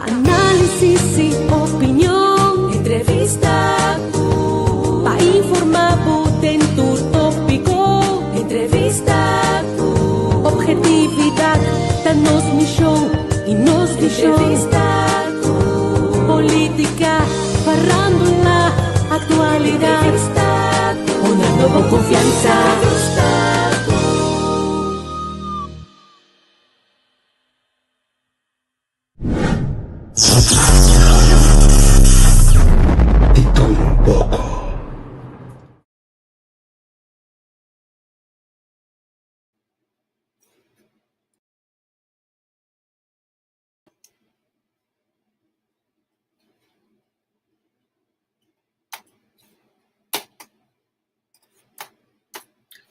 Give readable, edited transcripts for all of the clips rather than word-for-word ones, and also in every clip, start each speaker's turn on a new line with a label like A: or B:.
A: Pa análisis i opinion. Entrevista ku. Pa informá bo den tur tópiko. Entrevista ku. Objetividat ta nos mishon i nos vishon. Entrevista ku. Polítika, farándula, aktualidat. Entrevista ku. Honrando bo konfiansa. Entrevista ku.
B: Di todo un poco.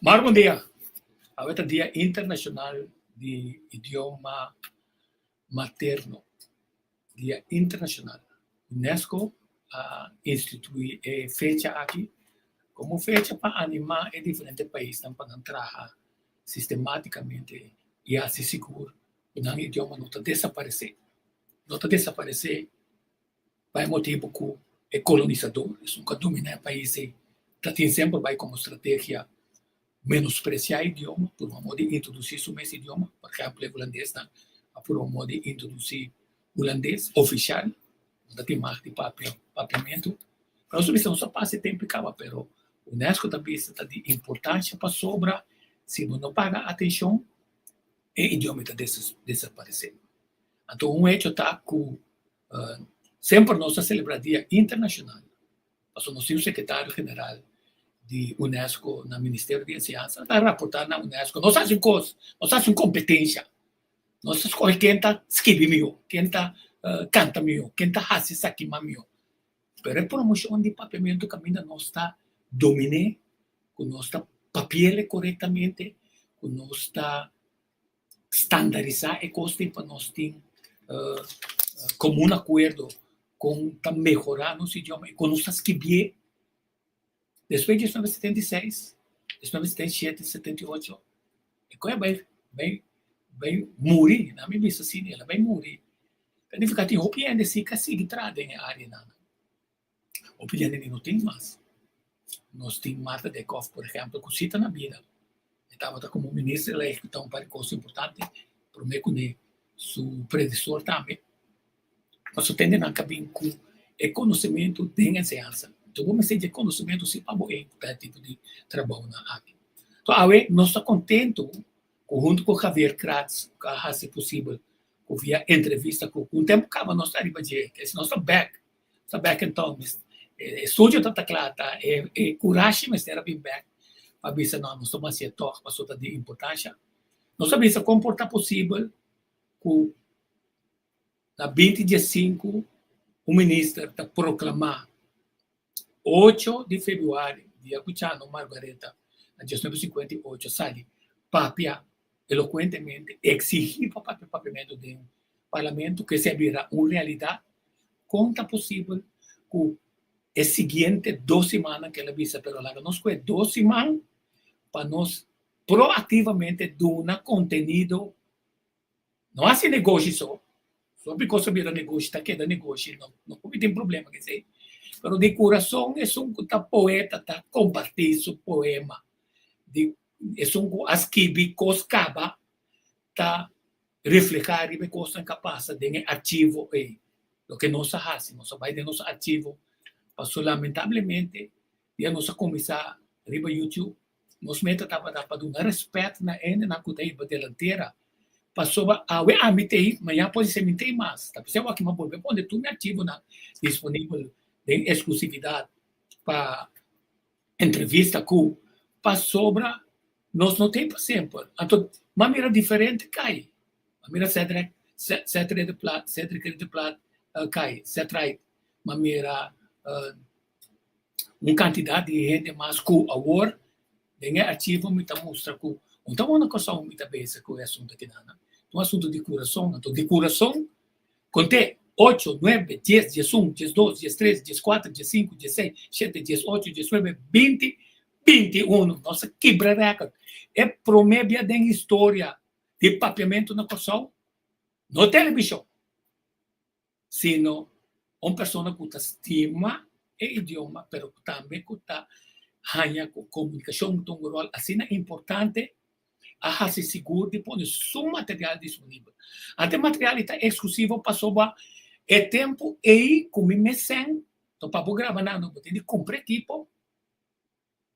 C: Mar bon dia. Awe ta dia internashonal di idioma materno. Dia internashonal. UNESCO a instituí e fecha aki komo fecha pa animá e diferente paisnan pa nan traha sistematikamente i hasi sigur ku nan idioma no ta desaparesé. No ta desaparesé Pa e motibu ku e kolonisador, esun ku a dominá e pais ei, ta tin semper bai komo strategia menospresiá idioma, purba modo di introdusí su mes idioma. Por ehèmpel, e hulandesnan a purba modo di introdusí hulandes ofishal, no ta tin mag di papia papiamentu. Pero nos ta bisa nos a pasa e tempu i kaba, pero UNESCO ta bisa ta di importansha pasobra si bo no paga atenshon e idioma ta desaparesé. Anto un hecho ta ku Semper nos ta selebrá Dia Internashonal, pasobra nos tin un sekretario general di UNESCO na Ministerio di Enseñansa ta raportá na UNESCO. Nos hasi un kos, nos hasi un kompetensha. Nos ta skohe ken ta skibi mihó, ken ta kanta mihó, ken ta hasi esaki mas mihó. Pero e promoshon di papiamentu kaminda nos ta dominé, ku nos ta papi'el korektamente, ku nos ta standarisá e kos tin pa nos tin komun akuerdo kon ta mehorá nos idioma i kon nos ta skibié. Despues di diesnuebe 76, 1977, 78, e kos a bai bai bai muri, na mi bisa asina, el a bai muri. Ta nifiká tin hopi hende si ka sigui traha den e áreanan. Hopi hende no tin mas. Nos tin Martha Dijkhoff, por ehèmpel, ku si ta na bida. E tabata komo minister, el a ehekutá un par di kos importante promé kuné su predesor tambe. Pasobra tende nan ka bin ku e konosementu den enseñansa. Enton bo mester dje konosementu si pa bo ehekutá e tipo di trabounan aki. Enton awe nos ta kontentu ku huntu ku Javier Kratz ku a hasi posibel ku via entrevista ku un tempu kaba nos ta riba dje, nos ta bèk Ta bek enton mis e studio ta ta kla ta e e kurashi mester a bin bek pa bisa no nos ta hacié tog pasobra ta di importansha. Nos a bisa kon por ta posibel ku na binti diesinku un minister ta proklama ocho di februari dia ku Chano Margaretha na 1958 sali papia elokuentemente eksigí pa papia papiamentu den Parlamento ku esei a bira un realidat, kon ta posibel ku e siguiente dos simannan ku el a bisa pero laga nos ku e dos siman pa nos proaktivamente duna kontenido, no hasi negoshi so, so bikos a bira negoshi ta keda negoshi no no por tin problema ku esei, pero di kurason esun ku ta poeta ta kompartí su poema, di esun ku a skibi kos kaba ta reflehá riba e kosnan ku a pasa den e archivo ei. Loke nos a hasi, nos a bai den nos archivo, pasobra lamentablemente dia nos a kuminsá riba YouTube, nos meta tabata pa duna rèspèt na hendenan ku ta hiba delantera, pasobra awe ami ta ei, mañana por ser mi ta ei mas. Ta p'esei awor mi a bolbe pone tur mi archivonan disponibel den eksklusividat pa entrevista ku pasobra nos no tin pa semper. Anto m'a mira diferente kai. M'a mira Cedric, Cedric de Plat, Cedric de Plat kai, Cetright. M'a mira un kantidat di hende mas ku awor den e archivo mi ta mustra ku un ta wòrdu na Kòrsou mi ta bezig ku e asuntu akinan. Ta un asuntu di kurason. Anto di kurason Kont'é, ocho, nuebe, dies, diesun, diesdos, diestres, dieskuater, diesinku, diesseis, shete, diesocho, diesnuebe, 20, 21. Nos a kibra rèkòrt. E promé bia den historia di papiamentu na Kòrsou, no televishon. sino un persona ku ta stima e idioma pero tambe ku ta haña ku komunikashon ta un ròl asina importante a hasi sigur di pone su material disponibel. Anto e material ei ta eksklusivo pasobra e tempu ei ku mi mes sèn to pa bo graba nan bo tin di kumpra ekipo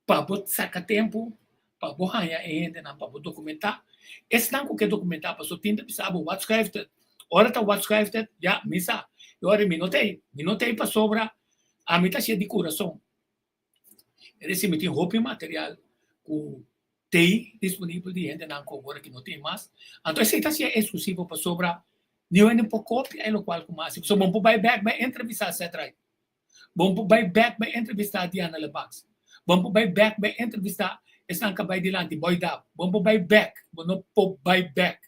C: pa bo saka tempu pa bo haña e hendenan pa bo dokumentá. Esnan ku ke dokumentá pasobra tin ta bisa bo wat schuift het. Ora ta wat schuift het, ya mi sa. E ora mi no ta ei. Mi no ta ei pasobra ami ta hasié di kurason. Es decir, mi tin hopi material ku t'ei disponibel di hendenan ku awor aki no tin mas. Anto esei ta hasié eksklusivo pasobra niun hende por kopia e lokual ku mi hasi. Pasobra bo por bai bèk bai entrevistá Seth Wright. Bon por bai bek bai entrevistá Diana Lebacs. Bon por bai bek bai entrevistá esnan ka bai dilanti Boy Dap. Bon por bai bek, bo no por bai bek.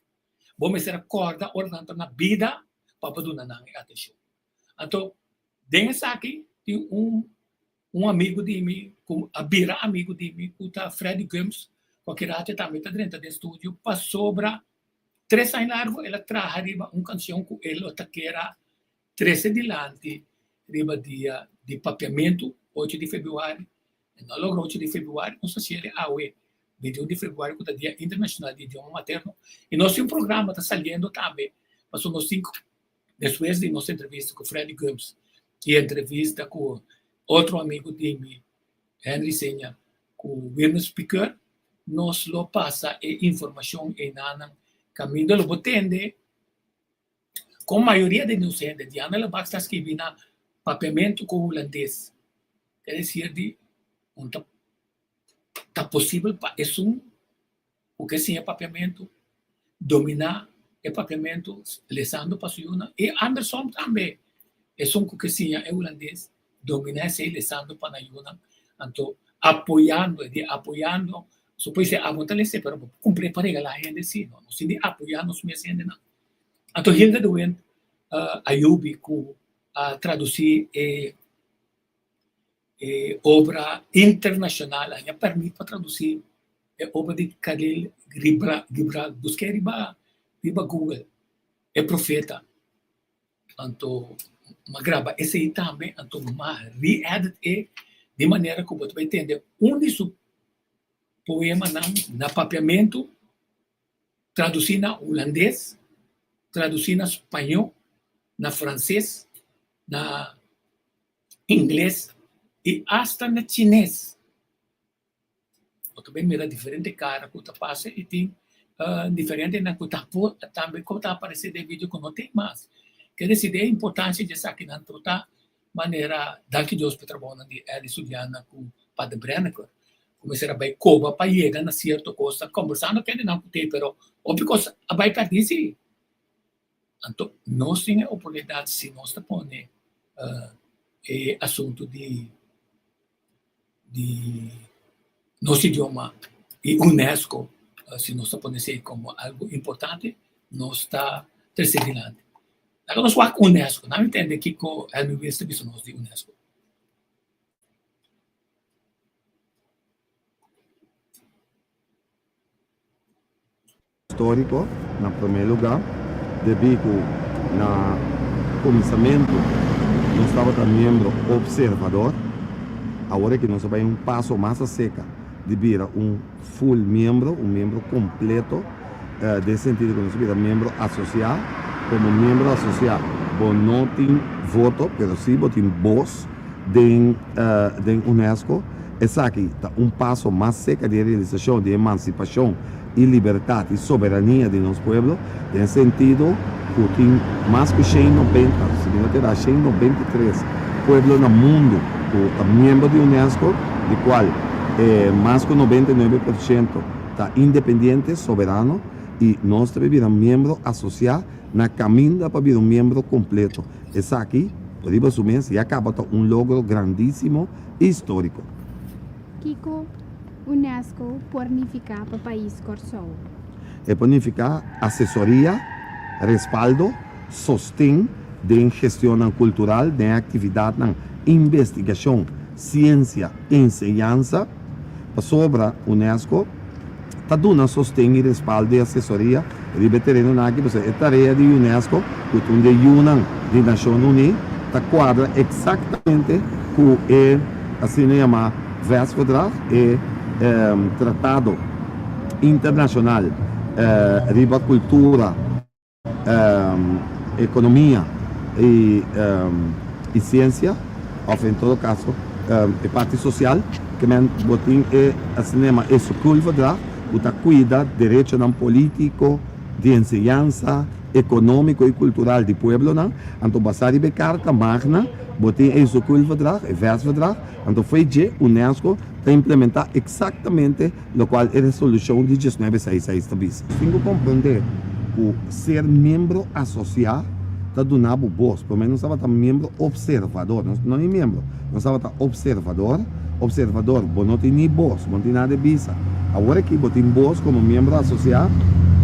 C: Bo mester a kòrda ora nan ta na bida pa bo duna nan e atenshon. Anto, den esaki tin un un amigu di mi ku a bira amigu di mi ku ta Freddy Gumbs, ku aki rato e tambe ta drenta den studio pasobra tres aña largu el a traha riba un kanshon ku el lo ta kera Trese dilanti riba dia di papiamentu, ocho di februari, e no logra ocho di februari, nos ta siere awe, 21 di februari, ku ta Dia Internashonal di Idioma Materno. I nos tin un programa ta saliendo tambe, pasobra nos tin ku, despues di nos entrevista ku Freddy Gumbs i entrevista ku otro amigu di mi, Henry Seña, ku Wilmer Piqueur, nos lo pasa e informashon einanan kaminda lo bo tende Kon mayoria di nos hende, Diana Lebak ta skibi na papiamentu ku hulandes, ta desir di un ta ta posibel pa esun ku ke siña papiamentu dominá e papiamentu lesando pa su yunan i andersom tambe esun ku ke siña e hulandes dominá esei lesando pa nan yunan anto apoyando e di apoyando so por esei abo ta lesa pero bo por kumpr'é pa regalá hende si no nos tin di apoyá nos mes hendenan. Anto Hilda de Wind a yubi ku a tradusí e e obra internashonal, a haña pèrmit pa tradusí e obra di Khalil Gibran. Busk'é riba riba Google, E Profeta. Anto m'a graba esei tambe, anto m'a re-edit e di manera ku bo ta bai tende un di su poemanan na papiamentu. Tradusí na hulandes, tradusí na spañó, na franses, na ingles i asta na chines. Bo ta bai mira diferente kara ku ta pasa i tin diferentenan ku ta por tambe ku ta aparesé den video ku no tin mas. Ke desi den e importansia di esakinan tur ta manera danki Dios pa e trabounan di Elly Sudiana ku Pader Brenneker. Ku mester a bai koba pa yega na sierto kos, ta kombersando ku hendenan ku te, pero hopi kos a bai pèrdí sí. Anto nos tin e oportunidat si nos ta pone e asuntu di di nos idioma i UNESCO, si nos ta pone esei komo algu importante, nos ta trese dilanti. Laga nos wak UNESCO, nan tende kiko Helmi Wils ta bisa nos di UNESCO.
B: Stórico, na promé lugá, debí ku na kuminsamentu nos tabata miembro opservador, awor aki nos a bai un paso mas aserka di bira un full miembro, un miembro kompleto, den sentido ku nos a bira miembro asosiá. Komo miembro asosiá bo no tin voto, pero sí bo tin bos den den UNESCO. Esaki ta un paso mas serka di e realisashon di emansipashon i libertat i soberania di nos pueblo, den sentido ku tin mas ku 190, si mi no ta erá, 193 pueblo na mundu ku ta miembro di UNESCO, di kual mas ku 99% ta independiente, soberano, i nos ta bira miembro asosiá na kaminda pa bira un miembro kompleto. Esaki, riba su mes, ya kaba ta un logro grandísimo i históriko.
D: Kiko UNESCO por nifiká pa pais Kòrsou?
B: E por nifiká asesoria, respaldo, sosten den gestionnan kultural, den aktividatnan investigashon, siensia, enseñansa. Pasobra UNESCO ta duna sosten i respaldo i asesoria riba e terenonan aki, pasobra e tarea di UNESCO ku ta un di e yunan di. di Nashon Uní ta kuadra eksaktamente ku e asina yamá Vestverdrag, e tratado internashonal riba kultura, ekonomia i siensia, òf en todo kaso e parti sosial, ke men bo tin e asina yamá Esokulverdrag ku ta kuida derechonan polítiko, di enseñansa, ekonómiko i kultural di pueblonan. Anto basá riba e Karta Magna bo tin e Esokulverdrag, e Vestverdrag, anto fo'i dje UNESCO ta implementá eksaktamente lokual e resolushon di diesnuebe seis seis ta bisa. Tin ku komprondé ku ser miembro asosiá ta duna bo bos. Promé nos tabata miembro opservador, nos no ni miembro, nos tabata opservador. Opservador, bo no tin ni bos, bo no tin nada di bisa. Awor aki bo tin bos komo miembro asosiá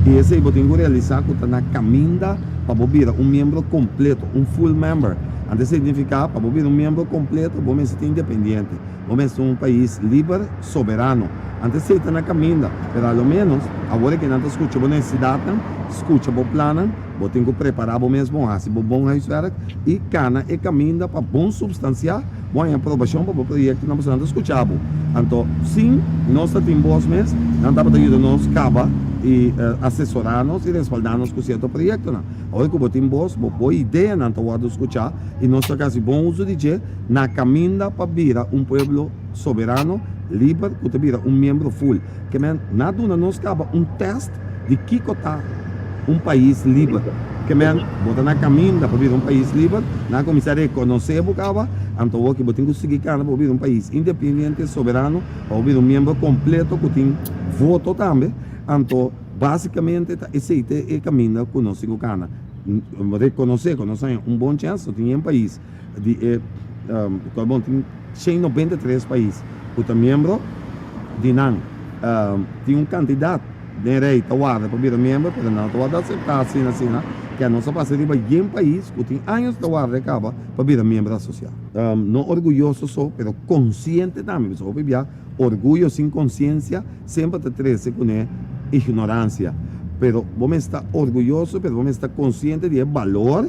B: i esei bo tin ku realisá ku ta na kaminda pa bo bira un miembro kompleto, un full member. Anto esei signifiká pa bo bira un miembro kompleto bo mester ta independiente. Bo mester un pais liber, soberano. Anto esei ta na kaminda, pero a lo ménos awor e ke nan ta skucha bo nesesidatnan, skucha bo plannan, bo tin ku prepará bo mes bon, hasi bo bon huiswerk i kana e kaminda pa bon supstansiá bo haña aprobashon pa bo proyektonan pasobra nan ta skucha bo. Anto sin nos ta tin bos mes, nan tabata yuda nos kaba i asesorá nos i respaldá nos ku sierto proyektonan. Awor ku bo tin bos, bo bo ideanan ta wòrdu skuchá i nos ta hasi bon uso di dje na kaminda pa bira un pueblo soberano, liber ku ta bira un miembro full. Ke men na duna nos kaba un tèst di kiko ta un pais liber. Ke men bo ta na kaminda pa bira un pais liber, nan a kuminsá rekonosé bo kaba, anto awor ki bo tin ku sigui kana pa bo bira un pais independiente, soberano, pa bo bira un miembro kompleto ku tin voto tambe. Anto basikamente ta esei ta e kaminda ku nos tin ku kana. Rekonosé ku nos haña un bon chèns, no tin yen pais di e bon tin 193 pais ku ta miembro di nan tin un kantidat den rei ta warda pa bira miembro pero nan no ta warda aseptá asina asina ke nos a pasa riba yen pais ku tin años ta warda e kaba pa bira miembro asosiá. No orguyoso so pero konsiente tambe pasobra hopi bia orguyo sin konsiensia semper ta trese kuné ignoransia pero bo mester ta orguyoso pero bo mester ta konsiente di e balor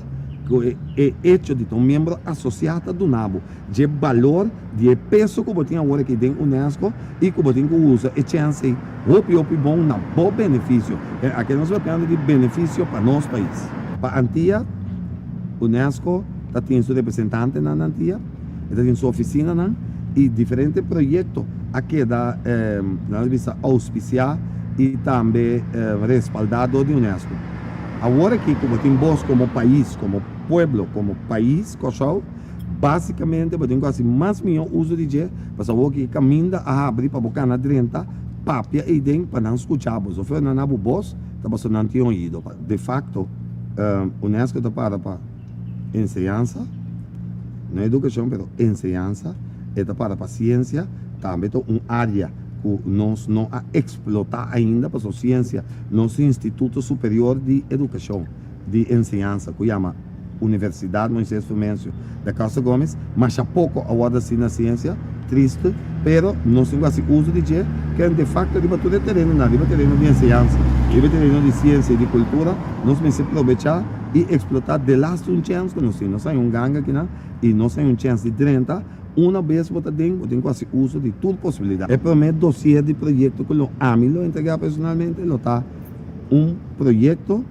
B: ku e echo di ta un miembro asosiá ta duna bo. Dje balor di e peso ku bo tin awor aki den unesco i ku bo tin ku usa e chèns ei hopi hopi bon na bo benefisio. E aki nos papiando di benefisio pa nos pais. Pa Antia, unesco ta tin su representantenan na Antia, e ta tin su ofisinanan i diferente proyekto a keda nan ta bisa ouspisiá i tambe respaldá dor di unesco. Awor aki ku bo tin bos komo pais, komo pueblo, komo pais Kòrsou, Básikamente bo tin ku hasi mas mihó uso di dje, pasobra awor ki e kaminda a habri pa bo kana drenta, papia eiden pa nan skucha bo. Zofeo nan na bo bos ta pasobra nan tin oido. De fakto, UNESCO ta para pa enseñansa, no edukashon pero enseñansa, e ta para pa siensia, tambe ta un área ku nos no a eksplotá ainda pasobra siensia, nos instituto superior di edukashon, di enseñansa ku yama. Universidad Moises Frumencio da Costa Gomez, masha poco a wordo haci na ciencia, triste, pero nos tin cu haci uso di dje, ken de facto riba tur e terenonan, riba tereno di enseñansa, riba e tereno di ciencia y di cultura, nos mester probecha y explota de laatste un chens cu nos tin. Nos haña un ganga akinan y nos haña un chens di drenta, una bes bo ta den, bo tin cu haci uso di tur posibilidad. E prome dossier di proyecto cu lo ami lo entrega personalmente lo ta un proyecto.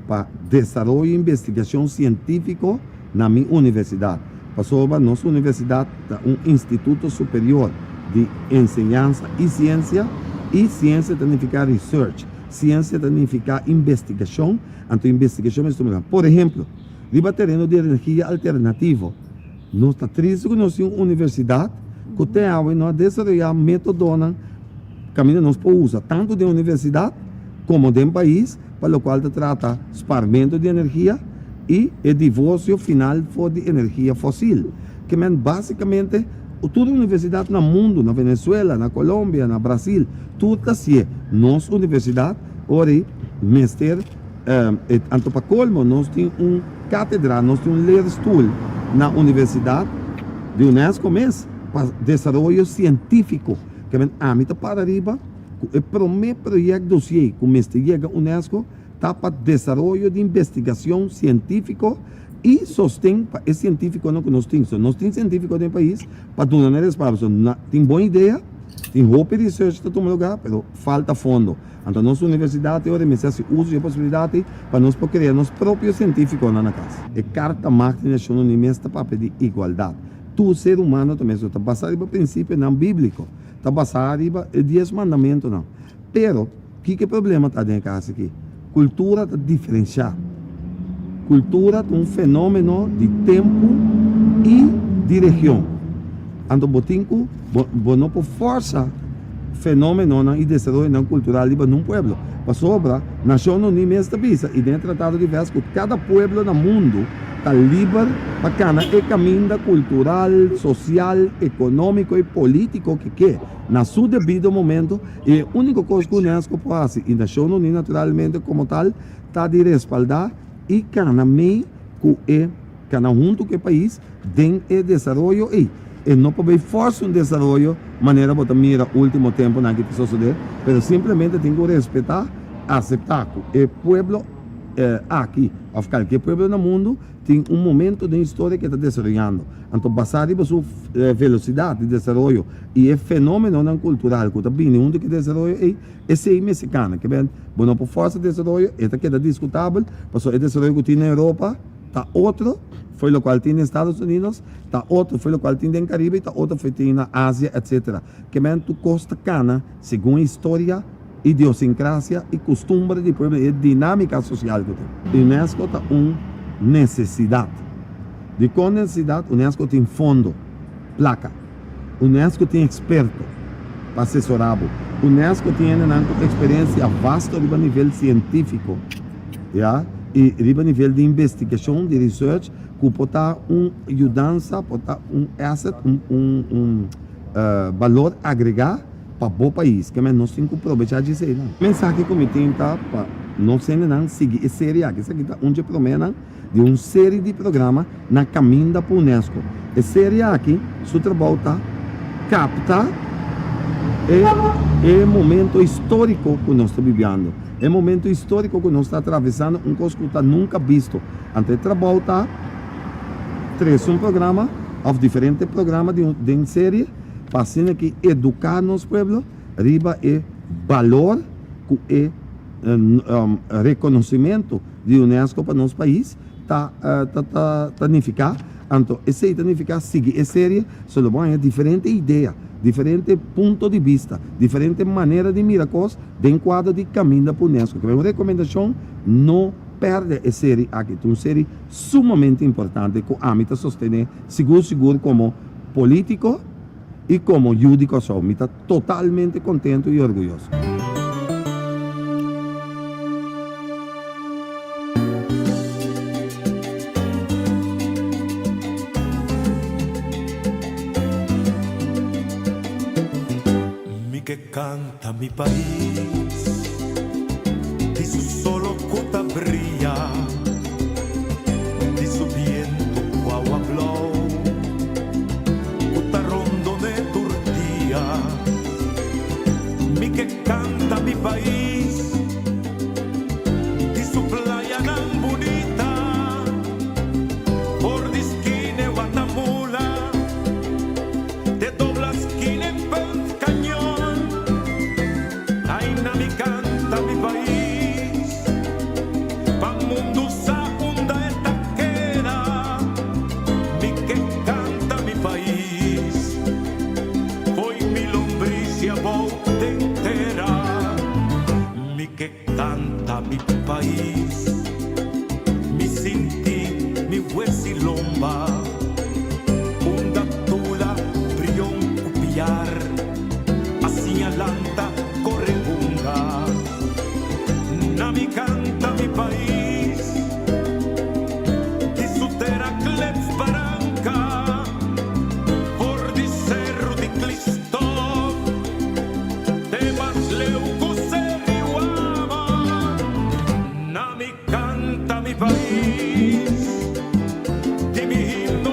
B: pa desaroyo investigashon sientífiko na mi universidat, pasobra nos universidat ta un instituto superior di enseñansa i siensia, i siensia ta nifiká research, siensia ta nifiká investigashon, anto investigashon mester tuma lugar. Por ehemplo, riba tereno di energia alternativo, nos ta tristu ku nos tin un universidat ku te awe no a desaroyá métodonan kaminda nos por usa tantu den universidat komo den pais, pa lokual ta trata sparmento di energia i e divorsio final for di energia fosil. Ke men basikamente tur universidat na mundu, na Venezuela, na Colombia, na Brasil, tur ta hasié. Nos universidat ora ei mester anto pa kolmo nos tin un katedra, nos tin un leerstoel na universidat di UNESCO mes pa desaroyo sientífiko. Ke men ami ta para riba. Ku e promé proyèkt dosié ku mester yega unesco ta pa desaroyo di investigashon sientífiko. I sosten pa e sientífikonan ku nos tin. So nos tin sientífiko den pais pa duna nan respaldo. So na tin bon idea, tin hopi research ta tuma lugá, pero falta fondo. Anto nos universidat e ora mester hasi uso di e posibilidat ei pa nos por krea nos propio sientífikonan na kas. E Karta Magna di Nashon Uní mes ta papia di igualdat. Tur ser humano ta mes. Ta basá riba prinsipionan bíbliko. Ta basá riba e dies mandamentunan. Pero, kiko e problema ta den e kas aki? Kultura ta diferensiá. Kultura ta un fenómeno di tempu i di region. Anto bo tin ku, bo, bo no por fòrsa fenómenonan i desaroyonan kultural riba nun pueblo. Pasobra, Nashon Uní mes ta bisa, i den e Tratado di Vès, ku kada pueblo na mundu ta liber pa kana e kaminda kultural, sosial, ekonómiko i polítiko ke ke, na su debido momento. I e úniko kos ku UNESCO por hasi, i Nashon Uní naturalmente komo tal, ta di respaldá i kana mei ku e, kana huntu ku e pais den e desaroyo ei. E no por bay fòrsa un desaroyo manera bo ta mira último tempunan ki ta sosodé, pero simplemente tin ku respetá, aseptá ku e pueblo aki òf kalke pueblo na mundu tin un momento den historia ku e ta desaroyando. Anto basá riba su velosidat di desaroyo i e fenómenonan kultural ku ta bini huntu ku e desaroyo ei, esei mester kana. Ke ben, bo no por fòrsa desaroyo, e ta keda diskutabel, pasobra e desaroyo ku tin na Europa ta otro fo'i lokual tin na Estados Unidos, ta otro fo'i lokual tin den Karibe i ta otro fo'i tin na Asia, etsetera. Ke men, tur kos ta kana segun e historia, idiosinkrásia i kustumber di pueblo i e dinámika sosial ku tin. Unesco ta un nesesidat. Dikon nesesidat? Unesco tin fondo, plaka. Unesco tin eksperto pa asesorá bo. Unesco tin hendenan ku eksperensia vasto riba nivel sientífiko, ya, i riba nivel di investigashon, di research, ku por ta un yudansa, por ta un asset, un un un balor agregá pa bo pais. Ke men nos tin ku probechá dje eseinan. Mensahe ku mi tin ta pa nos hendenan sigui e serie aki. Esaki ta un dje proménan di un serie di programa na kaminda pa UNESCO. E serie aki su trabou ta kapta e e momento históriko ku nos ta bibiando, e momento históriko ku nos ta atravesando, un kos ku ta nunka bisto. Anto e trabou ta trese un programa òf diferente programa di un den serie pa asina ki eduká nos pueblo riba e balor ku e rekonosimentu di UNESCO pa nos pais ta ta ta nifiká. Anto esei ta nifiká sigui e serie, so lo bo haña diferente idea, diferente punto di bista, diferente manera di mira kos den kuadro di Kaminda pa UNESCO. Kibè un rekomendashon, no pèrdè e serie aki. Ta un serie sumamente importante ku ami ta sostené sigur sigur komo polítiko i komo yu di Kòrsou. Mi ta totalmente kontentu i orguyoso.
E: Mi ke kanta mi pais di su solo ku ta bria, di su bientu ku awa blou ku ta rondon'é tur dia. Mi ke kanta mi pais di su playanan bunita, for di skine Watamula te dobla skine Punt Cañon. Aina mi kanta mi pais pa mundu sa unda e ta keda. Mi ke kanta mi pais. Fo'i mi lombrisia bou den tera. Mi ke kanta mi pais. Mi sinti mi huesi lomba. Unda tula brion ku piar. A siña lanta kore hunga. Na mi kanta mi pais. Di su tera klets baranka. For di Cerro di Clistop te mas leu ku Seriwama. Na mi canta mi pais, di mi himno.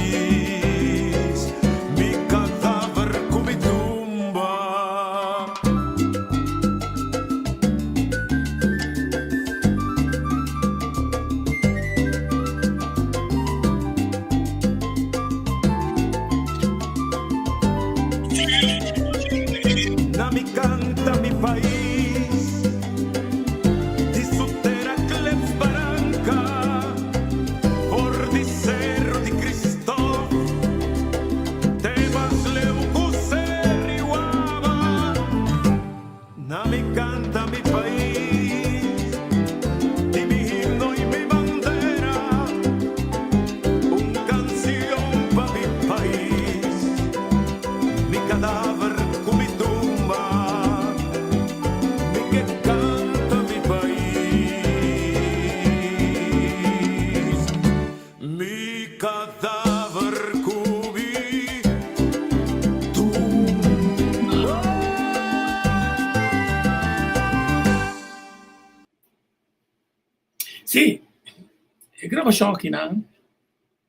E: pais, mi kadaver ku mi tumba. Na mi canta mi pais Di su tera klef baranca For di Cerro di Cristof Te mas leu cu Seriwaba Na mi canta mi pais Di mi himno y mi bandera Un cancion pa mi pais Mi cadaver cu mi tumba Mi ke canta mi pais Mi cadaver cu mi tumba.
C: Sí, e grabashon akinan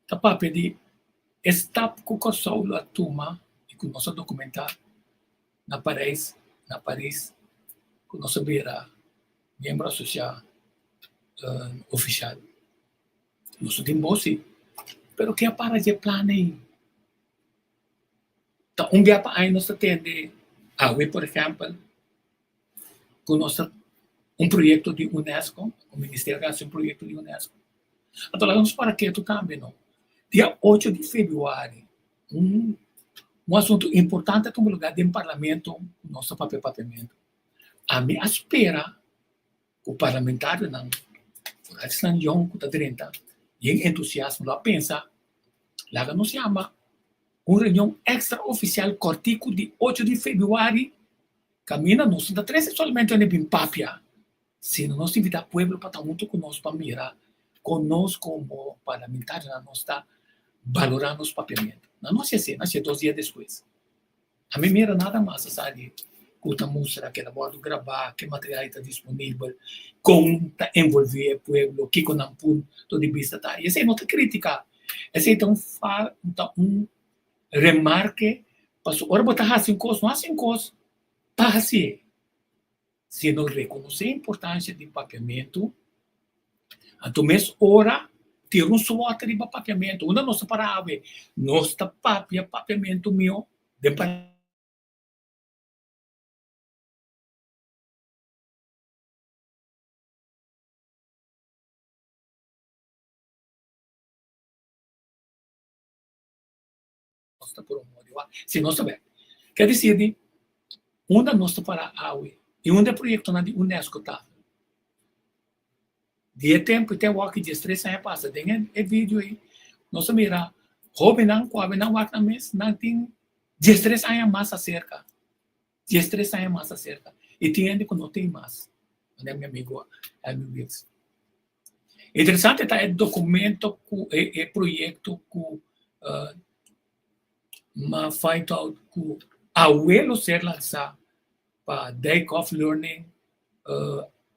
C: ta papia di e stap ku Kòrsou lo a tuma i ku nos a dokumentá na Parijs, na Paris, ku nos a bira miembro asosiá ofishal. Nos no tin bos sí, pero ke a para dje plan ei? Ta un bia pa aña nos ta tende awe, por ehèmpel, ku nos ta un proyekto di UNESCO, ku ministerio a hasi un proyekto di UNESCO. Anto laga nos para ketu tambe no. Dia ocho di febrüari un un asuntu importante a tuma lugá den parlamento ku nos ta papia papiamentu. Ami a spera ku parlamentarionan, foral esnan yòn ku ta drenta yen entusiasmo lo a pensa laga nos yama un reunion extra ofisial kòrtiku di ocho di febrüari Kaminda nos no ta trese solamente hende bin papia, sino nos ta invitá pueblo pa ta huntu ku nos pa mira kon nos komo parlamentarionan nos ta balorá nos papiamentu. Nan no hasi asina, nan hasi dos dia despues. Ami mira nada mas a sali ku ta mustra ke ta wòrdu grabá, ke material ta disponibel, kon ta envolví e pueblo, kiko nan punto di bista ta. I esei no ta krítika, esei ta un ta un Remarke, Pasobra ora bo ta hasi un kos, no hasi un kos pa hasié, sino rekonosé e importansia di papiamentu. Anto mes ora tira un suòte riba papiamentu. Unda nos ta para awe? Nos ta papia papiamentu mihó den. Nos ta promovi wak. Si nos ta bai. Ke disir di unda nos ta para awe i unda e proyektonan di UNESCO ta. Di e tempu te awor ki diestres aña pasa den e video ei nos a mira hobennan ku awe nan wak nan mes nan tin diestres aña mas aserka. Diestres aña mas aserka. I tin hende ku no tin mas. Manera mi amigo Elmi Wils. Interesante ta e documento cu e e proyecto cu m'a find out cu awe lo ser lansa pa Dijkhoff Learning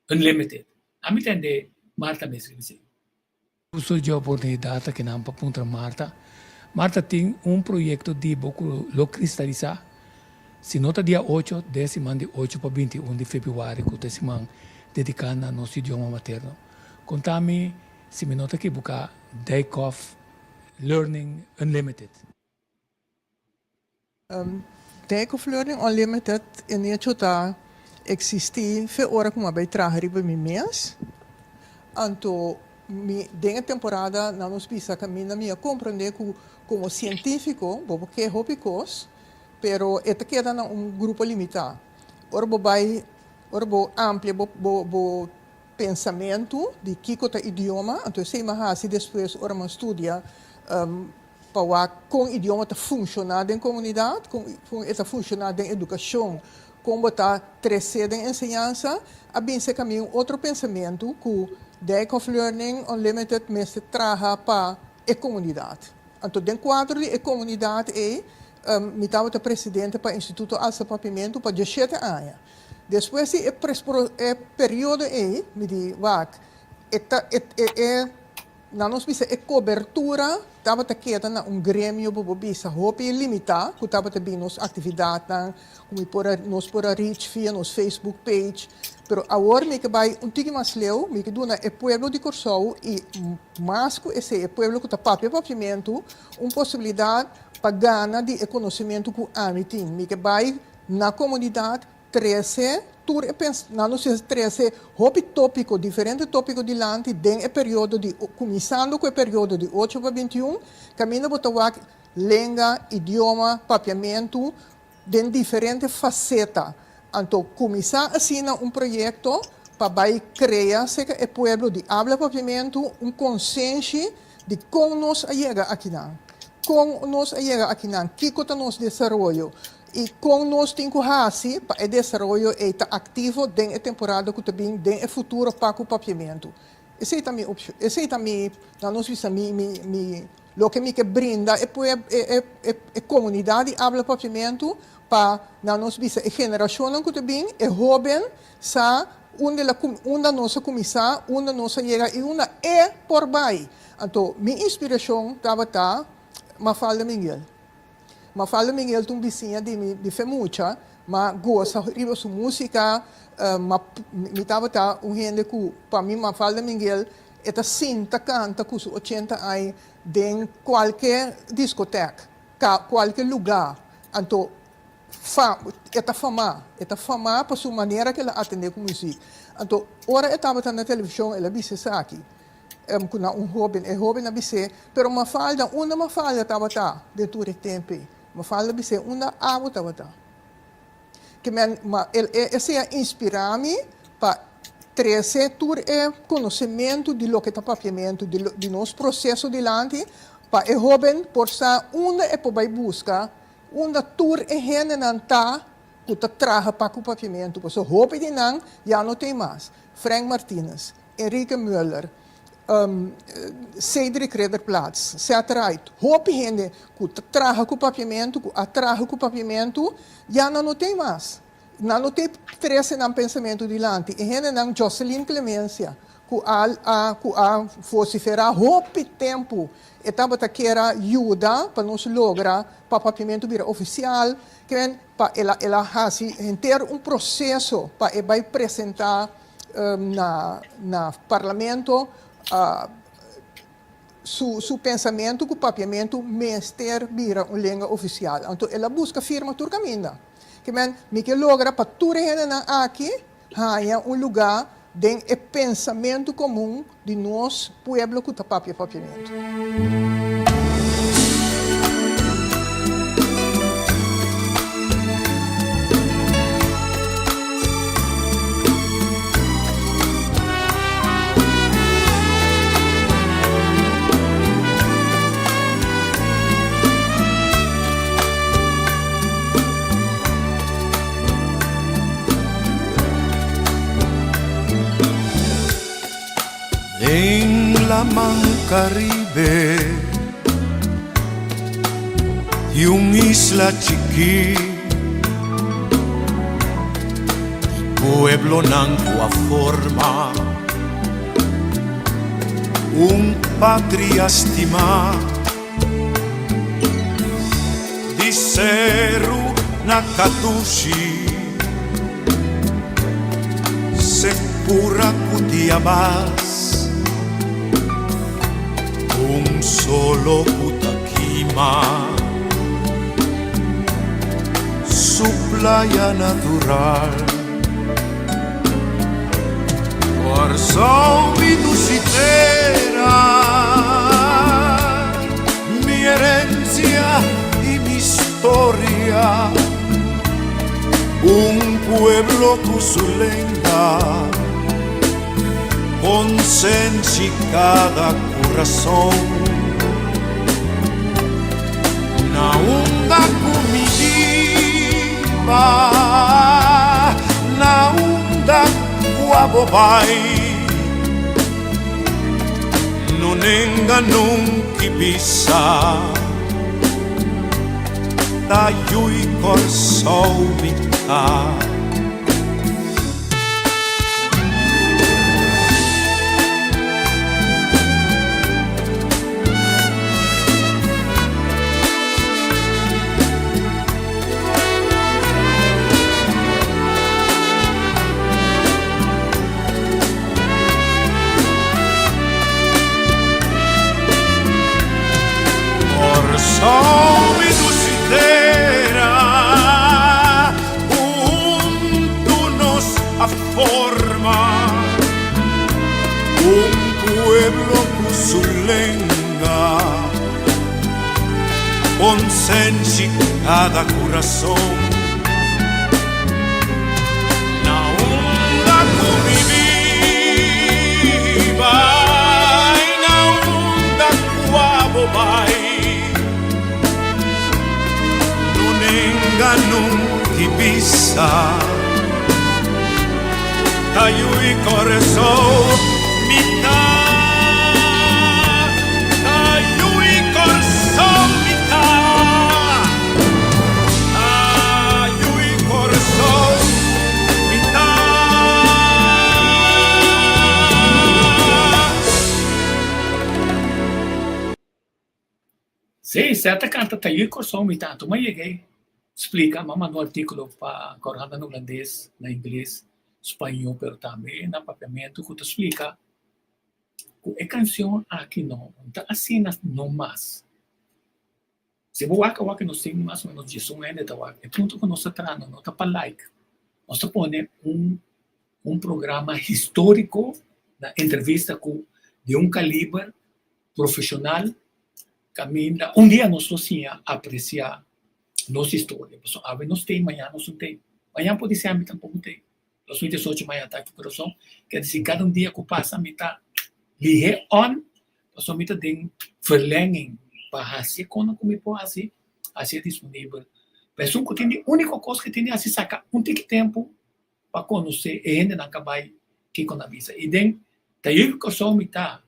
C: Unlimited. Ami tende Martha mes riba esey. Uso dje oportunidat akinan pa puntra Martha. Martha tin un proyecto di bo cu lo cristalisa si no ta dia ocho, den siman di ocho pa 21 di februari cu ta e siman dedica na nos idioma materno. Conta mi si mi no ta ekiboca Dijkhoff Learning Unlimited.
F: Dijkhoff Learning Unlimited en hecho ta existi fe ora cu mi a bay traha riba mi mes. Anto mi den e temporada nan nos bisa caminda mi a comprende cu como cientifico bo por ke hopi cos pero e ta keda na un grupo limita. Ora bo bay ora bo amplia bo bo bo pensamentu di kiko ta idioma anto esei mi a haci despues ora mi a studia pa wak kon idioma ta funshoná den komunidat, kon kon e ta funshoná den edukashon, kon bo ta tresé den enseñansa, a bin serka mi un otro pensamentu ku Dijkhoff Learning Unlimited mester traha pa e komunidat. Anto den kuadro di e komunidat ei, mi tabata presidente pa Instituto Alsa Papimentu pa diashete aña. Despues di e e periodo ei, mi di, wak, e ta e e. Nan nos bisa e kobertura tabata keda na un gremio bo por bisa hopi limitá ku tabata bin nos aktividatnan ku mi por a nos por a reach via nos Facebook page pero awor mi ke bai un tiki mas leu mi ke duna e pueblo di Kòrsou i mas ku esei e pueblo ku ta papia papiamentu un posibilidat pa gana di e konosementu ku ami tin mi ke bai na komunidat Trese tur e pens nan nos mester trese hopi tópiko, diferente tópiko dilanti den e periodo di kuminsando ku e periodo di ocho pa 21, kaminda bo ta wak lenga, idioma, papiamentu den diferente faseta. Anto kuminsá asina un proyekto pa bai krea serka e pueblo di abla papiamentu un konsenshi di kon nos a yega akinan, kon nos a yega akinan, kiko ta nos desaroyo. I kon nos tin ku hasi pa e desaroyo ei ta aktivo den e temporada ku ta bin den e futuro pa ku papiamentu? Esei ta mi opshon, esei ta mi, nan nos bisa mi, mi, mi, loke mi ke brinda e pueb, e, e, e, e komunidat di abla papiamentu pa nan nos bisa e generashonnan ku ta bin, e hóben sa unda el a kum, unda nos a kuminsá, unda nos a yega i unda e por bai. Anto mi inspirashon tabata Mafalda Minguel. Mafalda Miguel ta un bisiña di mi di fe mucha, m'a gosa riba su músika, m'a mi tabata un hende ku pa mi Mafalda Miguel e ta sinta kanta ku su ochenta aña den kualke diskotek, kualke lugá, anto fa e ta famá, e ta famá pa su manera ku el a atendé ku muzik. Anto ora e tabata na televishon el a bisa esaki. Ku na un hóben. E hóben a bis'é, Pero Mafalda, unda Mafalda tabata den tur e tempu ei? Mafalda a bis'é, Unda abo tabata? Ke men, ma el, e, esei a inspirá mi pa trese tur e konosementu di loke ta papiamentu, di lo, di nos proseso dilanti, pa e hóben por sa unda e por bai buska, unda tur e hendenan ta ku ta traha pa ku papiamentu, pasobra hopi di nan ya no tin mas. Frank Martinez. Enrique Muller, Cedric Ridderplaats, Seth Wright, hopi hende ku ta traha ku papiamentu, ku a traha ku papiamentu, ya nan no tin mas. Nan no tin trese nan pensamentu dilanti. E hendenan Jocelyn Clemencia, ku a a ku a vosiferá hopi tempu, e tabata kier a yuda pa nos logra pa papiamentu bira ofisial, kimen pa el a el a hasi henter un proseso pa e bai presentá na na parlamento su su pensamentu ku papiamentu mester bira un lenga ofisial. Anto el a buska firma tur kaminda. Ke men mi ke logra pa tur e hendenan aki haña un lugá den e pensamentu komun di nos pueblo ku ta papia papiamentu.
E: Den laman Caribe di un isla chikí Pueblonan ku a forma un patria stimá Di seru na Kadushi Sepura ku Diabas Un solo ku ta kima Su playa natural Kòrsou mi dushi tera Mi herensia i mi storia Un pueblo ku su lenga Konsenshi kada kurason Na unda ku mi biba Na unda ku abo bai No nenga nunki bisa Ta yui Kòrsou mi ta. Kòrsou mi dushi tera, huntu nos a forma un pueblo ku su lenga, konsenshi kada kurason. Na unda ku mi biba i na unda ku abo bai, no nenga nunki bisa, ta yu i Kòrsou mi ta, ta yu i Kòrsou mi ta.
C: Sí, Seth ta canta Ta Yu Corsou Mi Ta. Tuma yeg'ei splica, m'a manda un articulo pa Corant na Hulandes, na Ingles, Spañó pero tambe na Papiamentu cu ta splica cu e cancion aki no ta asina no mas. Si bo wak awor nos tin mas o menos diesun hende ta wak, e punto ku nos ta trahando no ta pa like. Nos ta pone un un programa históriko na entrevista ku di un kaliber profeshonal kaminda un dia nos lo siña apresiá nos historia. Pasobra awe nos tei, mañana nos no tei. Mañana por di ami tampoko tei. 2018 mañana ta aki kurason. Ker disi kada un dia ku pasa mi ta lihé on pasobra mi ta den verlenging pa hasi e kono ku mi por hasi, hasi e disponibel. Pa esun ku tin di úniko kos ku tin di hasi saka un tiki tempu pa konosé e hendenan ka bai kiko nan bisa. I den tayer Kòrsou mi ta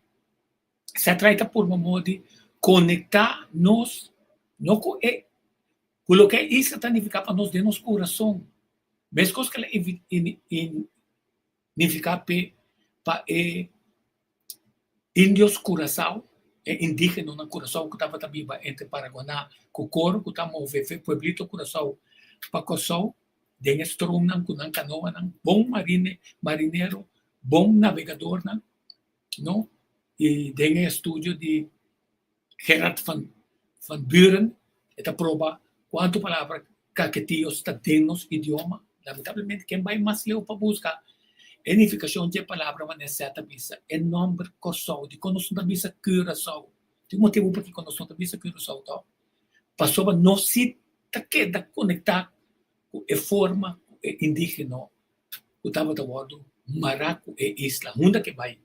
C: sa trai ta purba modo di konektá nos no ku e ku loke e isla ta nifiká pa nos den nos kurason. Meskos ku el a nifiká p'e pa e indios Curaçao, e indígenonan Curaçao ku tabata biba entre Paraguaná ku Coro ku ta move fe pueblito Curaçao pa Kòrsou den e stroomnan ku nan kanoanan, bon marine marinero, bon nabegadornan, no? I den e estudio di Gerard van van Buren e ta proba kuantu palabra kaketios ta den nos idioma. Lamentablemente ken bai mas leu pa buska e nifikashon dje palabra manera sè ta bisa e nòmber Kòrsou. Dikon nos no ta bisa Curaçao? Tin un motibu pakiko nos no ta bisa Curaçao tò? Pasobra nos si ta keda konektá ku e forma ku e indigeno ku tabata wòrdu mará ku e isla hunda ke bai.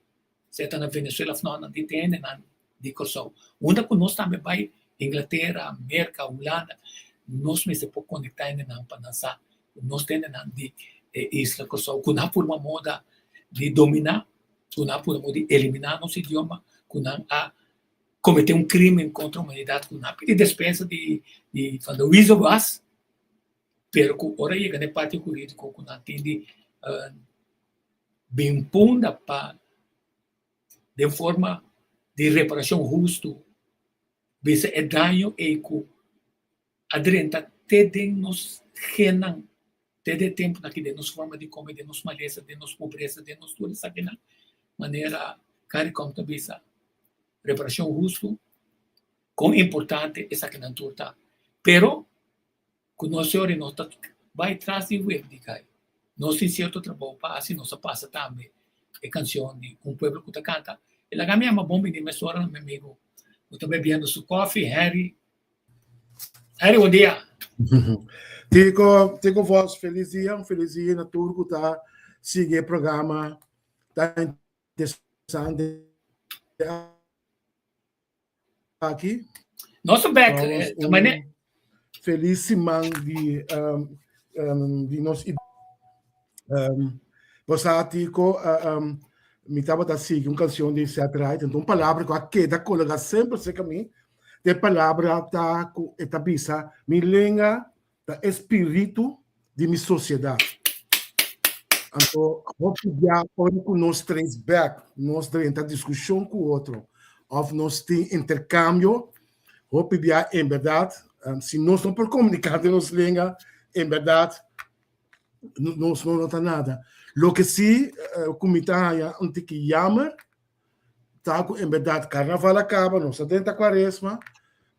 C: Sea ta na Venezuela of no, nan tin te hendenan di Kòrsou. Unda ku nos tambe bai, Inglatera, Merka, Hulanda, nos mester por konektá hendenan pa nan sa ku nos ta hendenan di e isla Kòrsou, ku nan a purba moda di dominá, ku nan a purba moda di eliminá nos idioma, ku nan a kometé un krimen kontra humanidat, ku nan a pidi despensa di di van de Wizo was, pero ku ora yega na e parti hurídiko ku nan tin di bin punda pa den forma di reparashon hustu bisa e daño ei ku a drenta te den nos gennan, te den e tempunan aki den nos forma di kome, den nos malesa, den nos pobresa, den nos tur esakinan, manera Caricom ta bisa, reparashon hustu, kon importante esakinan tur ta. Pero Ku nos yori nos ta bai tras di web di kai. Nos tin sierto trabou pa hasi, nos a pasa tambe e kanshon di Un Pueblo Ku Ta Kanta. E laga mi ama bon bini mesora na mi amigu ku ta bebiendo su kofi, Harry. Harry, bon dia.
G: Tico, Tico Vos, felis dia, un felis dia na tur ku ta sigui e programa tan interesante aki.
C: Nos ta bek,
G: Trouwens, un felis siman di um, um, di nos um, bo sa Tico, uh, um, mi tabata sigui un canción di Seth Wright, enton un palabra ku a keda kolega semper cerca mi, de palabra ta ku e ta bisa, mi lenga ta e spiritu di mi sociedad. Anto hopi bia ora ku nos trace back, nos drenta diskushon ku otro of nos tin interkambio, hopi bia en berdad si nos no por komuniká den nos lenga, en berdad nos no nota nada. Loke si ku mi ta haña un tiki jammer ta ku en berdad karnaval a kaba, nos a drenta kuaresma.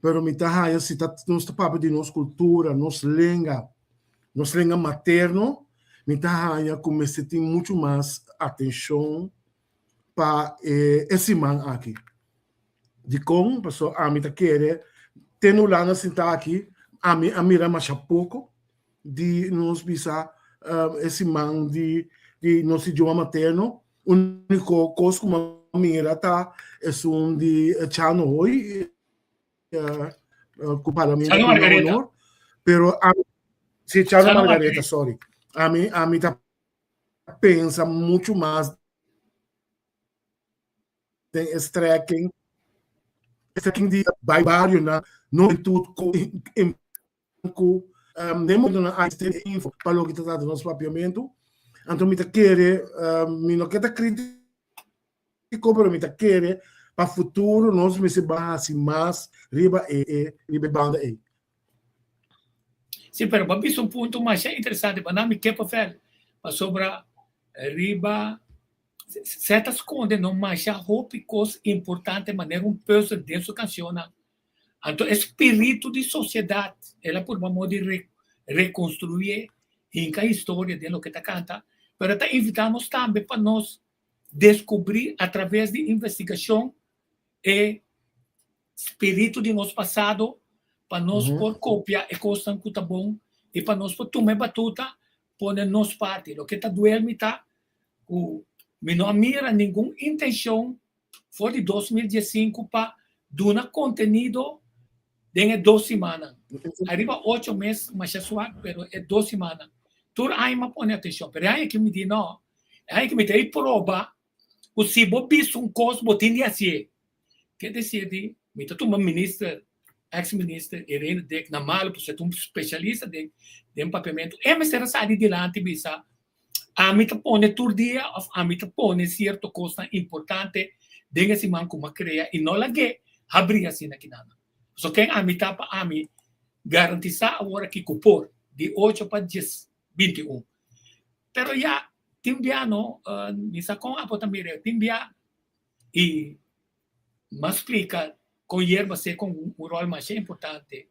G: Pero mi ta haya si ta nos ta papia di nos kultura, nos lenga, nos lenga materno, mi ta haya ku mester tin muchu mas atenshon pa e e siman aki. Dikon? Pasobra ami ta kere te no Hulanda sinta aki, ami a mira masha poko di nos bisa e siman di di nos idioma materno. Úniko kos ku mi a mira ta esun di Chano Hoy ku parlamento
C: Chano Margaretha.
G: honor. Pero ami, si Chano
C: Chano
G: Margaretha,
C: Margaretha.
G: sorry. Ami ami ta pensa muchu mas den e strekking strekking di bai barionan no juventud ku ku den momentonan aki tin info pa loke ta trata nos papiamentu. Anto mi ta kere, mi no ke ta kritiko, pero mi ta kere pa futuro nos mester ban hasi mas riba e riba e banda ei.
C: Sí, pero bo a bisa un punto masha interesante, bo nan mi kippenvel, pasobra riba Sè ta skonde no masha hopi kos importante manera un pùzel den su kanshonnan. Anto e spiritu di sosiedat el a purba modo di rekonstruí hinka historia den loke ta kanta, pero e ta invitá nos tambe pa nos deskubrí atraves di investigashon e spiritu di nos pasado pa nos por kopia e kosnan ku ta bon i pa nos por tuma e batuta pone nos parti. Loke ta duel mi ta ku mi no a mira ningun intenshon for di 2015 pa duna kontenido den e dos simannan. Ariba ocho mes masha suak, pero e dos simannan. Tur aña mi a pone atenshon, pero e aña aki mi di no, e aña aki mi ta e proba ku si bo bisa un kos bo tin di hasié. Ke desir di mi ta tuma minister, ex minister Irene Dick na malo pasobra e ta un specialista den den papiamentu. E mester a sali dilanti bisa ami ta pone tur dia of ami ta pone cierto cosnan importante den e siman cu mi a crea y no lag'é habri asina kinan. Pasobra ken ami ta pa ami garantisa awor aki cu por di ocho pa dies 21. Pero ya tin bia no, mi sa con abo ta mira, tin bia I m'a splika kon yerba seco un ròl masha importante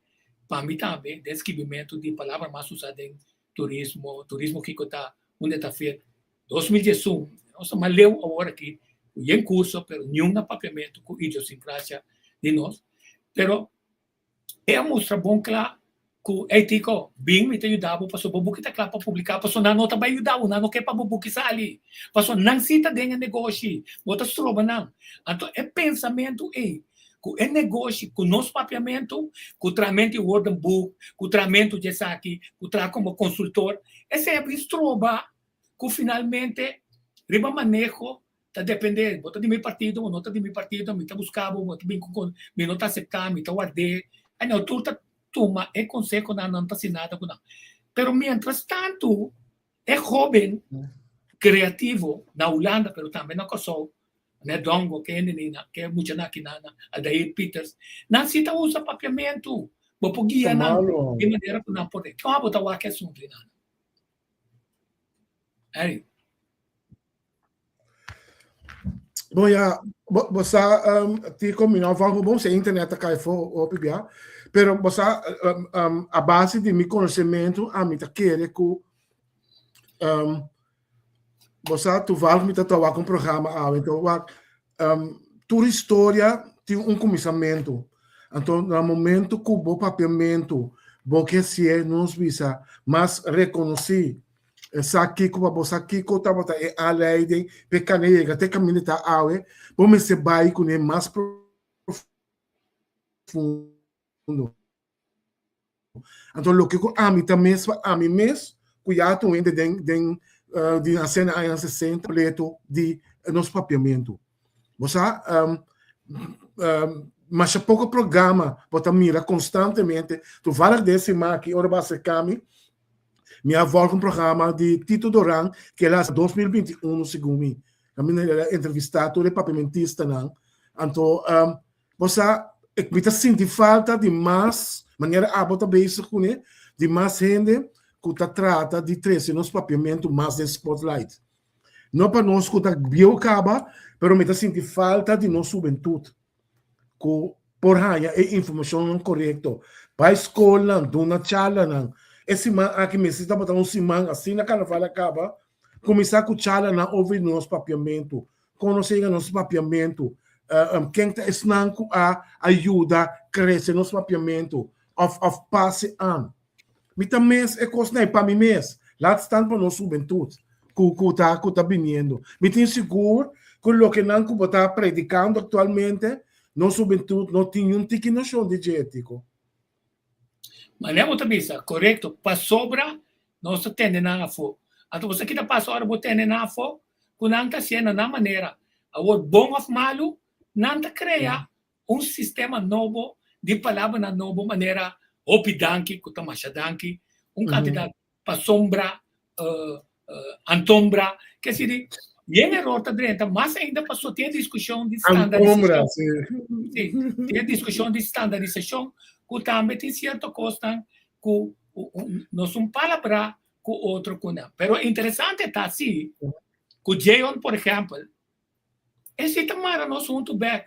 C: pa mi tambe den skibimentu di palabra mas usá den turismo, turismo kiko ta, unda ta fet. 2011, nos ta mas leu awor aki ku yen kurso pero niun na papiamentu ku idiosinkrásia di nos. Pero E a mustra bon kla ku, Ey Tico, bin mi ta yuda bo pasobra bo buki ta kla pa publiká, pasobra nan no ta bai yuda bo, nan no ke pa bo buki sali, pasobra nan si ta den e negoshi, bo ta stroba nan. Anto e pensamentu ey, ku e negoshi, ku nos papiamentu, ku trahamentu di woordenboek, ku trahamentu di esaki, ku traha komo konsultor, esei a bin stroba ku finalmente riba maneho Ta depende, bo ta di mi partido, bo no ta di mi partido, mi ta buska bo, bo ta bin ku kon, mi no ta aseptá, mi ta ward'é. Anyhow, tur ta tuma e konsehonan, nan ta hasi nada ku nan. Pero miéntras tantu, e hóben kreativo na Hulanda, pero tambe na Kòrsou, ne Dongo, ke hende ni ke muchanan aki nan, Aldair Pieters, nan si ta usa papiamentu. Bo por guia nan di manera ku nan por. Kon abo ta wak e asuntu ei nan? Ey.
G: Bon ya, bo, bo sa um, Tico, mi no volg bon, se internet ta kai fo hopi bia. Pero bo sa um, um, a base di mi conocimento, a mi ta kere ku um, bo sa toevallig mi ta tawa un programa awe, então wak um, tur historia tin un kuminsamentu. Anto na momento ku bo papiamentu bo ke hasié nos bisa mas rekonosí E sa kiko pa bo sa kiko tabata e aanleiding p'e kane yega te kaminda ta awe, bo mester bai kuné mas profundo. Anto loke ku ami ta mes pa ami mes, ku ya ta un hende den den di nase na añanan sesenta pleto di nos papiamentu. Bo sa masha poko programa bo ta mira konstantemente, toevallig den e siman aki ora bo a aserka mi, Mi a volg un programa di Tito Doran ku el a hasi 2021 segun mi. Kaminda el a entrevistá tur e papiamentistanan. Anto bo sa mi ta sinti falta di mas manera abo ta bezig kuné, di mas hende ku ta trata di trese nos papiamentu mas den spotlight. No pa nos ku ta bieu kaba, pero mi ta sinti falta di nos hubentut ku. por haña e informashonnan korekto. Bai skolnan, duna charlanan. E siman aki mester tabata un siman asina karnaval a kaba, kuminsá ku charlanan over di nos papiamentu, kon nos a yega nos papiamentu, ken ta esnan ku a a yuda krese nos papiamentu òf òf pase an. Mi ta mes e kosnan ei pa mi mes, laat staan pa nos hubentut ku ku ta ku ta biniendo. Mi tin sigur ku loke nan ku bo ta predikando aktualmente, nos hubentut no tin niun tiki noshon di dje, Tico.
C: Manera bo ta bisa, korekto, pasobra nos ta tende nan afó. Anto bo sa ki ta pasa ora bo tende nan afó? Ku nan ta hasié na nan manera. Awor, bon òf malu, nan ta krea un sistema nobo di palabranan nobo manera hopi danki ku ta masha danki, un kantidat pasobra, antombra, ke si di yen eror ta drenta, mas ainda paso tin e diskushon di
G: Antombra,
C: standarisashon.
G: si.
C: Si, tin e diskushon di standarisashon ku tambe tin sierto kosnan ku nos un palabra ku otro ku nan. Pero interesante ta si ku Jeon por ehèmpel Esei ta mara nos huntu bek.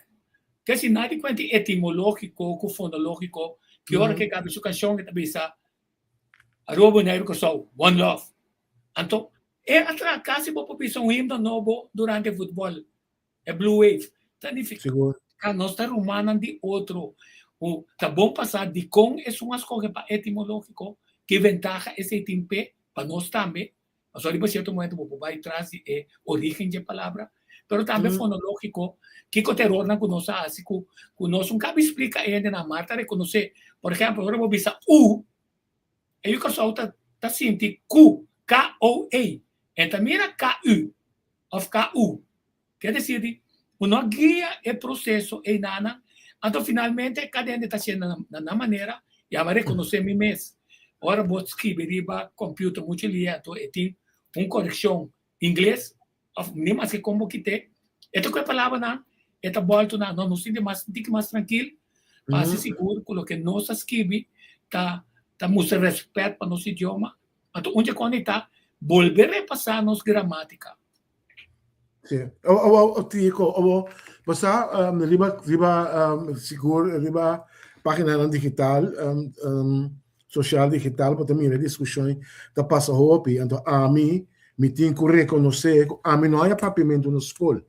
C: Ke si nan di kuenta etimológiko ku fonológiko, ki ora ke gabi su kanshon e ta bisa Aruba, Boneiru, Kòrsou, one love. Anto e a traha kasi bo por bisa un himno nobo durante futbòl, e Blue Wave. Ta nifiká nos ta rumannan di otro. Ku ta bon pa sa dikon esun a skohe pa etimológiko, ki ventaha esei tin p'e, pa nos tambe. Pasobra riba sierto momento bo por bai tras di e origen dje palabra, pero tambe fonológiko, kiko ta erornan ku nos a hasi ku ku nos un kabi splika e hendenan, mar ta rekonosé. Por ehèmpel, ora bo bisa u, e yu Kòrsou ta ta sinti ku, k-o-e, e ta mira k-u òf k-u. Ke desir di ku no a guia e proseso einanan, anto finalmente kada hende ta hasiendo na nan manera i aba rekonosé mi mes. Ora bo skibi riba computer muchu lia anto e tin un korekshon ingles òf ni maske kon bo kit'é, e ta ku e palabranan e ta bòltu nan. No, nos sinti mas un tiki mas trankil pa hasi sigur ku loke nos a skibi ta ta mustra rèspèt pa nos idioma. Anto un dje kon e ta bolbe repasá nos gramátika.
G: Sí. O, o, o, Tico, o, bo sa, um, riba, riba, um, sigur, riba paginanan digital, um, um, social digital, bo ta mira discusion ta pasa hopi. Anto ami, mi tin ku rekonosé ku ami no haya papiamentu na skol.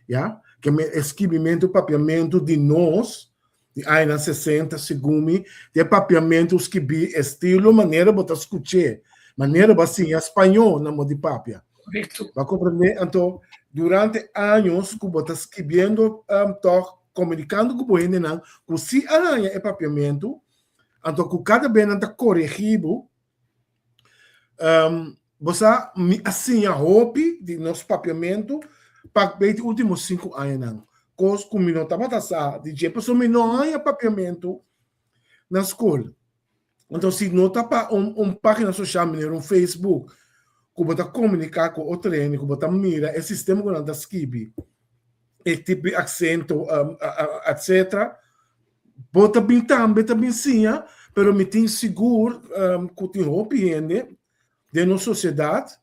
G: Ya? Ke me eskibimento papiamentu di nos, Di añanan sesenta, segun mi, di e papiamentu skibí estilo manera bo ta skuch'é, manera bo a siña spañó na mo di papia.
C: Korekto.
G: Bo a komprendé? Anto, durante años ku bo ta skibiendo tòg komunikando ku bo hendenan ku sí a haña e papiamentu, anto ku kada bes nan ta koregí bo, Bo sa, mi a siña hopi di nos papiamentu pa bei di último sinku añanan. Kos ku mi no tabata sa di dje pasobra mi no haña papiamentu na skol. Anto si no ta pa un un página sosial manera un Facebook ku bo ta komuniká ku otro hende, ku bo ta mira e sistema ku nan ta skibi, e tipo di aksento, etcetera, Bo ta bin tambe ta bin siña, pero mi tin sigur ku tin hopi hende den nos sosiedat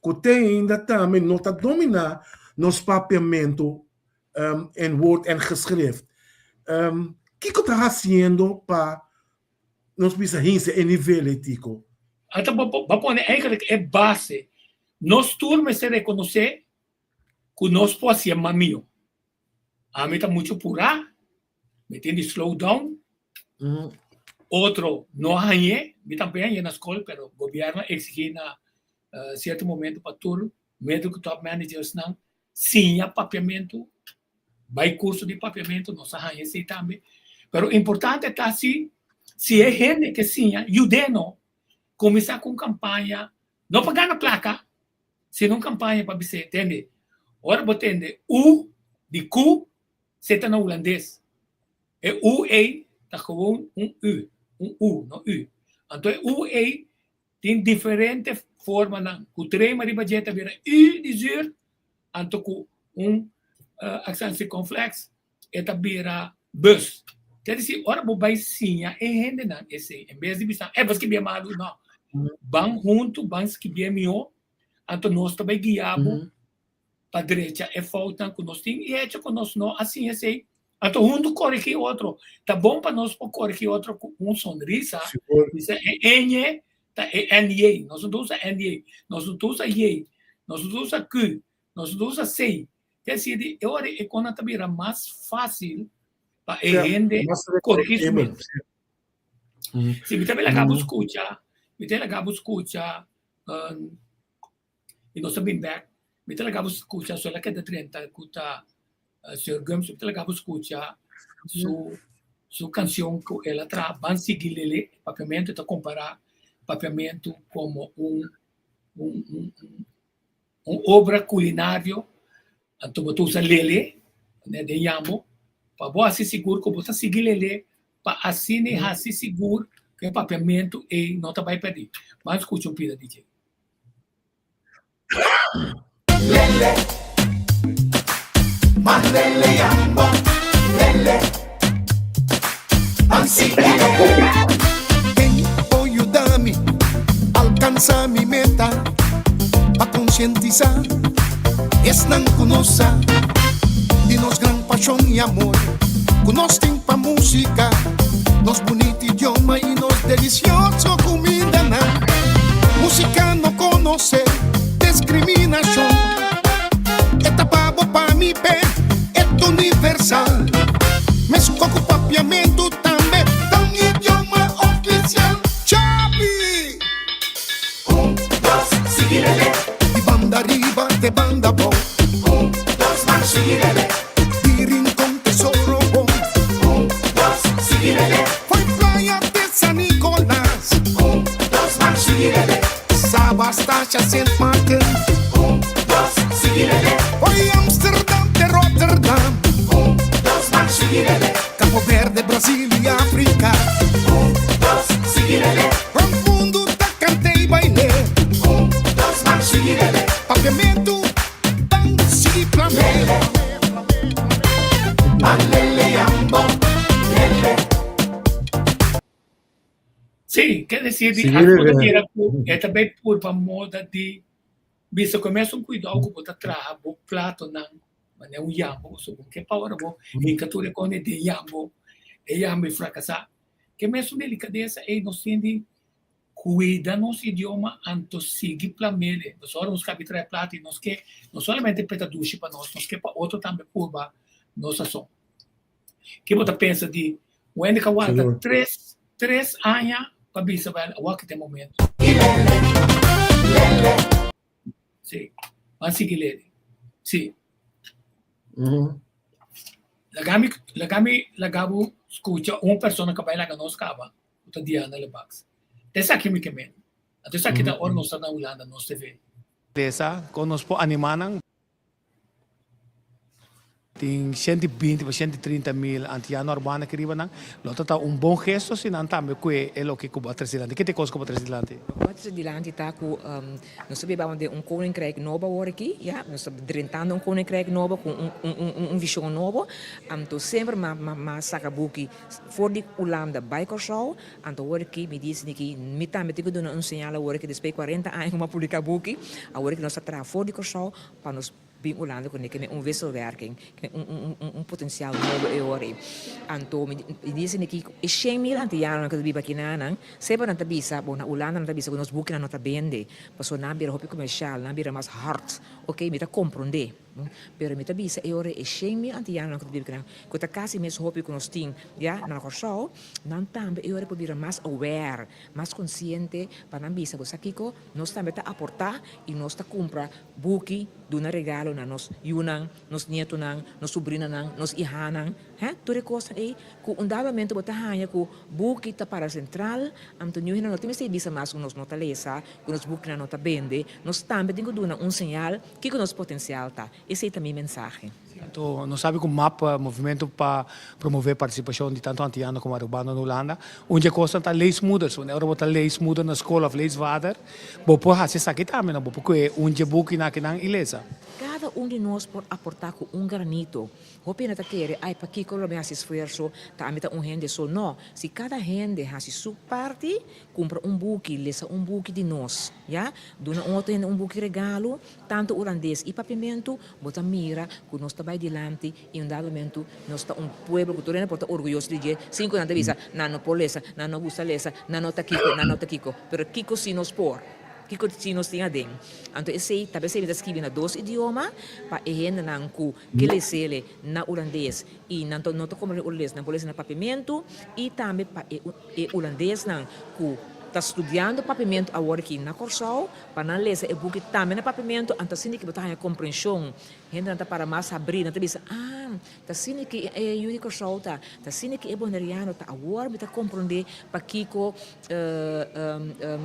G: ku te ainda tambe no ta dominá nos papiamentu en woord en geschrift. Kiko ta hasiendo pa nos bisa hinse e nivel ei, Tico?
C: Anto bo a pone eigenlijk e base. Nos tur mester rekonosé ku nos por hasié mas mihó. Ami ta mucho purá, mi tin di slow down. Otro no a hañ'é, mi tambe hañ'é na skol, pero gobierno a exigí na cierto momento pa tur middle ku top managersnan siña papiamentu, bai curso di papiamentu, nos a haña esei tambe. Pero importante ta si, si e hende ke siña, yud'é no, kuminsá ku un kampaña, no pa gana plaka, Sino un campaña pa bis'é, tende, ora bo tende U di Q, se ta na hulandes. E U ei ta gewoon un U, un U, no U. Anto e U ei tin diferente formanan. Ku trema riba dje ta bira U di zuur, anto ku un accent circonflex e ta bira bus. Ker disi, ora bo bai siña e hendenan esei, en bes di bisa, e bo skibia malu, no. Ban huntu, ban skibia mihó, anto nos ta bai guia bo pa drecha e foutnan ku nos tin i hecho ku nos no a siña esei. Anto huntu korigí otro. Ta bon pa nos por korigí otro ku un sonrisa. Bisa e Ñ ta e NJ. Nos no ta usa NJ. Nos no ta usa J. Nos no ta usa Q. Nos no ta usa C. Te así di e ora e kona ta bira mas fásil pa e hende korigí su mes. Si mi ta laga bo skucha, mi ta laga bo skucha i nos ta bin bek, mi ta laga bo skucha so el a keda drenta ku ta Señor Gumbs, mi ta laga bo skucha su su kanshon ku el a traha Ban Sigui Lele, papiamentu, e ta kompará papiamentu komo un un un un obra kulinario, anto bo ta usa lele den yambo pa bo hasi sigur ku bo ta sigui lele pa asina e hasi sigur ku e papiamentu ei no ta bai pèrdí. Ban skucha un pida di dje.
E: Lele, man lele yambo, lele, man sigui lele. Ken por yuda mi alcansa mi meta pa concientisa esnan cu no sa di nos gran pasion y amor cu nos tin pa musica, nos bunito idioma y nos delicioso cumindanan. Musica no conoce discriminacion, e ta pa bo, pa mi, p'e, e ta universal. Mesco cu papiamento tambe ta un idioma oficial. Chapi! Un, dos, sigui lele. Di banda riba te banda bou. Un, dos, ban sigui lele. Di Rincon te Sorobon. Un, dos, sigui lele. Foi Playa te San Nicolas. Un, dos, ban sigui lele. Saba, Statia, Sint Maarten. Un, dos, sigui lele. Foi Amsterdam te Rotterdam. Un, dos, ban sigui lele. Cabo Verde, Brasil y Africa. Un, dos, sigui lele. Rond mundo ta canta y baile. Un, dos, ban sigui lele. Papiamento, ban sigui plam'é. Ban lele yambo, lele.
C: Sí, ke desir di
G: Sigui
C: aki bo ta
G: lele.
C: mira ku e ta bai purba moda di bisa ku e mesun kuidou ku bo ta traha bo platonan manera un yambo, so bo ke pa ora bo hinka tur e kos den yambo, e yambo e frakasá. Ke mesun delikadesa ei nos tin di kuida nos idioma anto sigui plamele. Pasobra ora nos kabi traha e plata i nos ke no solamente pa e ta dushi pa nos, nos ke pa otro tambe purba nos sazon. Ke bo ta pensa di un hende ka warda tres tres aña pa bisa bel awor ki ta e momento? Sí, ban sigui lele. Sí. Laga mi laga mi laga bo skucha un persona ku a bai laga nos kaba, ku ta Diana Lebacs. Ta esaki mi ke men. Anto esaki ta ora nos ta na Hulanda, nos TV.
H: Lesa kon nos por animá nan. Tin 120 pa 130 mil antiano Arubano aki riba nan. Lo ta ta un bon gesto si nan tambe kue e loke ku bo a trese dilanti. Ke ta e kos ku bo a trese dilanti?
I: Loke bo a trese dilanti ta ku nos ta biba den un koninkrijk nobo awor aki, ya. Nos ta drentando un koninkrijk nobo ku un un un vishon nobo. Anto semper m'a m'a saka buki for di Hulanda bai Kòrsou. Anto awor aki mi di esaki mi tambe tin ku duna un señal awor aki despues di kuarenta aña ku m'a publiká buki, awor aki nos ta traha for di Kòrsou pa nos Bin Hulanda ku kende un wisselwerking, kende un un un un potensial nobo e ora ei. Anto mi di esei aki e shen mil antianonan ku ta biba aki nan, semper nan ta bisa, bo na Hulanda nan ta bisa ku nos bukinan no ta bende, pasobra nan a bira hopi komershal, nan a bira mas hard. Oke, mi ta komprondé, pero mi ta bisa e ora ei e shen mil antianonan ku ta biba aki nan, ku ta kasi mes hopi ku nos tin ya na Kòrsou, nan tambe e ora ei por bira mas aware, mas konsiente pa nan bisa bo sa kiko, nos tambe ta aportá i nos ta kumpra Buki, duna regalo na nos yunan, nos nietonan, nos subrinanan, nos ihanan, hè, tur e kosnan ei ku un dado momento bo ta haña ku buki ta para sentral, anto niun hende no ta mester bisa mas ku nos no ta lesa, ku nos bukinan no ta bende, nos tambe tin ku duna un señal kiko nos potensial ta. Esei ta mi mensahe.
H: Anto nos sabi ku map, Movimento pa Promove Partisipashon di tantu Antiano komo Arubano na Hulanda, un dje kosnan ta leesmoeders. Wanneer ora bo ta leesmoeder na skol òf leesvader, Bo por hasi esaki tambe, no? Bo por kohe un dje bukinan akinan i lesa.
I: Kada un di nos por aportá ku un granito. Hopi hende ta kere, Ai, pakiko lo mi hasi esfuerso? Ta ami ta un hende so. No, si kada hende hasi su parti, kumpra un buki, lesa un buki di nos, ya, duna un otro hende un buki regalo, tantu hulandes i papiamentu, bo ta mira ku nos ta bai. bai dilanti i un dado momentu nos ta un pueblo ku tur hende por ta orguyoso di dje sin ku nan ta bisa nan no por lesa, nan no gusta lesa, nan no ta kiko, nan no ta kiko. Pero kiko si nos por? Kiko si nos tin aden? Anto esei ta besei mi ta skibi na dos idioma pa e hendenan ku ke lesele na hulandes i nan no ta komprende hulandes nan por lesa na papiamentu i tambe pa e e hulandesnan ku ta studiando papiamentu awor aki na Kòrsou pa nan lesa e buki tambe na papiamentu anto asina ki bo ta haña komprenshon. Hendenan ta para mas habrí nan ta bisa ah ta asina ki e yu di Kòrsou ta, ta asina ki e boneriano ta awor mi ta komprondé pakiko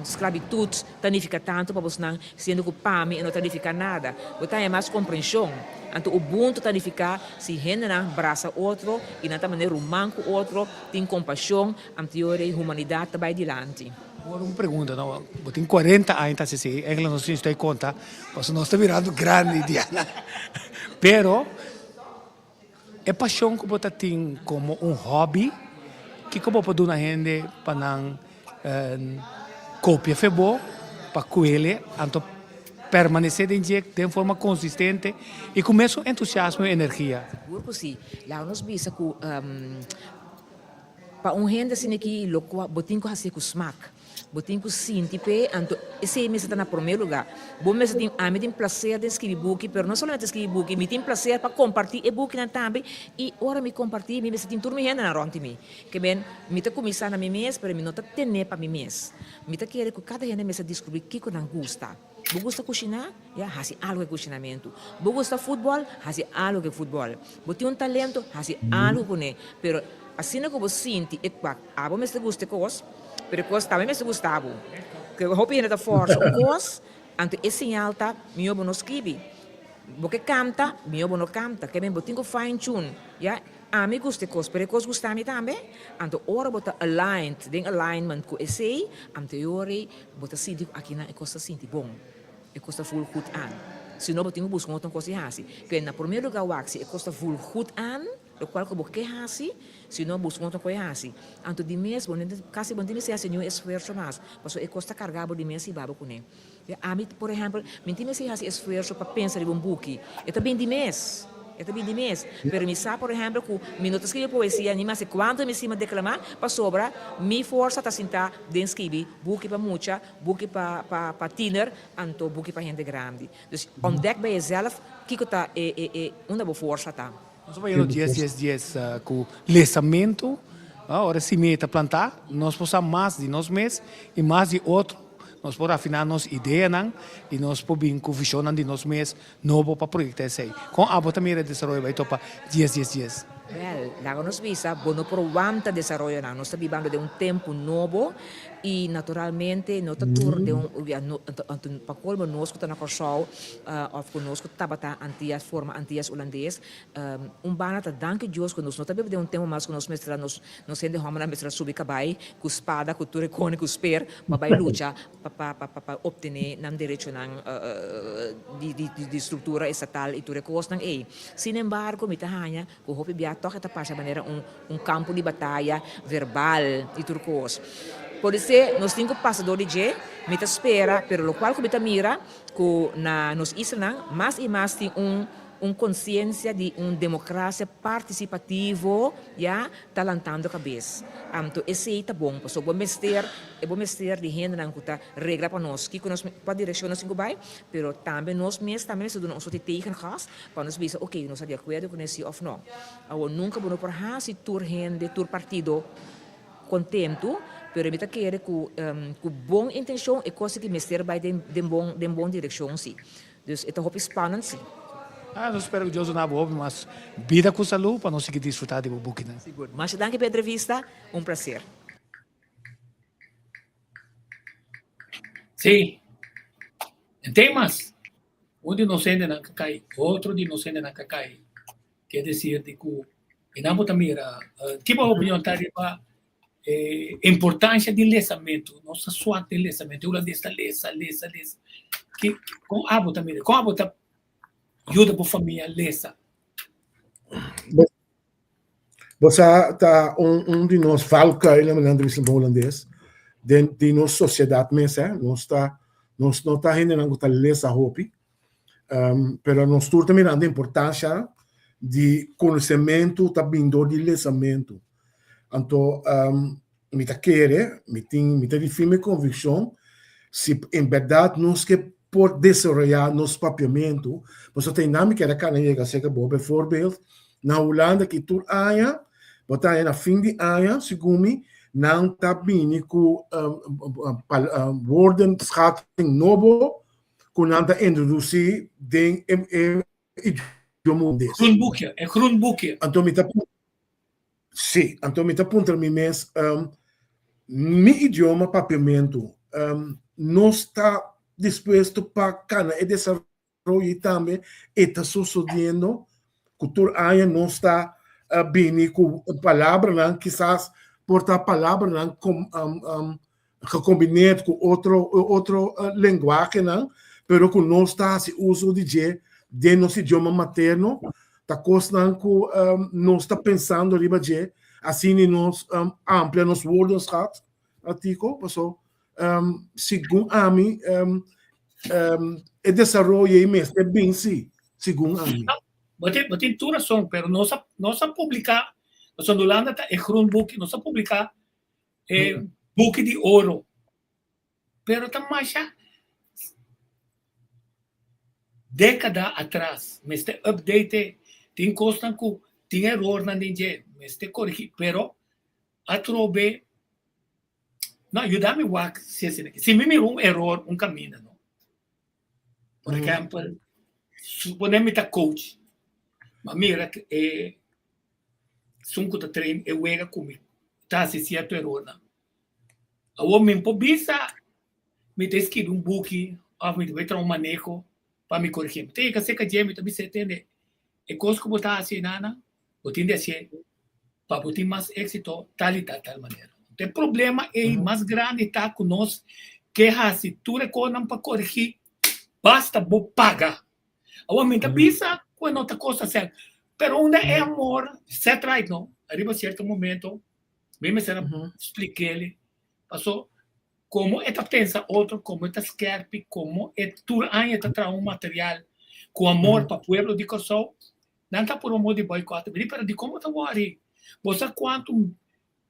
I: Sklabitut ta nifiká tantu pa bosnan, siendo ku pa mi e no ta nifiká nada. Bo ta haña mas komprenshon. Anto ubuntu ta nifiká si hendenan brasa otro i nan ta manera ruman ku otro, tin kompashon, anto yo rei humanidat ta bai dilanti.
H: Awor un pregunta, no? Bo tin kuarenta aña ta hasi esei, eigenlijk nos tin stoi konta, pasobra nos ta birando grandi, Diana. Pero. E pasion ku bo ta tin komo un hòbi, kiko bo por duna hende pa nan kopia fe bo, pa kuele, anto permanesé den dje den forma konsistente i ku mesun entusiasmo i energia?
I: Sigur ku si. Laga nos bisa ku pa un hende asina aki lokual bo tin ku hasié ku smak. Bo tin ku sinti p'e, anto esei mester ta na promé lugá. Bo mester tin, ami tin plaser den skibi buki, pero no solamente skibi buki, mi tin plaser pa kompartí e bukinan tambe, i ora mi kompartí mi mester tin tur mi hendenan rònt di mi. Ke men, mi ta kuminsá na mi mes, pero mi no ta ten'é pa mi mes. Mi ta kere ku kada hende mester diskubrí kiko nan gusta. Bo gusta kushiná? Ya, hasi algu ku e kushinamentu. Bo gusta futbòl? Hasi algu ku e futbòl. Bo tin un talento? Hasi algu kuné. Pero asina ku bo sinti e kwak, abo mester gusta e kos, pero e kos tambe mester gusta bo. Ke hopi hende ta fòrsa un kos, anto e señal ta, mihó bo no skibi. Bo ke kanta, mihó bo no kanta. Ke men bo tin ku fine tune, ya. Ami gusta e kos, pero e kos gusta mi tambe. Anto ora bo ta aligned, den alignment ku esei, anto e ora ei bo ta sinti ku akinan e kos ta sinti bon, e kos ta voel goed aan. Si no bo tin ku buska un otro kos di hasi. Ke na prome luga wak si e kos ta voel goed aan, lokual ku bo ke hasi, si no buska un otro kos di hasi. Anto di mes bo no kasi bo no tin mester hasi niun esfuerso mas, pasobra e kos ta karga bo di mes i babo kuné. Ami, por ehèmpel, mi tin mester hasi esfuerso pa pensa riba un buki. E ta bin di mes. E ta bin di mes. Pero mi sa, por ehèmpel, ku mi no ta skribi poesia ni mas kuantu mi stima deklamá, pasobra mi forsa ta sintá den skribi buki pa mucha, buki pa pa pa tiner, anto buki pa hende grandi. Dus ontdek bij jezelf kiko ta e e e unda bo forsa ta.
H: Nos a bayendo dies dies dies ku lesamentu, ora simia ta plantá, nos por sa mas di nos mes i mas di otro, nos por afiná nos ideanan i nos por bin ku vishonnan di nos mes nobo pa proyektá esei. Kon abo ta mira e desaroyo bai topa dies dies dies?
I: Wèl, laga nos bisa, bo no por wanta desaroyonan. Nos ta bibando den un tempu nobo i naturalmente no ta tur den un, ya, no, anto pa kolmo nos ku ta na Kòrsou òf ku nos ku tabata Antias, forma Antias Hulandes, Un banda ta danki Dios ku nos no ta biba den un tempu mas ku nos mester a nos nos hende hòmbernan mester a subi kabai ku spada ku tur e kone ku sper pa bai lucha pa pa pa pa optené nan derechonan di di di struktura estatal i tur e kosnan ei. Sin embargo mi ta haña ku hopi bia tòg e ta pasa manera un un kampo di bataya verbal i tur kos. Podisé nos tin ku pasa dor di dje, mi ta spera pero lokual ku mi ta mira ku na nos islanan mas i mas tin un Un konsiensia di un demokrasia partisipativo ya ta lantando kabes. Anto esei ta bon pasobra bo mester e bo mester di hendenan ku ta regla pa nos kiko nos kua direkshon nos tin ku bai, pero tambe nos mes tambe mester duna un sort di tegengas pa nos bisa oke nos ta di akuerdo ku esei òf no. Awor nunka bo no por hasi tur hende tur partido kontentu, pero mi ta kere ku ku bon intenshon e kos aki mester bai den den bon den bon direkshon si. Dus e ta hopi spannend si.
H: Ah, nos spera ku Dios duna bo hopi mas bida ku salú pa nos sigui disfrutá di bo bukinan.
I: Sigur. Masha danki pa e entrevista. Un placer.
C: Sí. En temas, un di nos hendenan ka kai, otro di nos hendenan ka kai. Ke desir di ku e nan bo ta mira, ki bo opinion ta riba E importancia di lesamento, nos ta swak den lesamento, e hulandes ta lesa, lesa, lesa. Ki, kon abo ta mira? Kon abo ta yuda bo famia lesa?
G: Bo sa ta un, un di nos valkuilen, nan ta bisa na hulandes, den di nos sosiedat mes, eh. Nos ta, nos no ta hendenan ku ta lesa hopi, um, pero nos tur ta mirando importancia. di konosementu ta bin dor di lesamentu. Anto mi ta kere, mi tin, mi ta di firme konvikshon, si en bèrdat nos ke por desaroyá nos papiamentu, pasobra ta einan mi kere a kana yega serka bo. Bijvoorbeeld, na Hulanda ki tur aña, bo ta haña na fin di aña, segun mi, nan ta bini ku woordenschatting nobo ku nan ta introdusí den e idioma hulandes.
C: Groenboekje, e groenboekje.
G: Anto mi ta Sí, anto mi ta puntra mi mes, mi idioma papiamentu, nos ta dispuesto pa kana e desaroyo i tambe e ta sosodiendo ku tur aña nos ta bini ku palabranan, kisas por ta palabranan gecombineerd cu otro otro lenguahenan, pero cu nos ta haci uso di dje den nos idioma materno, ta cosnan cu nos ta pensando riba dje, asina nos amplia nos woordenschat, Tico, paso segun ami e desaroyo ei mester bin si, segun ami.
C: Bo tin, bo tin tur rason, pero nos a, nos a publica, pasobra Hulanda ta e groenboek, nos a publica e buki di oro. Pero ta masha dékada atras. Mester update, tin kosnan ku tin erornan den dje, mester korigí, pero atrobe no yuda mi wak si asina. Si mi mira un eror un kaminda no. Por ehèmpel, supone mi ta coach, mi a mira e Esun ku ta train e wega ku mi ta hasi sierto erornan. Awor mi por bisa mi ta skibi un buki òf mi ta bai traha un maneho pa mi korigí. Mi ta yega serka dje mi ta bis'é, tende, e kos ku bo ta hasi einan, bo tin di hasié pa bo tin mas éksito tal i tal tal manera. E problema ei mas grandi ta ku nos ke hasi tur e kosnan pa korigí, basta bo paga. Awor mi ta bisa ku e no ta kosta sèn, pero unda e amor set right no, ariba sierto momento mi mester a splik'el paso komo e ta pensa otro, komo e ta skèrpi, komo e tur aña e ta traha un material ku amor pa pueblo di Kòrsou, nan ta puru amor di boycott. Mi di pero dikon bo ta wòri? Bo sa kuantu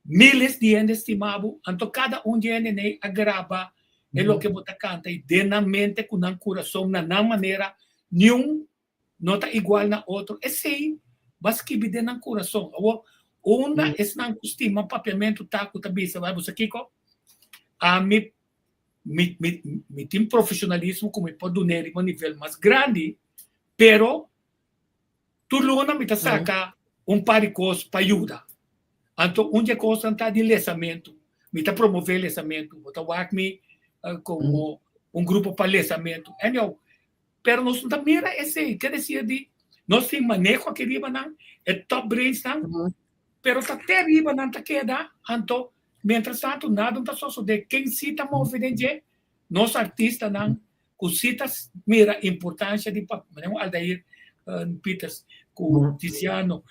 C: Miles di hende stima bo, anto kada un di hende nei a graba e loke bo ta kanta i den nan mente ku nan kurason na nan manera, niun no ta igual na otro, esei bo a skibi den nan kurason. Awor, unda esnan ku stima papiamentu ta ku ta bisa, Bai, bo sa kiko? Ami, mi, mi, mi tin profesionalismo ku mi por dun'é riba un nivel mas grandi, pero Tur luna mi ta saka un par di kos pa yuda. Anto un di e kosnan ta di lesamentu. Mi ta promové lesamentu. Bo ta wak mi komo un grupo pa lesamentu. Anyhow, pero nos no ta mira esei. Ke desir di nos tin maneho aki riba nan, e top brainsnan, pero ta te riba nan ta keda. Anto, mientras tantu nada no ta sosodé. Ken si ta move den dje? Nos artistanan ku si ta mira importansha di papia, manera un Aldair Pieters ku Tiziano,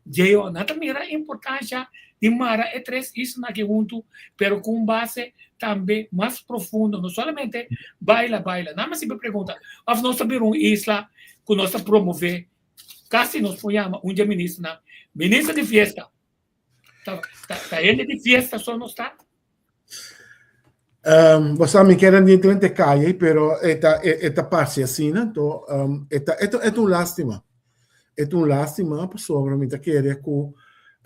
C: Jeon, nan ta mira importansha di mara e tres islanan aki huntu, pero ku un base tambe mas profundo, no solamente baila baila. Nan mi siempre pregunta, òf nos ta bira un isla ku nos ta promove, kasi nos por yama un dje ministernan, minister di fiesta. Ta hende di fiesta so nos ta?
G: Um, bo sa, mi quier ni entra en detalle, pero e ta, e, e ta parce asina, anto, um, e ta, e ta, e ta un lástima. E ta un lástima pasobra mi ta kere ku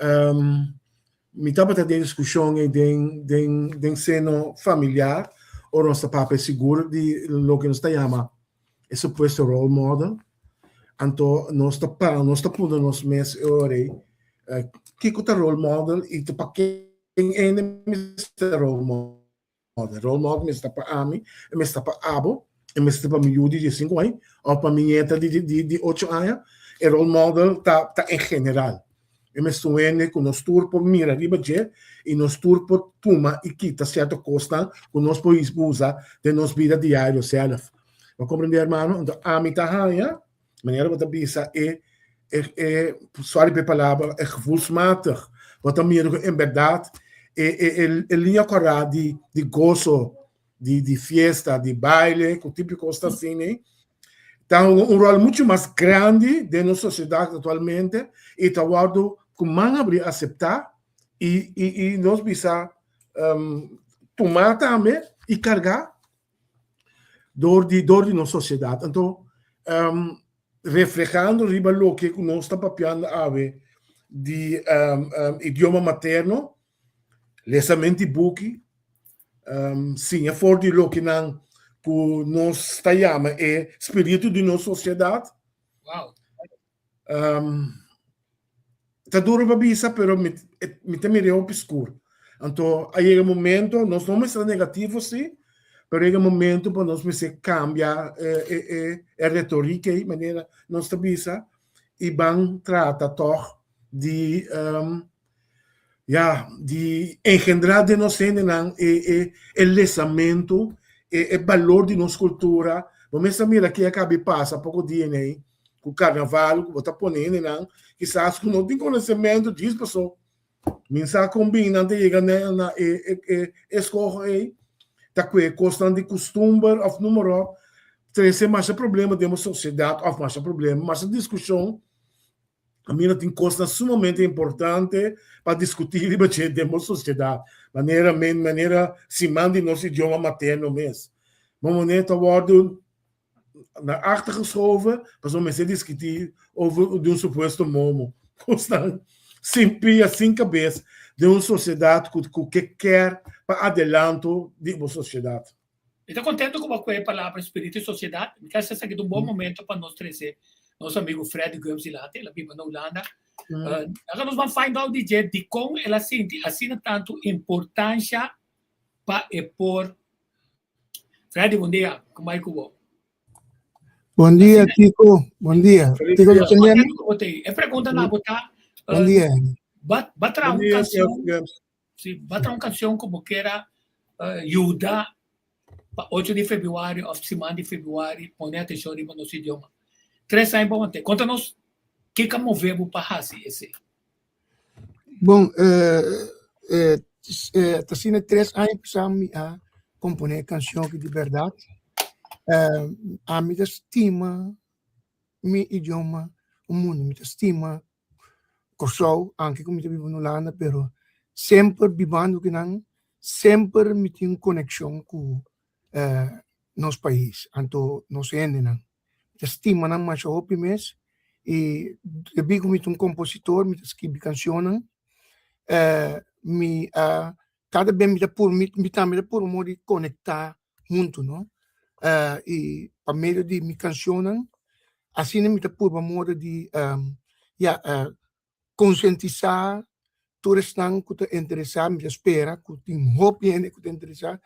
G: um, mi tabata den diskushon ei den, den, den seno familiar, ora nos ta papia sigur di loke nos ta yama e supuesto role model. Anto nos ta pa, nos ta puntra nos mes e ora ei, eh, kiko ta role model i ta pa ken Ken hende mester role model? Role model mester ta pa ami, e mester ta pa abo, e mester ta pa mi yu di diesinku aña òf pa mi nieta di di di ocho aña. E role model ta ta en general. E mester un hende ku nos tur por mira riba dje i nos tur por tuma i kita sierto kosnan ku nos por usa den nos bida diario sèlf. Bo a komprendé hermano? Anto ami ta haña Manera bo ta bisa e e e sorry pa e palabra e gevoelsmatig bo ta mira ku en bèrdat e e e e liña kòrá di di goso di di fiesta di baile ku tipo di kos ta asina ei. Ta hunga un ròl muchu mas grandi den nos sosiedat aktualmente i ta wòrdu ku man abrí aseptá i i i nos bisa tumá tambe i kargá dor di dor di nos sosiedat. Anto reflehando riba loke ku nos ta papiando awe di idioma materno, lesamento di buki, siña for di loke nan ku nos ta yama e spiritu di nos sosiedat.
C: Wow.
G: Ta duro pa bisa, pero mi, mi ta mira hopi skur. Anto a yega momento, nos no mester ta negativo si, pero yega momento pa nos mester kambia e, e, e, e retorika ei, manera nos ta bisa, i ban trata tòg di ya, di engendrá den nos hendenan e, e, e lesamentu, e, e balor di nos kultura. Bo mes a mira ke a kabi pasa poko dia nei ku karnaval, ku bo ta pone hendenan kisas ku no tin konosementu djis paso min sa kon bin nan ta yega na, na e, e, e eskoho ei, ta kue kosnan di kustumber òf numero trese masha problema den bo sosiedat òf masha problema, masha diskushon. A mira tin kosnan sumamente importante pa diskutí riba dje den bo sosiedat, manera men manera siman di nos idioma materno mes. Bo manera ta wòrdu na achter geschoven pasobra mester diskutí over di un supuesto momo. Kosnan sin pia, sin kabes den un sosiedat ku ku ke kèr pa adelanto di bo sosiedat.
C: Mi ta contento cu bo a coge e palabra spiritu y sociedad. Mi ta esaki ta un bon momento pa nos trece nos amigo Freddy Gumbs dilanti. El a biba na Hulanda. Laga nos ban find out di dje dicon el a sinti asina tanto importancia pa e por. Freddy, bon dia. Con bai cu bo?
J: Bon dia, Tico. Bon dia.
C: Feliz
J: Tico,
C: dia.
J: no tendé?
C: Contento cu bo ta ei. E pregunta na bo ta,
J: Bon dia.
C: ba, ba traha
G: Bon
C: un
G: dia,
C: cancion
G: Gumbs.
C: Si bo ta un kanshon ku bo kier a yuda pa ocho di februari òf siman di februari pone atenshon riba nos idioma. Tres aña bo mant'é. Konta nos kiko a move bo pa hasi esei.
J: Bon, ta asina tres aña pasá mi a komponé e kanshon aki di bèrdat. Ami ta stima mi idioma un mundu, mi ta stima Kòrsou, anke ku mi ta biba na Hulanda, pero semper bibando kinan, semper mi tin un konekshon ku nos pais, anto nos hendenan. Mi ta stima nan masha hopi mes i debí ku mi ta un kompositor, mi ta skibi kanshonnan, mi a kada bes mi ta puru, mi tambe ta puru modo di konektá huntu, no? I pa medio di mi kanshonnan, asina mi ta purba modo di ya konsientisá tur esnan ku ta interesá, mi ta spera ku tin hopi hende ku ta interesá,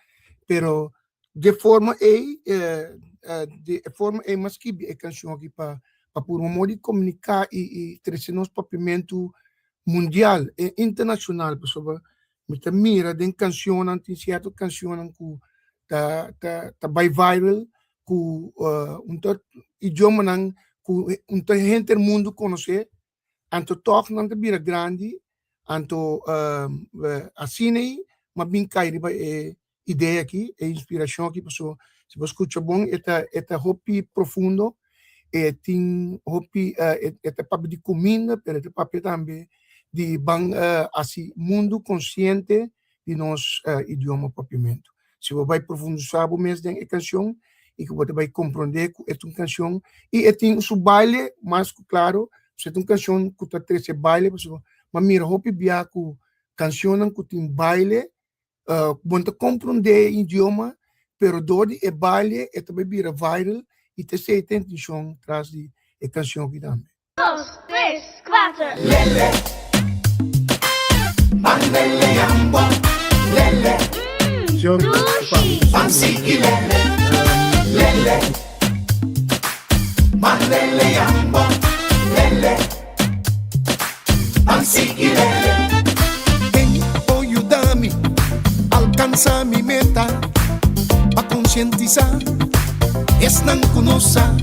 J: pero di e forma ei, di e forma ei mi a skibi e kanshon aki pa pa purba modo di komuniká i i trese nos papiamentu mundial e internashonal, pasobra mi ta mira den kanshonnan tin sierto kanshonnan ku ta ta ta bai viral ku un ta idiomanan ku un ta henter mundu konosé anto tòg nan ta bira grandi anto asina ei mi a bin kai riba e idea aki e inspirashon aki pasobra si bo skucha bon e ta e ta hopi profundo e tin hopi e ta papia di kuminda pero e ta papia tambe di ban hasi mundu konsiente di nos idioma papiamentu. Si bo bai profundisá bo mes den e kanshon i ku bo ta bai komprondé ku e ta un kanshon i e tin su baile mas ku klaro, pasobra e ta un kanshon ku ta trese baile pasobra bo a mira hopi bia ku kanshonnan ku tin baile bo no ta komprondé e idioma pero dor di e baile e ta bai bira viral i ta esei ta e intenshon tras di e kanshon aki tambe.
K: Dos, tres, kuater.
E: Lele, ban lele yambo, lele.
G: Señor,
K: Dushi.
E: Ban sigui lele, lele. Ban lele yambo, lele. Ban sigui lele. Ken por yuda mi alcansa mi meta pa concientisa esnan cu no sa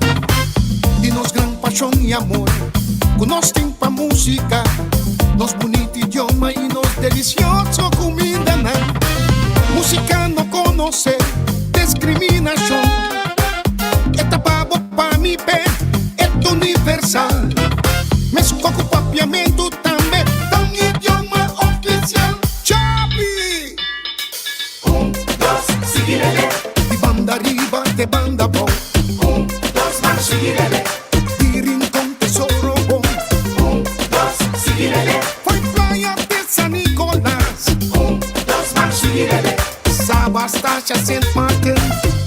E: di nos gran pasion y amor cu nos tin pa musica, nos bunito idioma y nos delicioso cumindanan. Musica no conoce discriminacion, e ta pa bo, pa mi, p'e. sigui lele. Di banda riba te banda abou. Un, dos, ban sigui lele. Di Rincon te Sorobon. Un, dos, sigui lele. Foi Playa te San Nicolas. Un, dos, ban sigui lele. Saba, Statia, Sint Maarten.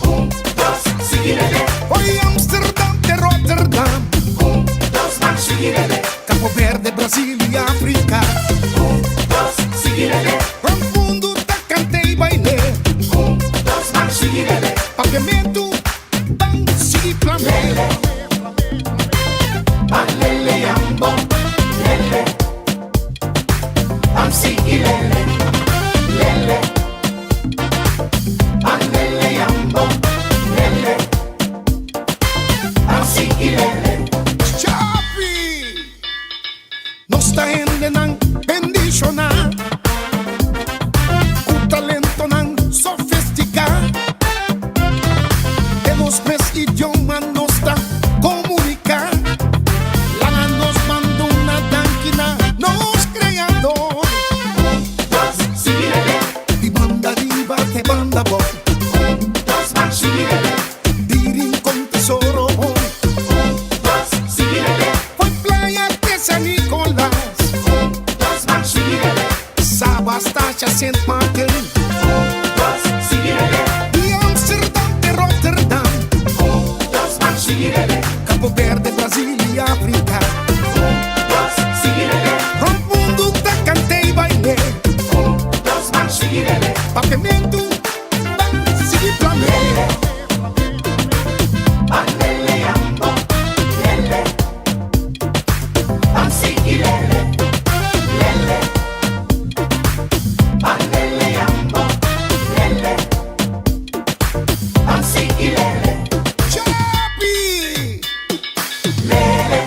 E: Un, dos, sigui lele. Foi Amsterdam te Rotterdam. Un, dos, ban sigui lele. Cabo Verde, Brasil y Africa. Un, dos, sigui lele. Rond mundu ta kant'é i bail'é. Un, dos, ban sigui lele. Papiamentu, ban sigui plam'é. Lele, ban lele yambo, lele. Ban sigui lele, lele. Ban lele yambo, lele. Ban sigui lele. Chapi! Nos ta hendenan bendishoná ku talentonan sofistiká. Den nos mes idioma nos ta komuniká. Laga nos bandona danki na nos Kreador. Un, dos, sigui lele. Di banda riba te banda abou. Un, dos, ban sigui lele. Di Rincon te Sorobon. Un, dos, sigui lele. Foi Playa te San Nicolas. Un, dos, ban sigui lele. Saba, Statia, Sint Maarten. Un, dos, sigui lele. Di Amsterdam te Rotterdam. Un, dos, ban sigui lele. Cabo Verde, Brasil y Africa. Un, dos, sigui lele. Rond mundu ta cant'é y bail'é. Un, dos, ban sigui lele. Papiamentu, ban sigui plam'é. Ban lele yambo, lele. Ban sigui lele, lele. Ban lele yambo, lele. Ban sigui lele. Chapi! Lele,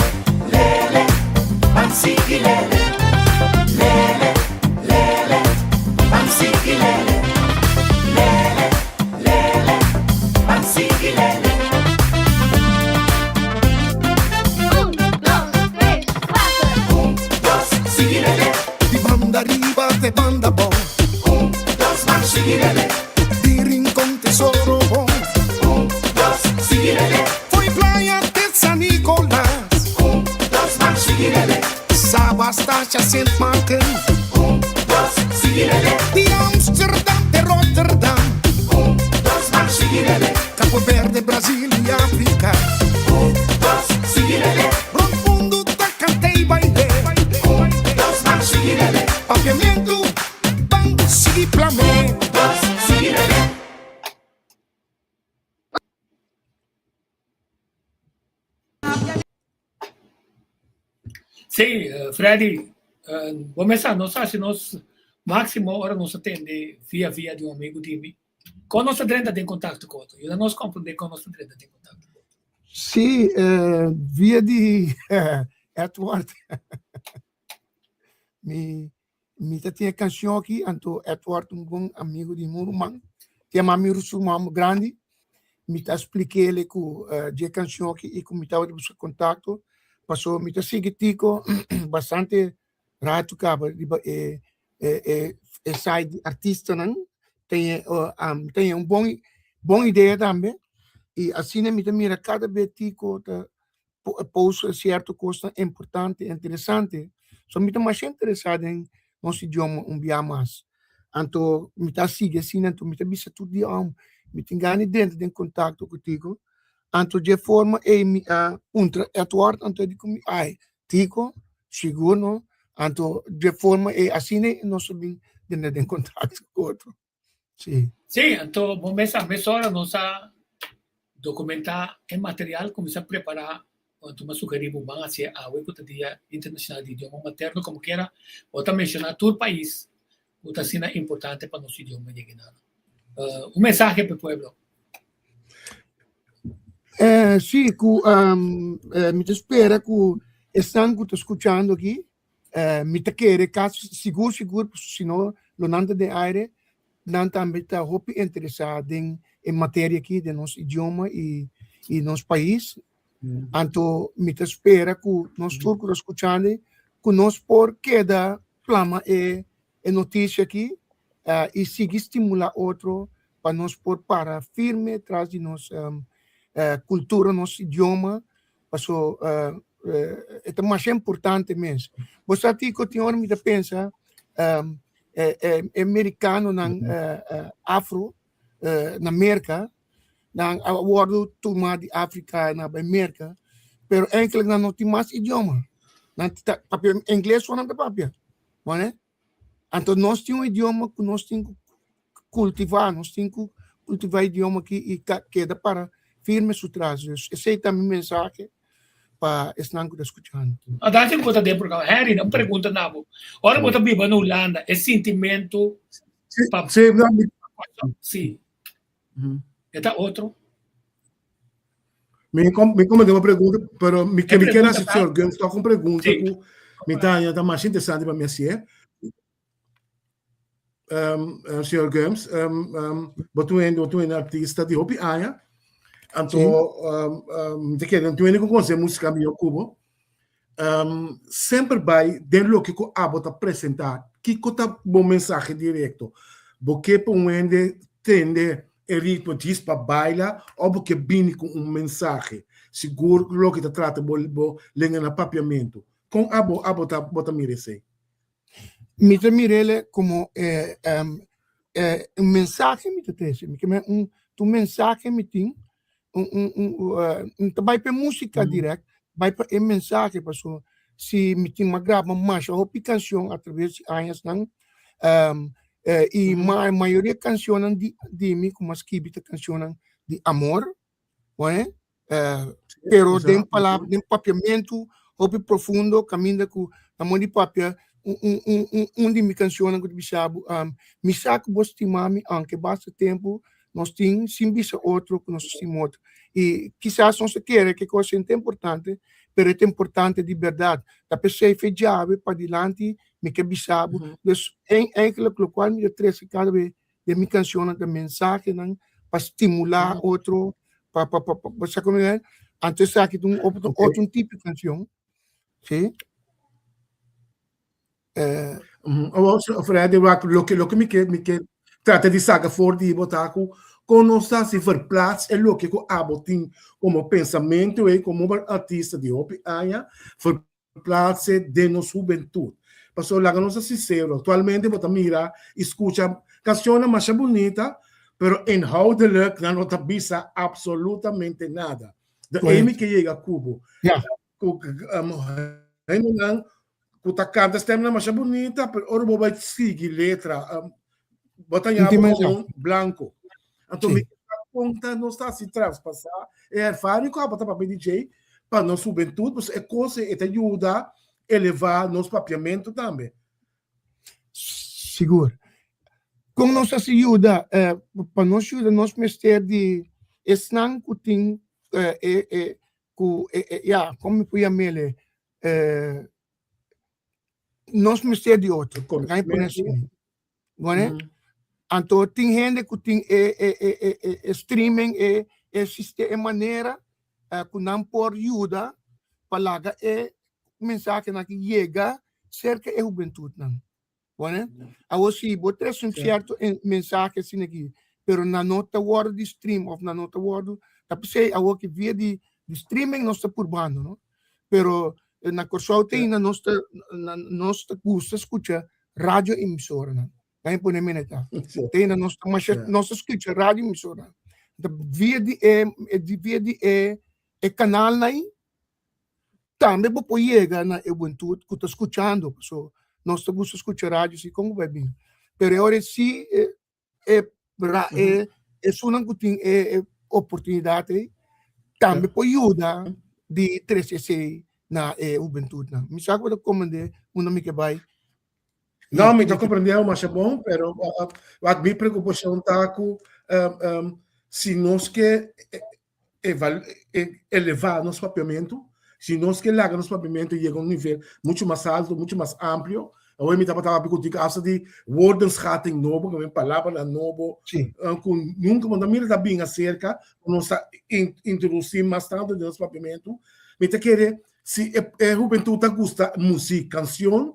E: lele, ban sigui lele. Lele, lele, ban sigui lele. Lele, lele, ban sigui lele.
K: Un, dos, tres, kuater.
E: Un, dos, sigui lele. Di banda riba te banda abou. Un, dos, ban sigui lele. Di Rincon te Sorobon. Un, dos, sigui lele. Foi Playa te San Nicolas. Un, dos, ban sigui lele. Saba, Statia, Sint Maarten. Un, dos, sigui lele. Di Amsterdam te Rotterdam. Un, dos, ban sigui lele. Cabo Verde, Brasil y Africa. Un, dos, sigui lele. Rond mundu ta kant'é i bail'é. Un, dos, ban sigui lele. Papiamentu, ban sigui plam'é. Dos, sigui lele.
C: Sí, Freddy, bo mester nos hasi nos máximo ora nos a tende via via di un amigo di mi. Kon nos ta drenta den kontakto ku otro? Yuda nos komprendé kon nos ta drenta den kontakto ku otro.
J: Sí, via di Edward. Mi mi ta tin e kanshon aki, anto Edward un bon amigo di mi ruman, ta yama mi su ruman grandi, mi ta splik'é ku dje kanshon aki i ku mi tabata buska kontakto, paso mi ta sigui Tico bastante ratu kaba riba e e e site di artistanan, tin tin un bon bon idea tambe i asina mi ta mira kada bes Tico ta post cierto cosnan importante, interesante. So mi ta masha interesa den nos idioma un bia mas. Anto mi ta sigui asina, anto mi ta bisa tur dia, oh, mi tin gana di drenta den contacto contigo. Anto dje forma ei mi a puntra Edward, anto e di cu mi, ai, Tico, sigur no. Anto dje forma ei asina nos a bin drenta den contacto cu otro. Sí.
C: Sí, anto bo mes a mesora nos a documentá e material, cuminsá prepará, anto mi a sugerí bo ban hacié awe cu ta Dia Internacional di Idioma Materno, como kiera bo ta mencioná tur pais cu ta asina importante pa nos idioma yega nan. Un mensahe pa e pueblo.
J: Sí, cu mi ta spera cu esnan cu ta scuchando aki Mi ta kere casi sigur sigur si no lo nan ta den aire nan tambe ta hopi interesa den e materia aki den nos idioma y y nos pais anto mi ta spera cu nos tur cu ta scuchando cu nos por keda plama e e noticia aki y sigui stimula otro. pa nos por para firme tras di nos kultura, nos idioma, paso e ta masha importante mes. Bo sa Tico, tin ora mi ta pensa e merikanonan afro na Merka, nan a wòrdu tumá di Afrika nan a bai Merka, pero enkele nan no tin mas idioma, nan ta papia ingles so nan ta papia, bo. Anto nos tin un idioma ku nos tin ku kultivá, nos tin ku kultivá idioma aki i keda para firme su tras. Dus esei ta mi mensahe pa esnan ku ta skuchando.
C: Danki ku bo ta den programa. Henry, un pregunta na bo. Ora bo ta biba na Hulanda, e sintimentu pa Sí. E ta otro.
G: Mi kom mi komende un pregunta, pero mi ke mi quiere hacer señor Guns toch un pregunta sí. ku mi ta ta mas interesante pa mi hacer. Um, uh, señor Guns, um, um, bo tu bo tu un artista di hopi aña. Anto sí. um, um, te quiere tu ku conoce música mi cubo. Um, semper bai den loke ku abo ta presentá. Kiko ta bo mensahe direkto? Bo ke pa un hende tende e ritmo djis pa baila òf bo ke bini ku un mensahe? Sigur loke ta trata bo bo lenga na papiamentu. Kon abo abo ta bo ta mira esei?
J: Mi ta mir'el komo e un mensahe mi ta trese. Mi ke men un un mensahe mi tin un un un un ta bai pa e músika dirèkt, bai pa e mensahe pasobra si mi tin mas graba masha hopi kanshon atraves di añasnan i mayoria kanshonnan di di mi ku mi a skibi ta kanshonnan di amor. Oe? Pero den palabra, den papiamentu hopi profundo, kaminda ku na mon di papia un, un, un, un, un di mi kanshonnan ku ta bisa bo, mi sa ku bo stima mi aunke basta tempu nos tin sin bisa otro ku nos ta stima otro. I kisas nos ta kere ku e kos ei no ta importante, pero e ta importante di bèrdat. Ta p'esei fe djawe padilanti mi ke bisa bo. Dus eigenlijk lokual mi ta trese kada be den mi cancionnan ta mensahenan pa stimula otro, pa pa pa pa sa como e, anto esaki ta un otro otro un tipo di cancion, si.
G: Eh. Awor, Freddy, wak, loke loke mi ke mi ke trata di saka for di bo ta ku kon nos ta hasi verplaats e loke ku abo tin komo pensamentu ei komo artista di hopi aña, Place den nos hubentud. Pasobra laga nos ta sincero, actualmente bo ta mira y scucha cancionnan masha bunita, pero inhoudelijk nan no ta bisa absolutamente nada. De ey mi ke yega cu bo. Cu hendenan cu ta canta stemnan masha bunita, pero ora bo bay sigui letra, bo ta ña bo como blanco. Anto mi kon ta nos ta hasi traspasá e ervaring ku abo ta papia di djei pa nos hubentut, pasobra e kos ei e ta yuda elevá nos papiamentu tambe.
J: Sigur. Kon nos hasi yuda? Pa nos yuda nos mester di esnan ku tin e e ku e ya kon mi por yam'el e nos mester di otro. Laga mi pone asina. Bueno, anto tin hende ku tin e e e e e e streaming e e siste e manera eh, ku nan por yuda pa laga e mensahenan aki yega serka e hubentutnan. Bueno, awor si bo trese un sierto mensahe asina aki, pero nan no ta wòrdu di stream òf nan no ta wòrdu, ta p'esei awor ki via di di streaming nos ta purbando, no? Pero na Kòrsou te ainda nos ta nos ta gusta skucha radio emisoranan. Nan e pone mene ta. Te ainda nos ta masha nos ta skucha radio emisoranan. Ta via di e via di e e kanalnan ei tambe bo por yega na e hubentud ku ta skuchando paso nos ta gusta skucha radio si kon ku bai bin. Pero e ora si e e ra e esunnan ku tin e e oportunidat ei tambe por yuda di trese esei na e hubentutnan. Mi sa ku bo ta komprendé unda mi ke bai.
G: No, mi ta komprendé masha bon, pero wak mi preokupashon ta ku si nos ke elevá nos papiamentu, si nos ke laga nos papiamentu yega un nivel muchu mas alto, muchu mas amplio, awor mi tabata papia contigo hasta di woordenschatting nobo, ku palabranan nobo, ku nunka bo no ta mira ta bin aserka, ku nos ta introdusí mas tantu den nos papiamentu. Mi ta kere si e hubentut ta gusta muzik, kanshon,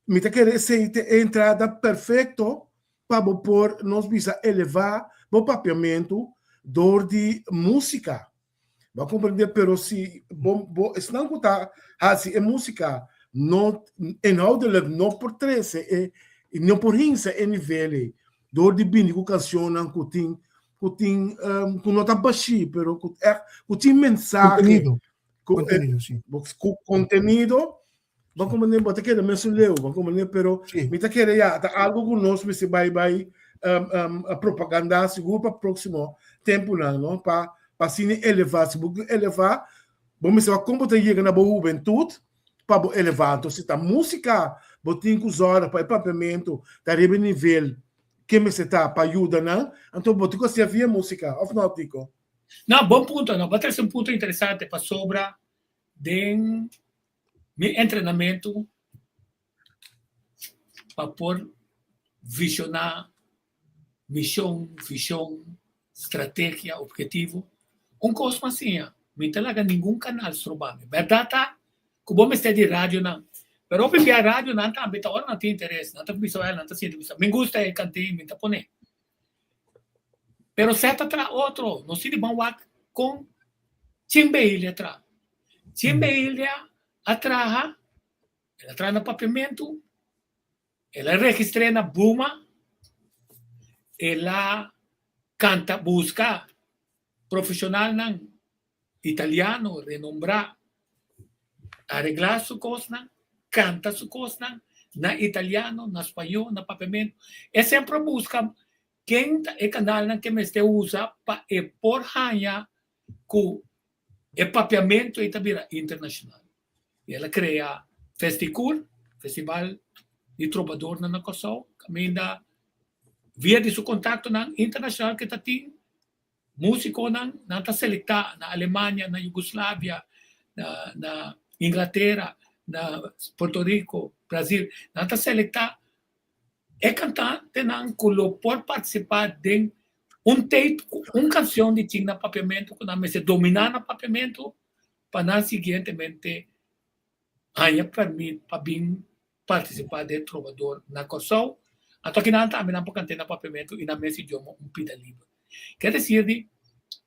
G: mi ta kere esei ta e entrada perfekto. pa bo por nos bisa elevá bo papiamentu dor di músika. Bo a komprendé? Pero si bo bo esnan ku ta hasi e músika no inhoudelijk no por trese e no por hinsa e nivel ei dor di bini ku kanshonnan ku tin ku tin ku no ta bashí pero ku ègt ku tin mensahe
J: Kontenido.
G: ku
J: Kontenido, sí.
G: ku kontenido Bo comprende, bo ta kere mesun leu, bo comprende, pero
J: Sí.
G: mi ta kere ya, ta algo ku nos mester bai bai um, um, propaganda sigur pa próximo temponan, no? Pa pa asina elevá, si bo ke elevá, bo mester wak kon bo ta yega na bo hubentud pa bo elevá. Anto si ta músika, bo tin ku zòrg pa e papiamentu ta riba e nivel ke mester ta pa yuda nan, anto bo tin ku hasié via músika, òf no, Tico?
C: No, bon punto, no. Bo a trese un punto interesante pasobra den Mi entrenamentu pa por visioná mishon, vishon, strategia, obhetivo. Un kos mi a siña, mi ta laga ningun kanal stroba mi. Bèrdat ta ku bo mester di radionan, pero hopi bia radionan tambe ta ora nan tin interes, nan ta kuminsá wèl, nan ta sinti bisa, mi gusta e kant'ei, mi ta pon'é. Pero sèt a traha otro, nos tin di ban wak kon Chin Behilia traha. Chin Behilia a traha, el a traha na Papiamentu, el a registr'é na Buma, el a kanta buska profeshonalnan italiano renombrá areglá su kosnan, kanta su kosnan na italiano, na spañó, na Papiamentu. E semper a buska ken ta e kanalnan ke mester usa pa e por haña ku E papiamentu ei ta bira internashonal. I el a krea Festikur, Festival di Trobadornan na Kòrsou, kaminda via di su kontaktonan internashonal ke ta tin músikonan, nan ta selektá na Alemania, na Yugoslavia, na na Inglatera, na Puerto Rico, Brazil, nan ta selektá E kantantenan ku lo por partisipá den un tape ku un kanshon di tin na papiamentu ku nan mester dominá na papiamentu pa nan siguientemente haña pèrmit pa bin partisipá den Trovador na Kòrsou. Anto akinan tambe nan por kant'é na papiamentu i nan mes idioma un pida liber. Ke desir di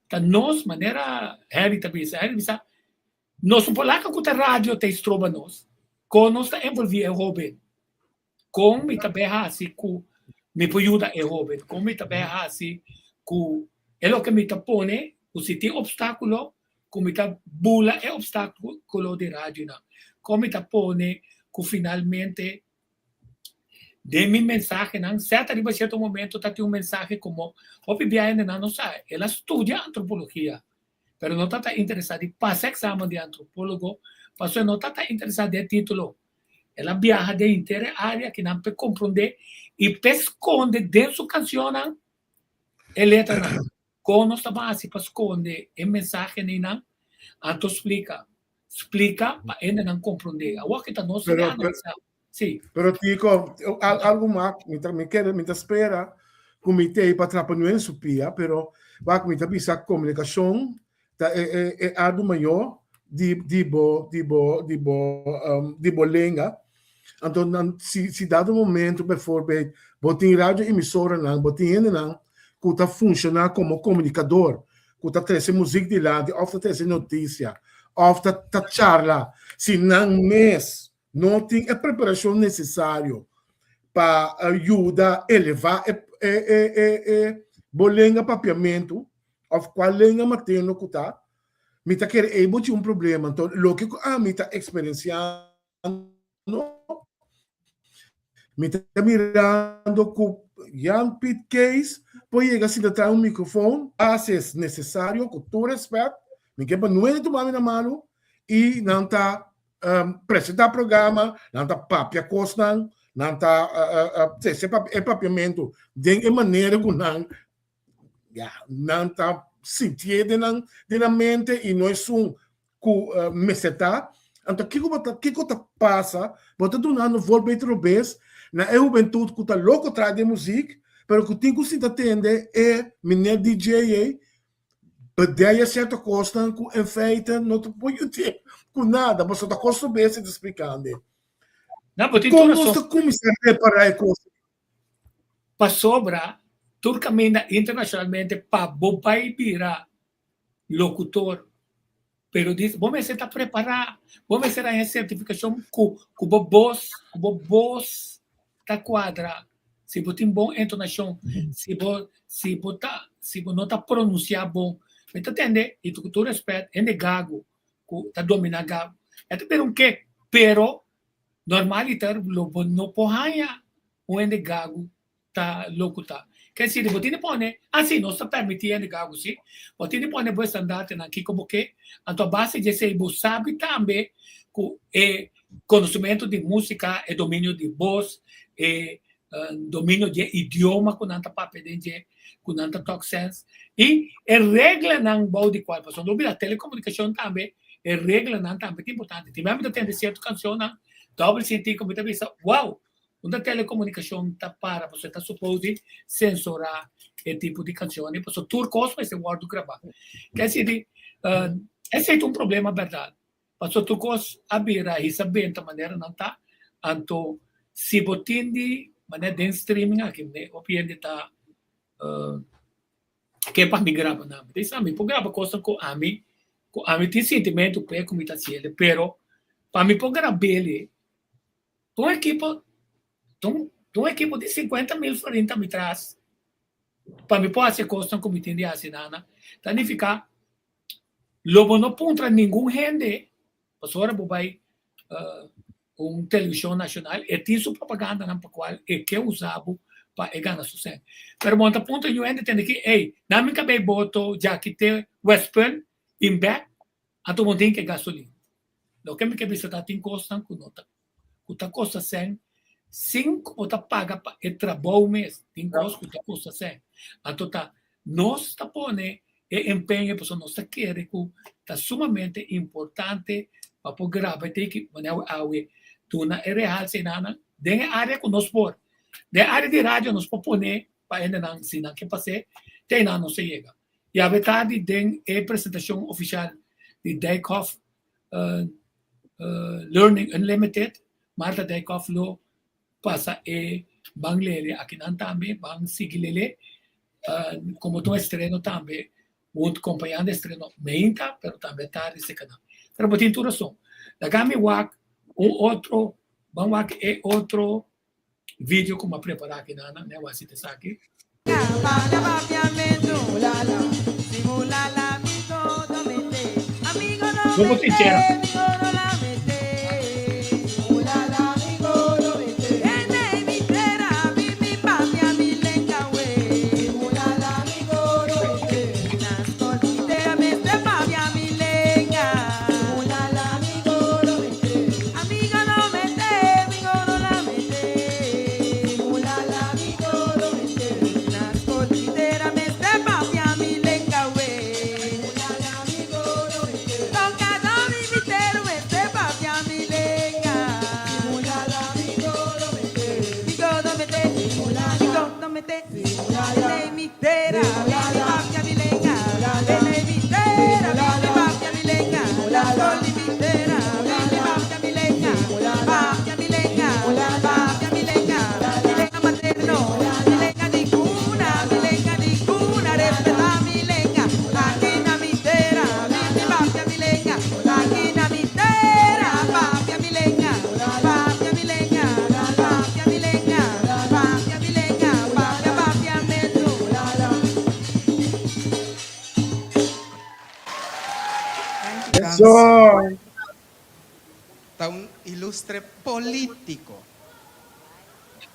C: ta nos manera Henry ta bisa, Henry bisa nos no por laga ku ta radio ta estroba nos, kon nos ta envolví e hóben Kon mi ta bay hasi ku mi por yuda e hoben? Kon mi ta bay hasi ku e loke mi ta pone ku si tin opstákulo ku mi ta bula e opstákulo di radionan? Kon mi ta pone ku finalmente den mi mensahenan sèt ariba sierto momento ta tin un mensahe komo hopi bia hendenan no sa el a studia antropologia pero no ta ta interesá di pasa eksamen di antropólogo pasobra e no ta ta interesá den e título. El a biaha den henter e área ki nan p'e komprondé i p'e skonde den su kanshonnan e letranan. Kon nos ta ban hasi pa skonde e mensahenan? Anto splika. Splika pa hendenan komprondé. Awor ki ta nos
G: Pero,
C: ta
G: pero,
C: analisá. Sí.
G: pero Tico, al, algo mas, mi ta, mi kere, mi ta spera ku mi t'ei pa trapa nu en su pia, pero wak mi ta bisa komunikashon ta e e e algu mayor di di bo di bo di bo um, di bo lenga. Anto nan si si dado momento bijvoorbeeld bo tin radio emisoranan, bo tin hendenan ku ta funshoná komo komunikador, ku ta trese muzik dilanti òf ta trese notisia òf ta ta charla, si nan mes no tin e preparashon nesesario pa yuda elevá e e e e e bo lenga papiamentu òf kual lenga materno ku ta, mi ta kere ei bo tin un problema. Anto loke ku ami ta eksperensiando, mi ta mirando ku Jan Piet Kees por yega sinta tras un mikrofon, bases nesesario ku tur rèspèt, mi ke pa nuende tuma mi na malu i nan ta presentá programa, nan ta papia kosnan, nan ta trese e papiamentu den e manera ku nan ya nan ta sintié den nan den nan mente i no esun ku mester ta. Anto kiko bo ta kiko ta pasa? Bo ta dunando voorbeeld robes na e hubentut ku ta loko tras di e muzik, pero ku tin ku sinta tende e meneer DJ ei bedeya sierto kosnan ku en feite no ta por yud'é ku nada, pasobra ta kos robes e ta splikando.
C: No, bo tin
G: Kon
C: tur
G: nos
C: rason.
G: ta kuminsá repará e kos?
C: Pasobra tur kaminda internashonalmente pa bo bai bira lokutor, periodista, bo mester ta prepará, bo mester haña sertifikashon ku ku bo bos, ku bo bos ta kuadra, si bo tin bon entonashon, si bo si bo ta si bo no ta pronunsiá bon. Mi ta tende, i ku tur rèspèt, hende gagu ku ta dominá gagu, e ta bira un ke, pero normaliter lo bo no por haña un hende gagu ta lokuta. Ke si bo tin di pone, ah si, nos ta permití hende gagu si, bo tin di pone bo estandartenan kiko bo ke, anto a base di esei bo sabi tambe ku e konosementu di músika, e dominio di bos, e dominio di e idioma ku nan ta papia den dje, ku nan ta tok sèns, i e reglanan bou di kual, pasobra no olbida telekomunikashon tambe, e reglanan tambe ta importante. Tin bia mi ta tende sierto kanshonnan dòbel sentido ku mi ta bisa, wow! Unda telecomunicacion ta para pasobra ta suppose di censura e tipo di cancion ei pasobra tur cos mester wordo graba. Ke si di esei ta un problema berdad pasobra tur cos a bira hisa benta manera nan ta anto si bo tin di manera den streaming aki hopi hende ta ke pa mi graba nan. Mi ta bisa mi por graba cosnan cu ami cu ami tin sintimento p'e cu mi ta haciendo pero pa mi por grab'el Un ekipo, un, un ekipo di 50 mil florin ta mi tras pa mi por hasi e kosnan ku mi tin di hasi nana. Ta nifiká lo bo no puntra ningun hende, pasobra bo bai un televishon nashonal e tin su propagandanan pa kual e ke usa bo pa e gana su sèn. Pero bo no ta puntra niun hende tende ki, ey, nan mi kabei boto djaki te Westpunt bin bèk, anto bo no tin ke gasolin. Loke mi ke bisa ta tin kosnan ku no ta ku ta kosta sèn sin ku bo ta paga pa e trabou mes. Tin kos ku ta kosta sèn. Anto ta nos ta pone e empeño pasobra nos ta kere ku ta sumamente importante pa por graba e tiki manera awe duna e realse enanan den e área ku nos por. Den e área di radio nos por pone pa hendenan si nan ke pas'é te einan nos ta yega. I awe tardi den e presentashon ofishal di Dijkhoff Learning Unlimited, Martha Dijkhoff lo pasa e ban lele akinan tambe, ban sigui lele komo ta un estreno tambe, huntu kompañando e estreno meinta pero tambe tardi serka nan. Pero bo tin tur rason. Laga mi wak un otro, ban wak e otro Video ku mi a prepará aki nan, mi a wak si ta esaki. Bo por sincera.
G: Eso!
L: Ta un ilustre politico.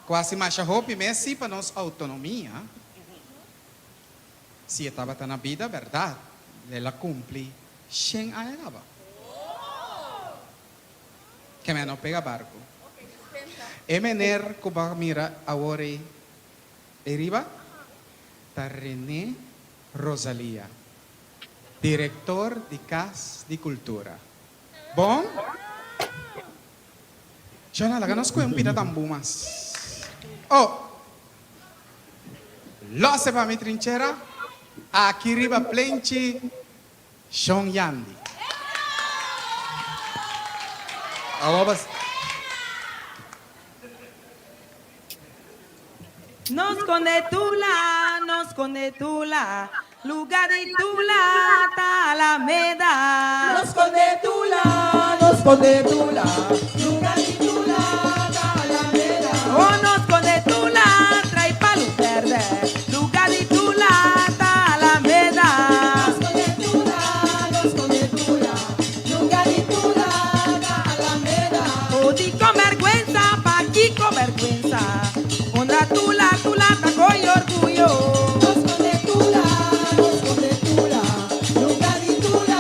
L: Cu haci masha hopi mes si pa nos autonomia. Si e tabata na bida berdad el a cumpli shen aña caba. Ke men no pega barco. E meneer cu bo a mira awor ey riba ta Rene Rosalia, director di Cas di Cultura. Bon? Shona, laga nos coge un pida tambú mas. Oh! Lose pa mi trinchera, aki riba plenchi Shon Yandi. Awor bas.
M: No skonde Tula, no skonde Tula, Luga di Tula ta Alameda.
N: No skonde Tula, no skonde Tula, Luga di Tula ta Alameda.
M: Oh, no skonde Tula, trai palu bèrdè, Luga di Tula ta Alameda.
N: No skonde Tula, no skonde Tula, Luga di Tula ta Alameda.
M: Oh, dikon bèrgwensa, pakiko bèrgwensa? Honra Tula, Tula ta koi orguyo.
N: No skonde Tula, no skonde Tula, Luga di Tula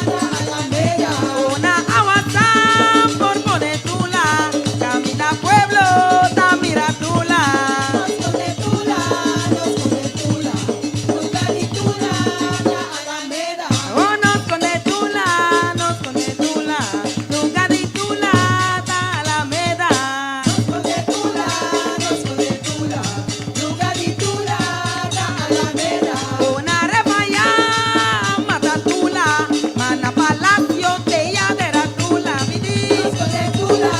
N: ta Alameda.
M: Ona awa san por pone Tula, kaminda pueblo ta mira Tula.
N: No skonde Tula, no skonde Tula, Luga di Tula ta Alameda.
M: Oh, no skonde Tula, no skonde Tula, Luga di Tula ta Alameda.
N: No skonde Tula, no skonde Tula, Luga di Tula ta Alameda.
M: Ona refaya mata Tula, ma na palacio te ya dera Tula, mi di.
N: No skonde Tula,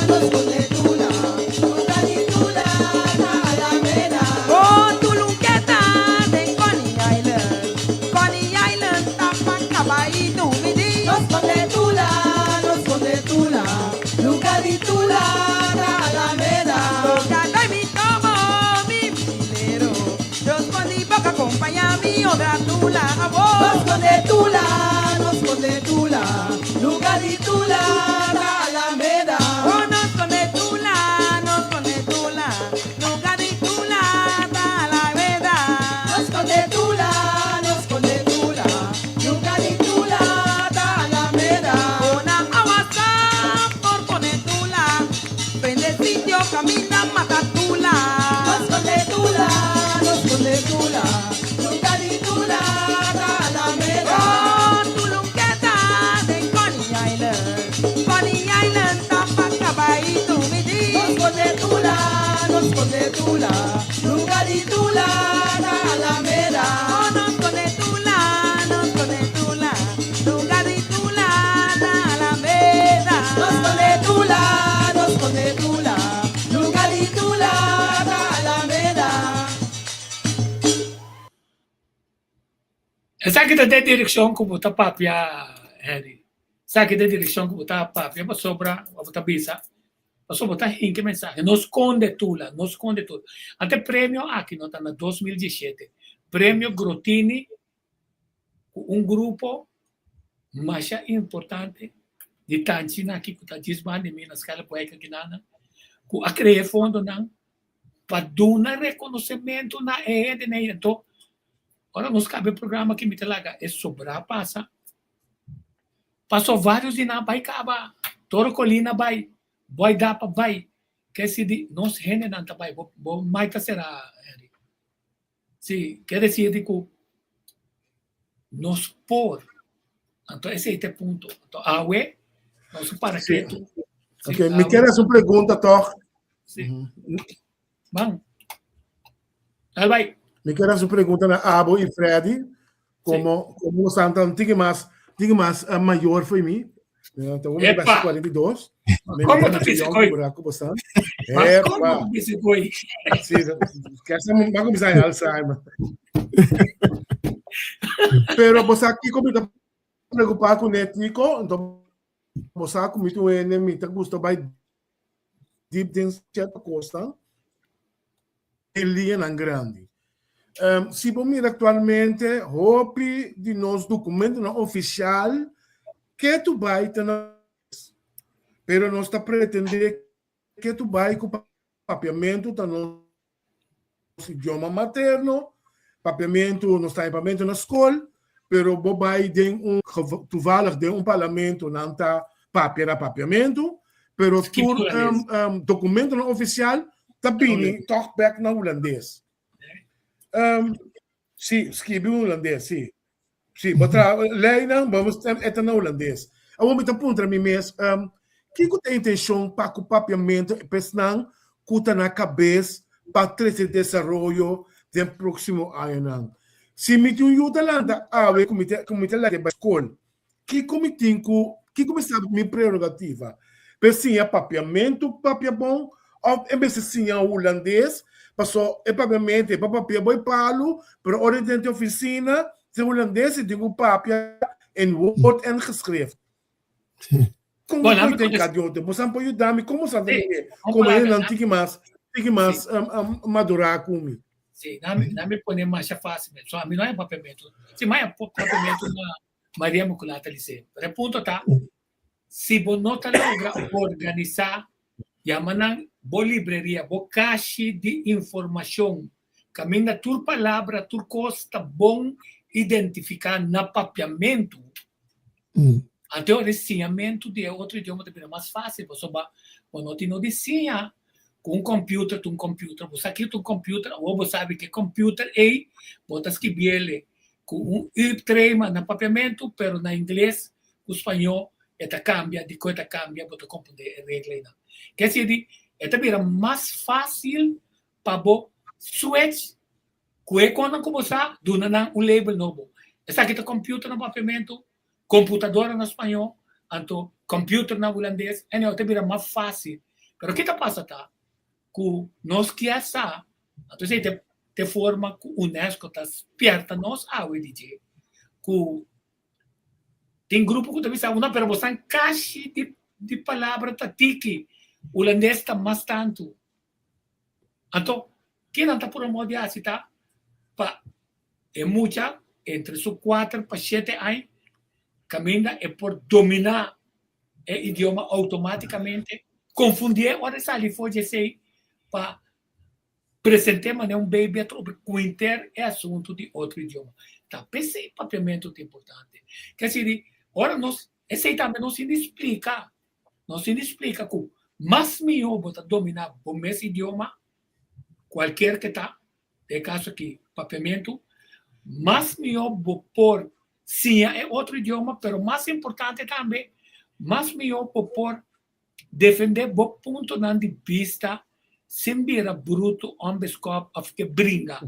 N: no skonde Tula, Luga di Tula ta Alameda.
M: Oh, Tulunqueta den Coney Island, Coney Island ta pa cabaitu, mi di.
N: No skonde Tula, no skonde Tula, Luga di Tula ta Alameda.
M: Boca doy mi tomo, mi milero, yo escondí boca acompaña mi otra Tula, a
N: No
M: vos.
N: skonde Tula, no skonde Tula, Luga di Tula ta Alameda.
M: Oh, no skonde Tula, no skonde Tula, Luga di Tula ta Alameda.
N: No skonde Tula, no skonde Tula, Luga di Tula ta Alameda.
M: Ona awa san por pone Tula, prende sitio, camina, mata Tula.
N: No skonde Tula, no skonde Tula, Luga di Tula ta Alameda.
M: Oh, Tulunqueta den Coney Island, Coney Island ta pa cabaitu, mi di.
N: No skonde Tula, no skonde Tula, Luga di Tula ta Alameda.
M: Oh, no skonde Tula, no skonde Tula, Luga di Tula ta Alameda.
N: No skonde Tula, no skonde Tula, Luga di Tula ta Alameda.
C: Esaki ta den direkshon ku bo ta papia, Henry. Esaki ta e direkshon ku bo ta papia pasobra bo ta bisa, pasobra bo ta hinka e mensahe. No skonde Tula, no skonde Tula. Anto e premio aki no ta na 2017, Premio Grotini ku un grupo masha importante di tanchinan aki ku ta djis banda di mi na Skelpwijk akinana ku a krea e fondonan pa duna rekonosementu na e hendenan ei. Anto ora nos kaba e programa aki mi ta laga e sobrá pasa, paso vários di nan bai kaba, Toro Colina bai, Boy Dapa bai, ke si di nos hendenan ta bai, bo bo mai ta será Henry. Sí, ke desir di ku nos por. Anto esei ta e punto. Anto awe nos a para
G: Sí.
C: ketu. Sí,
G: Ok, mi
C: awe.
G: kier hasi un pregunta toch.
C: Sí. Ban. Dal bai.
G: Mi kier hasi un pregunta na abo i Freddy. Como, como nos tan tan tiki mas, tiki mas uh, mayor foi mi. Então, vamos
C: Epa!
G: 42.
C: Como tu bisa koi?
G: Epa!
C: Como tu bisa koi?
G: Sí, quer ser, vai começar em Alzheimer. Pero você aqui como está preocupado com o Nico, então você comigo ene me tá gusta vai deep den cierto costa e linha grande. Si bo mira actualmente, hopi di nos documentonan oficial ketu bai ta na pero nos ta pretende ketu bai cu papiamento ta nos idioma materno, papiamento nos ta papiamento na school, pero bo bai den un toevallig den un parlamento nan ta papia na papiamento, pero tur documentonan oficial ta bini toch bek na hulandes. Sí, skibi hulandes, sí. Sí, bo tra leinan, bo e ta na hulandes. Awor mi ta puntra mi mes, kiko ta e intenshon pa ku papiamentu e pesnan ku ta na kabes pa trese desaroyo den próksimo añanan? Si mi tin un yu ta lanta awe ku mi ta ku mi ta laga bai skol, kiko mi tin ku kiko mi sabi mi prerogativa? P'e siña papiamentu papia bon òf e mester siña hulandes? Paso e papiamento e pa papia bo e palu, pero ora e den te oficina, te hulandes e tin ku papia in woord en geschrift. Kon
C: Bon,
G: ku ten kadiote? Bo san por yuda mi? Komo san ta mire? Komo hendenan tiki mas, tiki mas madurá ku mi.
C: Sí, nan nan mi pone masha fácil. So ami no hay papiamento. Si mi hay papiamento na Maria Immaculata Liceo. Pero e punto ta, si bo no ta logra organisá, yama nan bo libreria, bo kashi di informashon, kaminda tur palabra, tur kos ta bon identifiká na papiamentu, anto e siñamentu di e otro idioma ta bira mas fásil, pasobra bo no tin no di siña ku un computer ta un computer, bo sa kiko ta un computer, awor bo sabi ku e computer ei bo ta skibiel ku un u-trema na papiamentu, pero na ingles ku spañó e ta kambia, dikon e ta kambia bo ta komprendé e regla einan. Ke si di e ta bira mas fásil pa bo switch ku e konan ku bo sa, duna nan un label nobo. Esaki ta computer na papiamentu, computadora na spañó, anto computer na hulandes, anyhow ta bira mas fásil. Pero ke ta pasa ta ku nos kier sa, anto esei ta e forma ku UNESCO ta spierta nos awe di dje, ku tin grupo ku ta bisa no pero bo san kashi di di palabra ta tiki, hulandes ta mas tantu. Anto kinan ta puru modo di hasi ta pa e mucha entre su kuater pa shete aña kaminda e por dominá e idioma outomátikamente, konfundié ora e sali for di esei pa present'é manera un baby atrobe ku henter e asuntu di otro idioma. Ta p'esei papiamentu ta importante. Ke si di ora nos esei tambe nos tin di splika, nos tin di splika ku mas mihó bo ta dominá bo mes idioma, kualkier ke ta, Den e kaso aki, papiamentu, mas mihó bo por siña e otro idioma, pero mas importante tambe, mas mihó bo por defendé bo puntonan di bista sin bira brutu, ònbeskòp òf ke bringa.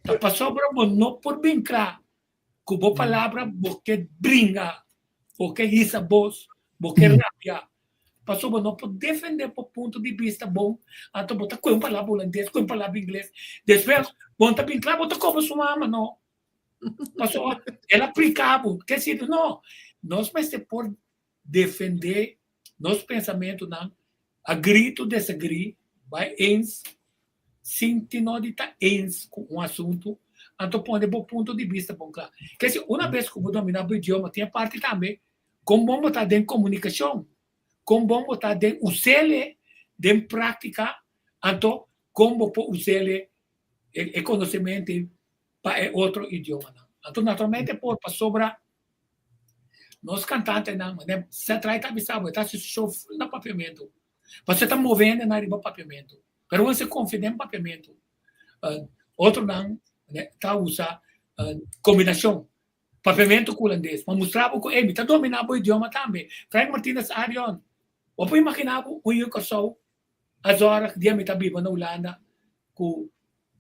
C: Ta pasobra bo no por bin kla ku bo palabra bo ke bringa, bo ke hisa bos, bo ke rabia. Pasobra bo no por defende bo punto di bista bon, anto bo ta kohe un palabra hulandes, kohe un palabra ingles, despues bo no ta bin kla, bo ta koba su mama no. Pasobra el a prika bo, ke sirbi? No, nos mester por defende nos pensamentunan, agree to disagree, bai eens sin tin no di ta eens ku un asuntu, anto pone bo punto di bista bon kla. Ke si una bes ku bo dominá bo idioma, tin e parti tambe kon bon bo ta den komunikashon, kon bon bo ta den us'el den práktika, anto kon bo por us'el e konosementu pa e otro idiomanan. Anto naturalmente por pasobra nos kantantenan, manera Seth Wright ta bisa bo, e ta hasi su show ful na papiamentu. Pasobra e ta move hendenan riba papiamentu. Pero wen se konfia den papiamentu. Otronan ta usa kombinashon papiamentu ku hulandes pa mustra bo ku ey mi ta dominá bo idioma tambe. Frank Martinez Arion, bo por imaginá bo un yu Kòrsou a zòrg dia mi ta biba na Hulanda ku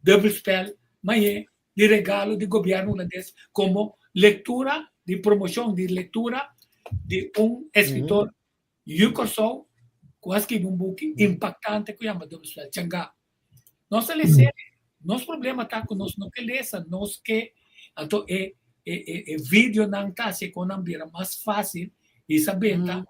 C: dubbelspel mañe di regalo di gobièrnu hulandes komo lektura di promoshon di lektura di un eskritor Yu Kòrsou ku a skibi un buki impaktante ku yama Dubbelspel, Changá. Nos ta lesa e, nos problema ta ku nos no ke lesa, nos ke, anto e e e e videonan ta hasi kon nan bira mas fásil i sa benta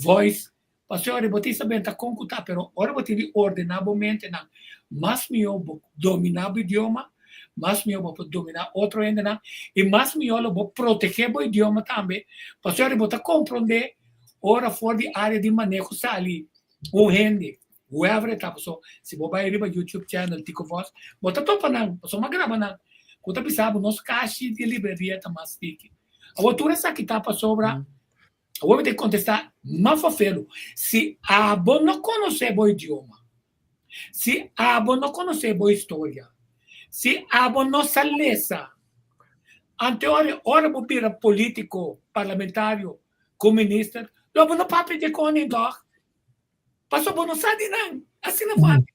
C: voice Pasobra ora bo tin sa benta kon ku ta, pero ora bo tin di ordená bo mentenan, mas mihó bo dominá bo idioma, mas mihó bo por dominá otro hendenan i mas mihó lo bo protegé bo idioma tambe, pasobra ora bo ta komprondé ora for di área di maneho sali un hende, whoever e ta, pasobra si bo bai riba YouTube channel Tico Vos, bo ta topa nan, pasobra mi a graba nan, ku ta bisa bo nos kashi di libreria ta mas tiki. Awor tur esaki ta pasobra Awor mi ta kontestá ma fafelu, si abo no konosé bo idioma, si abo no konosé bo historia, si abo no sa lesa, ante ora ora bo bira polítiko, parlamentario, ku minister, lo bo no papia di e koning tòg? Pasobra bo no sa di nan. Asina fásil.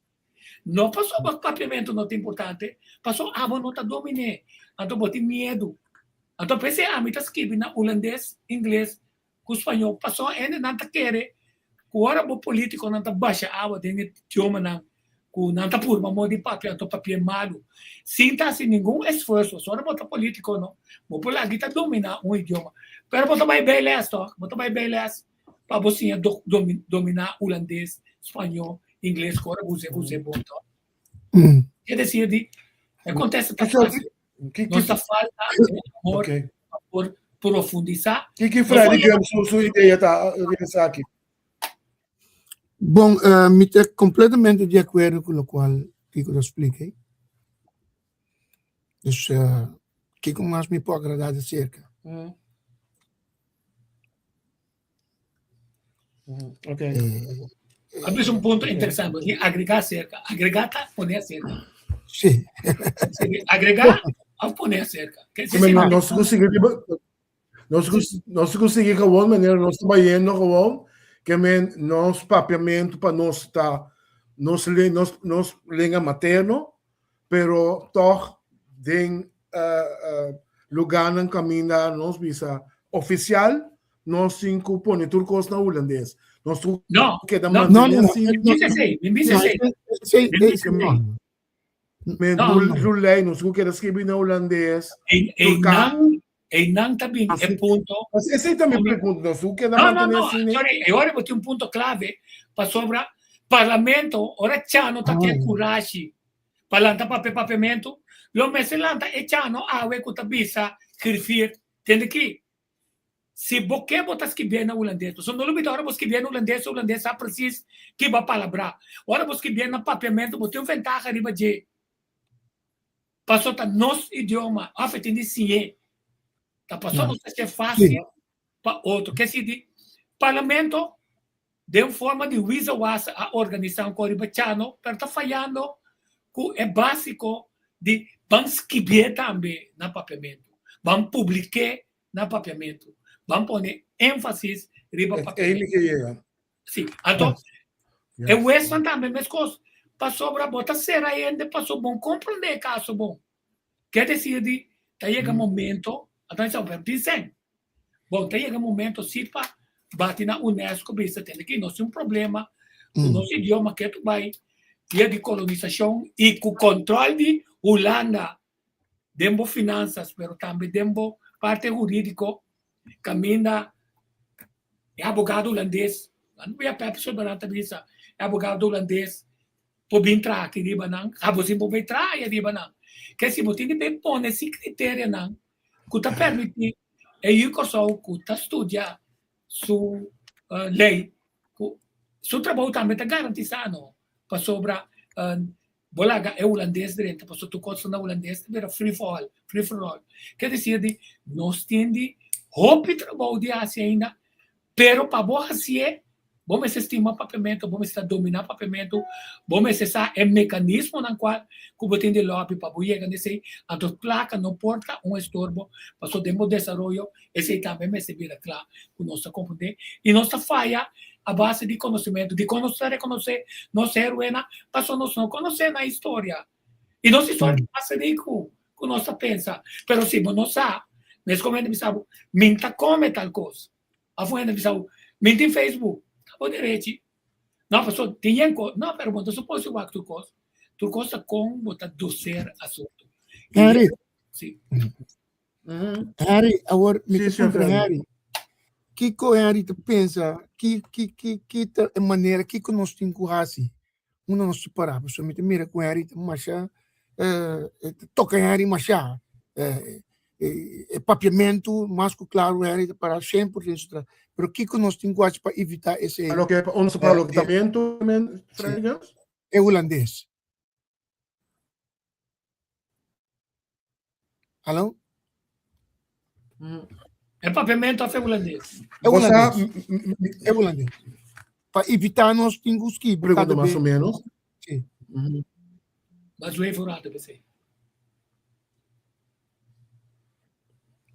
C: No pasobra papiamentu no ta importante, pasobra abo no ta dominé, anto bo tin miedu. Anto p'esei ami ta skibi na hulandes, ingles ku spañó, pasobra hendenan ta kere ku ora bo polítikonan ta basha awa den e idiomanan. ku nan ta purba moda di papia anto papia malu sin ta hasi ningun esfuerso. So ora bo ta politico no, bo por lagi ta domina un idioma, pero bo ta bai bijles toch, bo ta bai bijles pa bo siña domina hulandes, spañó, ingles ku ora bo usa bo usa bon toch. Ke desir di e kontesta ta fásil. Nos ta falta amor pa por profundisá.
G: Kiki Freddy Gum su idea ta riba esaki?
J: Bon, mi ta completamente di acuerdo cu locual Kiko ta splica ei. Dus kiko mas mi por agrada di cerca?
G: Okay.
C: A bisa un punto interesante, di agregá cerca. Agregá ta pone acerca.
J: Sí.
C: Agregá of pone acerca.
G: Nos consigue Nos nos ku sigui gewoon manera nos ta bayendo gewoon ke men nos papiamentu pa nos ta nos nos nos lenga materno pero tog den lugarnan kaminda nos bisa ofisial nos tin ku pone tur kos na hulandes. Nos tin
C: ku
G: keda
C: No,
G: mantene
C: no,
G: asina.
C: mi bisa esei, mi bisa esei. Mi bisa esei.
G: Men
C: No,
G: tur
C: no.
G: tur lei nos ku keda skibi na hulandes.
C: Ei,
G: Tur ka
C: einan, einan ta bin e
G: Así.
C: punto.
G: Así, esei ta mi
C: Ome-
G: pregunta. Nos ku keda
C: No, no,
G: mantené
C: no,
G: asina.
C: sorry, e ora bo tin un punto clave pasobra parlamento, ora Chano ta tin
J: Ah.
C: kurashi pa lanta papia papiamentu, lo mester lanta e Chano awe ku ta bisa griffier, tende ki? Si bo ke bo ta skibié na hulandes, pasobra no lubida ora bo skibié na hulandes, e hulandes sa presis ki bo a palabrá. Ora bo skibié na papiamentu bo tin un ventaha riba dje, pasobra ta nos idioma, òf e tin di siñ'é. Ta pasobra nos ta hasié fásil pa otro. Ke si di parlamento den forma di wisa wasa a organisá un kos riba chano, pero ta fayando ku e básiko di ban skibié tambe na papiamentu, ban publik'é na papiamentu. Ban pone énfasis riba
G: Ei
C: papiamentu.
G: mi ke yega.
C: Sí, anto e wesnan tambe meskos, pasobra bo ta sera hende paso bon komprondé e kaso bon. Ke desir di ta yega momento, anto nan sa pero tin sèn. Bon, ta yega momento si pa bati na UNESCO bisa tende ki nos tin un problema ku nos idioma ke tu bai via di kolonisashon i ku kòntròl di Hulanda den bo finansas pero tambe den bo parte hurídiko kaminda e abogado hulandes, nan no bia Pep Sulbaran ta bisa e abogado hulandes por bin traha aki riba nan, abo sin por bay traha aya riba nan. Ke si bo tin di bay pone si kriterianan ku ta permití e yu Kòrsou ku ta studia su lei ku su trabou tambe ta garantisá no pasobra bo laga e hulandes drenta pasobra tur kos ta na hulandes ta bira free for all, free for all. Ke desir di nos tin di hopi trabou di hasi ainda Pero pa bo hasié, bo mester stima papiamentu, bo mester ta dominá papiamentu, bo mester sa e mekanismonan kual ku bo tin di lòbi pa bo yega na esei. Anto plaka no por ta un estorbo, pasobra den bo desaroyo esei tambe mester bira kla ku nos ta komprendé. I nos ta faya a base di konosementu. Dikon nos ta rekonosé nos héroenan? Pasobra nos no konosé nan historia. I nos historia ta mas riku ku nos ta pensa. Pero si bo no sa, mes komo hende bisa bo, Mi ta kome tal kos. Of un hende bisa bo, Mi tin Facebook. Ta bo derechi. No, pasobra tin yen kos. No, pero bo no ta suposi wak tur kos. Tur kos ta kon bo ta doser asuntu.
J: Harry.
C: Si.
J: Harry, awor mi
G: Sí,
J: ta
G: señor
J: puntra
G: Freddy.
J: Harry, kiko Harry ta pensa, ki ki ki ki ta e manera kiko nos tin ku hasi unda nos ta pará? Pasobra mi ta mira ku Harry ta masha e ta toka Harry masha. E papiamentu mas ku klaru Harry ta pará 100% su tras. Pero kiko nos tin ku hasi pa evitá esei?
G: Pa loke pa ons pa loke papiamentu men Freddy Guns?
J: E hulandes. Hallo?
C: E papiamento of e hulandes?
J: E hulandes. E hulandes. Pa evitá nos tin ku skibi
G: Pregunta
J: kada
G: mas
J: bes.
G: o menos.
J: Sí.
C: Mas luego un rato p'esei.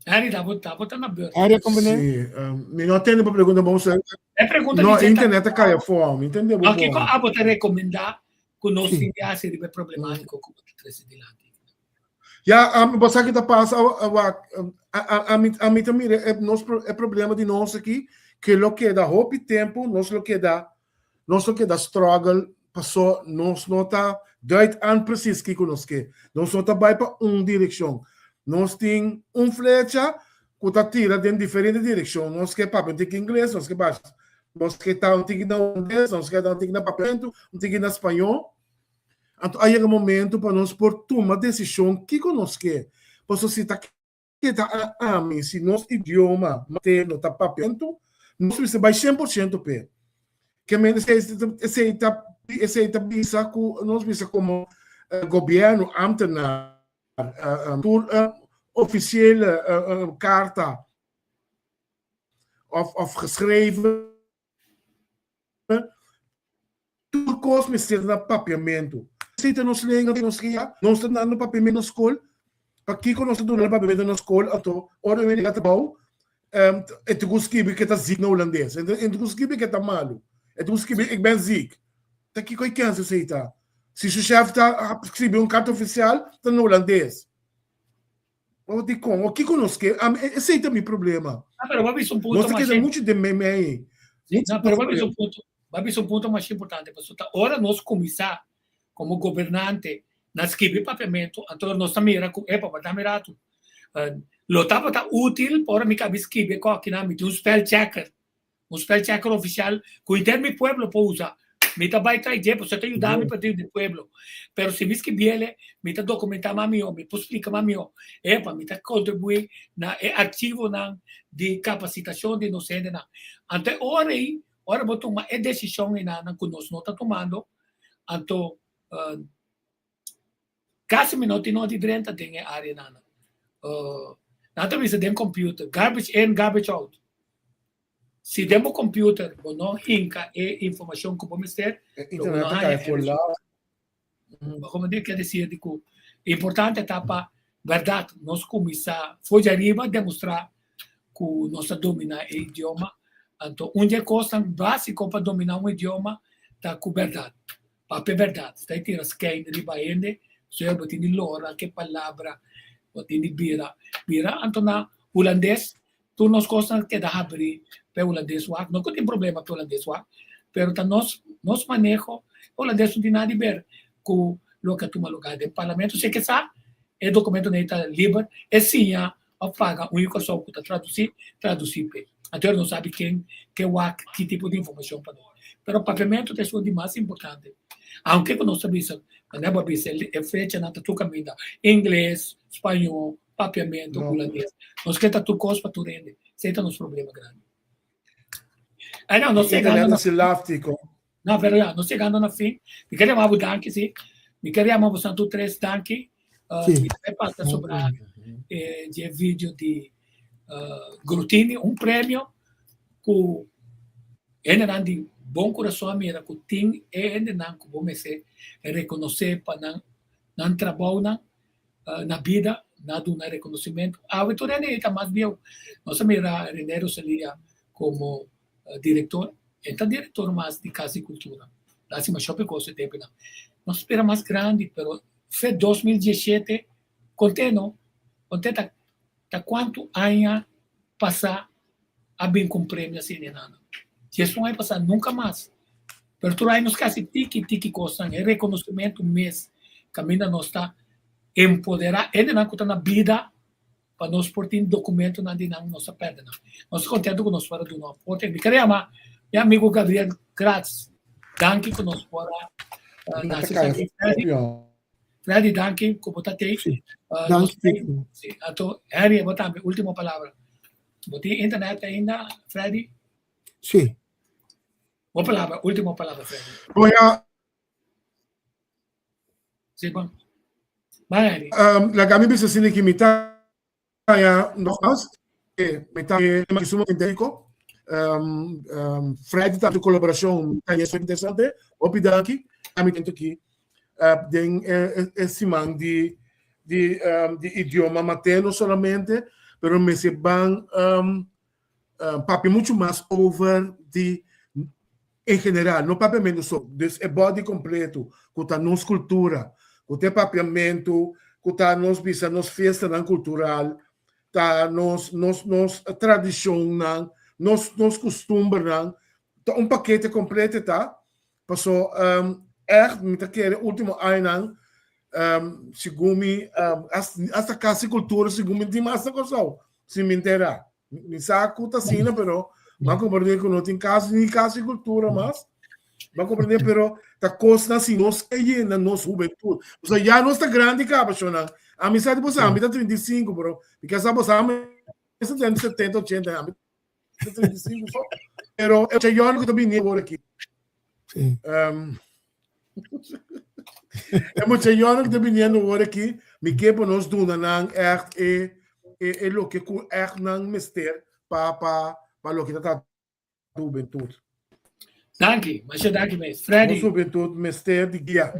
C: Harry, ta bo, ta bo ta na beurt.
J: Harry a komprendé?
G: Sí, mi no a tende bo pregunta bon sir.
C: E pregunta
G: No,
C: di dje ta
G: internet a kai afó, mi tende bo
C: No, kiko
G: bon.
C: abo ta rekomendá ku nos
J: Sí.
C: tin di hasi riba e problemátiko ku bo ta trese dilanti?
G: Ya, bo sa ki ta pasa, wak, ami, ami ta mira e nos e problema di nos aki, ke lo keda hopi tempu, nos lo keda, nos lo keda struggle. Paso nos no ta duid aan precies kiko nos ke. Nos no ta bai pa un direkshon. Nos tin un flecha ku ta tira den diferente direkshon. Nos ke papia un tiki ingles, nos ke bas, nos ke ta un tiki na hulandes, nos ke ta un tiki na papiamentu, un tiki na spañó. Anto a yega momento pa nos por tuma desishon kiko nos ke. Paso si ta keda a ami si nos idioma materno ta papiamentu, nos mester bai 100% p'e. Ke men esei ta esei ta bisa ku nos bisa komo gobièrnu, ámtenar, tur ofisiele karta òf òf geschreven Tur kos mester na papiamentu. Esei ta nos lenga, nos guia. Nos ta dando papiamentu na skol. Pakiko nos ta duna papiamentu na skol anto ora mi yega trabou e tin ku skibi ke ta ziek na hulandes. E tin ku skibi ke ta malu. E tin ku skibi ik ben ziek. Ta kiko e kens esei ta? Si su shef ta skibi un karta ofisial ta na hulandes. O dikon? O kiko nos ke? Ami, esei ta mi problema.
C: Ah, pero bo a bisa un punto
G: Nos ta keda
C: masha
G: muchu den meimei.
C: Sí, no, pero bo a bisa un punto, bo a bisa un punto masha importante, pasobra ta ora nos kuminsá komo gobernante na skibi papiamentu, anto nos ta mira ku, epa, wardá mi ratu. Lo tabata útil pa ora mi kabi skibi e kòkinan, mi tin un spelchecker. Un spelchecker oficial cu henter mi pueblo por usa. Mi ta bay trai dje pasobra ta yuda mi pa di di pueblo. Pero si mi skibiele, mi ta documenta mas miho, mi por splica mas miho. Epa, mi ta contribui na e archivonan di capacitacion di nos hendenan. Anto e ora ei, ora bo tuma e decision enanan cu nos no ta tumando, anto Casi mi no tin noti drenta den e areanan. Nan ta bisa den computer, garbage in, garbage out. Si den bo computer bo no hinca e informacion cu bo mester,
G: E
C: lo bo no
G: internet ta
C: haya
G: kai
C: e
G: for
C: resultado.
G: laat.
C: Bo comprende? Kier decir di cu importante ta pa berdad nos cuminsa for di ariba demostra cu nos ta domina e idioma. Anto un di e cosnan basico pa domina un idioma ta cu berdad. Papia bèrdat, sta e tira skein riba hende, soya bo tin di lora ke palabra, bo tin di bira bira. Anto na hulandes tur nos kosnan keda habrí pa e hulandes wak. No ku tin problema pa e hulandes wak, pero ta nos nos maneho, e hulandes no tin nada di ber ku loke a tuma lugá den parlamento. Si e ke sa, e dokumentonan ei ta liber, e siña òf paga un yu Kòrsou ku ta tradusí, tradusí p'e. Anto no sabi ken ke wak ki tipo di informashon pa nos. Pero papiamentu ta esun di mas importante. Aunke ku nos ta bisa, manera bo a bisa, e fechanan ta tur kaminda, ingles, spañó, papiamentu, hulandes. Nos ke ta tur kos pa tur hende. Esei ta nos problema grandi. Ay no, nos yegando na No, pero ya, nos yegando na fin. Mi ker yama bo danki, si. Mi ker yama bosan tur tres danki.
J: Sí.
C: Mi ta pasa sobra eh, dje video di uh, Grutini, un premio ku hendenan di bon kurason a mira ku tin e hendenan ku bo mester rekonosé pa nan nan trabounan uh, na bida, na duna rekonosimentu. Awe tur hende ei ta mas bieu. Nos a mira René Rosalia komo Director, e ta director mas di Cas di Cultura. Ta haci masha hopi cos e temponan. Nos spera mas grandi, pero fe 2017, conte no, conte ta ta cuanto aña pasa a bin cu un premio asina e nana. Diesun aña pasa, nunca mas. Pero tur aña nos casi tiki tiki cosnan, e reconocimento mes caminda nos ta empodera hendenan cu ta na bida pa nos por tin documentonan di nan nos a perde nan. Nos ta contento cu nos por a duna un aporte. Mi kere yama mi amigo Gabriel Kratz. Danki cu nos por a
G: Mi ta
C: naci
G: kaya
C: esaki. Freddy,
G: hopi hon.
C: Freddy, danki cu bo ta tei.
J: Sí.
C: Nos
J: Danki, Tico.
C: Sí, anto Henry, bo tambe, ultimo palabra. Bo tin internet ainda, Freddy?
J: Sí.
C: Bo palabra, ultimo palabra, Freddy.
G: Bon ya.
C: Sí, bon. Bai, Henry.
G: Laga mi bisa asina ki mi ta haña nogmaals mi ta haña sumamente rico. Freddy ta tu colaboracion mi ta haña super interesante. Hopi danki. Ami tento ki den e siman di di di idioma materno solamente, pero mester ban papia mucho mas over di en general, no papiamentu so, dus e body completo cu ta nos cultura, cu ta e papiamentu, cu ta nos bisa nos fiestanan cultural, ta nos nos nos tradicionnan, nos nos custumbernan, ta un pakete completo ta, paso. Echt, mi ta kere último añanan, um, segun mi, um, hasta kasi kultura, segun mi tin mas na Kòrsou, si mi entera. Mi sa ku ta asina, pero m'a komprendé ku no tin kasi ni kasi kultura mas. M'a komprendé, pero ta kosnan si nos ke yena nos hubentut. Pasobra ya nos ta grandi kaba, shonnan. Ami sa di boso, ami ta 35, pero mi ke sa boso, ami ta 70, 80, ami ta 35 so. Pero e mucha ku ta bini awor aki. Um, e mucha yòn ku ta biniendo awor aki, mi ke pa nos duna nan echt e, e, e loke ku echt nan mester pa, pa, pa loke ta trata hubentut.
C: Danki, masha danki mes. Freddy.
G: Nos hubentut mester di guia.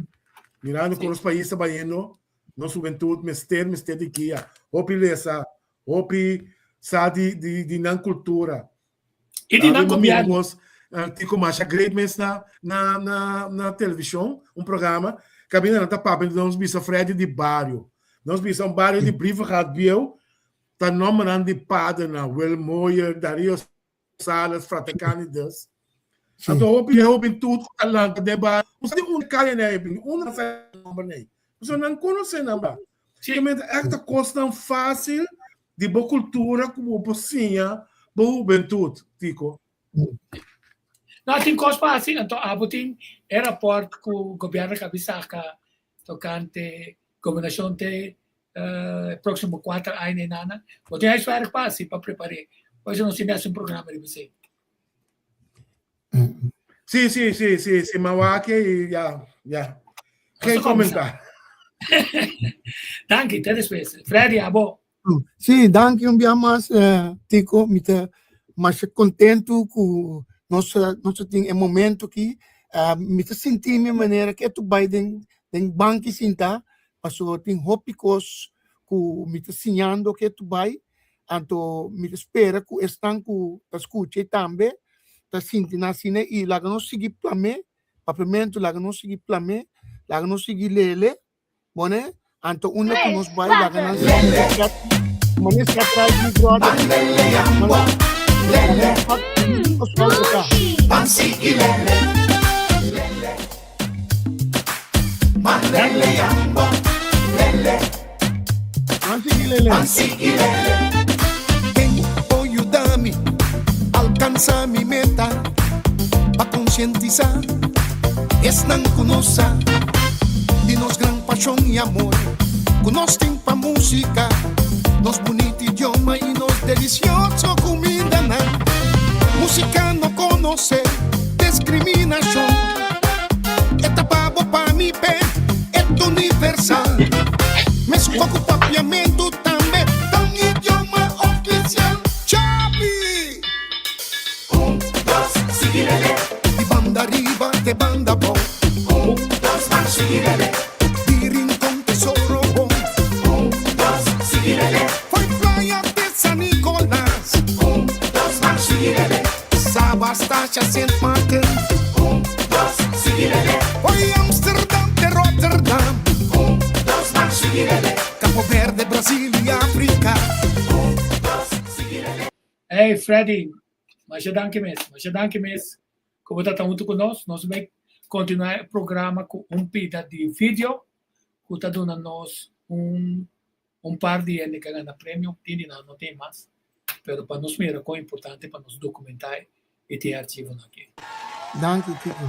G: Mirando ku nos pais ta bayendo, nos hubentut mester, mester di guia. Hopi lesa, hopi sa di, di, di nan kultura.
C: I di nan gobièrnu.
G: Nos tin masha great mes na na na na televishon, un programa, kaminda nan ta papia, nos bisa Freddy di bario. Nos bisa un bario di Brievengat bieu, ta nòmbernan di padernan, Will Moyer, Dario Salas, Fratacani dus. Anto hopi e hubentut ku ta lanta den bario, no sa di unda kaya nan a bini, unda nan sa e nòmber nei. Pasobra nan konosé nan ba. Simplemente ègt ta kosnan fásil di bo kultura ku bo por siña bo hubentut, Tico.
C: No, tin kos pa hasi, anto abo tin e rapòrt ku gobièrnu kabi saka tokante gobernashon te e próksimo kuater aña i nana. Bo tin huiswerk pa hasi pa prepar'é. Por eso nos tin di hasi un programa riba esei.
G: Sí, sí, sí, sí, sí, m'a wak i ya, ya. Geen komentá.
C: Danki, te despues. Freddy, abo.
J: Sí, danki un bia mas, Tico. Mi ta masha kontentu ku nos nos tin e momento aki. Mi ta sinti mi manera ke tu bai den den banki sinta, pasobra tin hopi kos ku mi ta siñando ke tu bai. Anto mi ta spera ku esnan ku ta skucha ei tambe ta sinti nan asina i laga nos sigui plam'é, papiamentu laga nos sigui plam'é, laga nos sigui lele, bone, anto unda ku nos bai laga nan sinti e sèt, mane sèt rai mi bròder, mane Kòrsou ku ta.
E: Ken por yuda mi alcansa mi meta pa concientisa esnan cu no sa di nos gran pasion y amor cu nos tin pa musica, nos bunita idioma y nos delicioso cumindanan. Musica no conoce discriminacion, e ta pa bo, pa mi, p'e e ta universal. Mescua cu papiamentu tambe ta un idioma oficial. Chapi! Un, dos, sigui lele. Di banda riba te banda abou. Un, dos, ban sigui lele. Di Rincon te Sorobon. Un, dos, sigui lele. Fo'i Playa te San Nicolas. Un, dos, ban sigui lele. Saba, Statia, Sint Maarten. Un, dos, sigui lele. Fo'i Amsterdam te Rotterdam. Un, dos, ban sigui lele. Capo Verde, Brasil y Africa. Un, dos, sigui lele.
C: Hey Freddy, masha danki mes, masha danki mes ku bo ta ta huntu ku nos. Nos bai kontinuá e programa ku un pida di video ku ta duna nos un un par di hende ku a gana premio, tin di nan no tin mas, pero pa nos mira kon importante pa nos dokumentá i tin e archivonan aki.
J: Danki Kiko.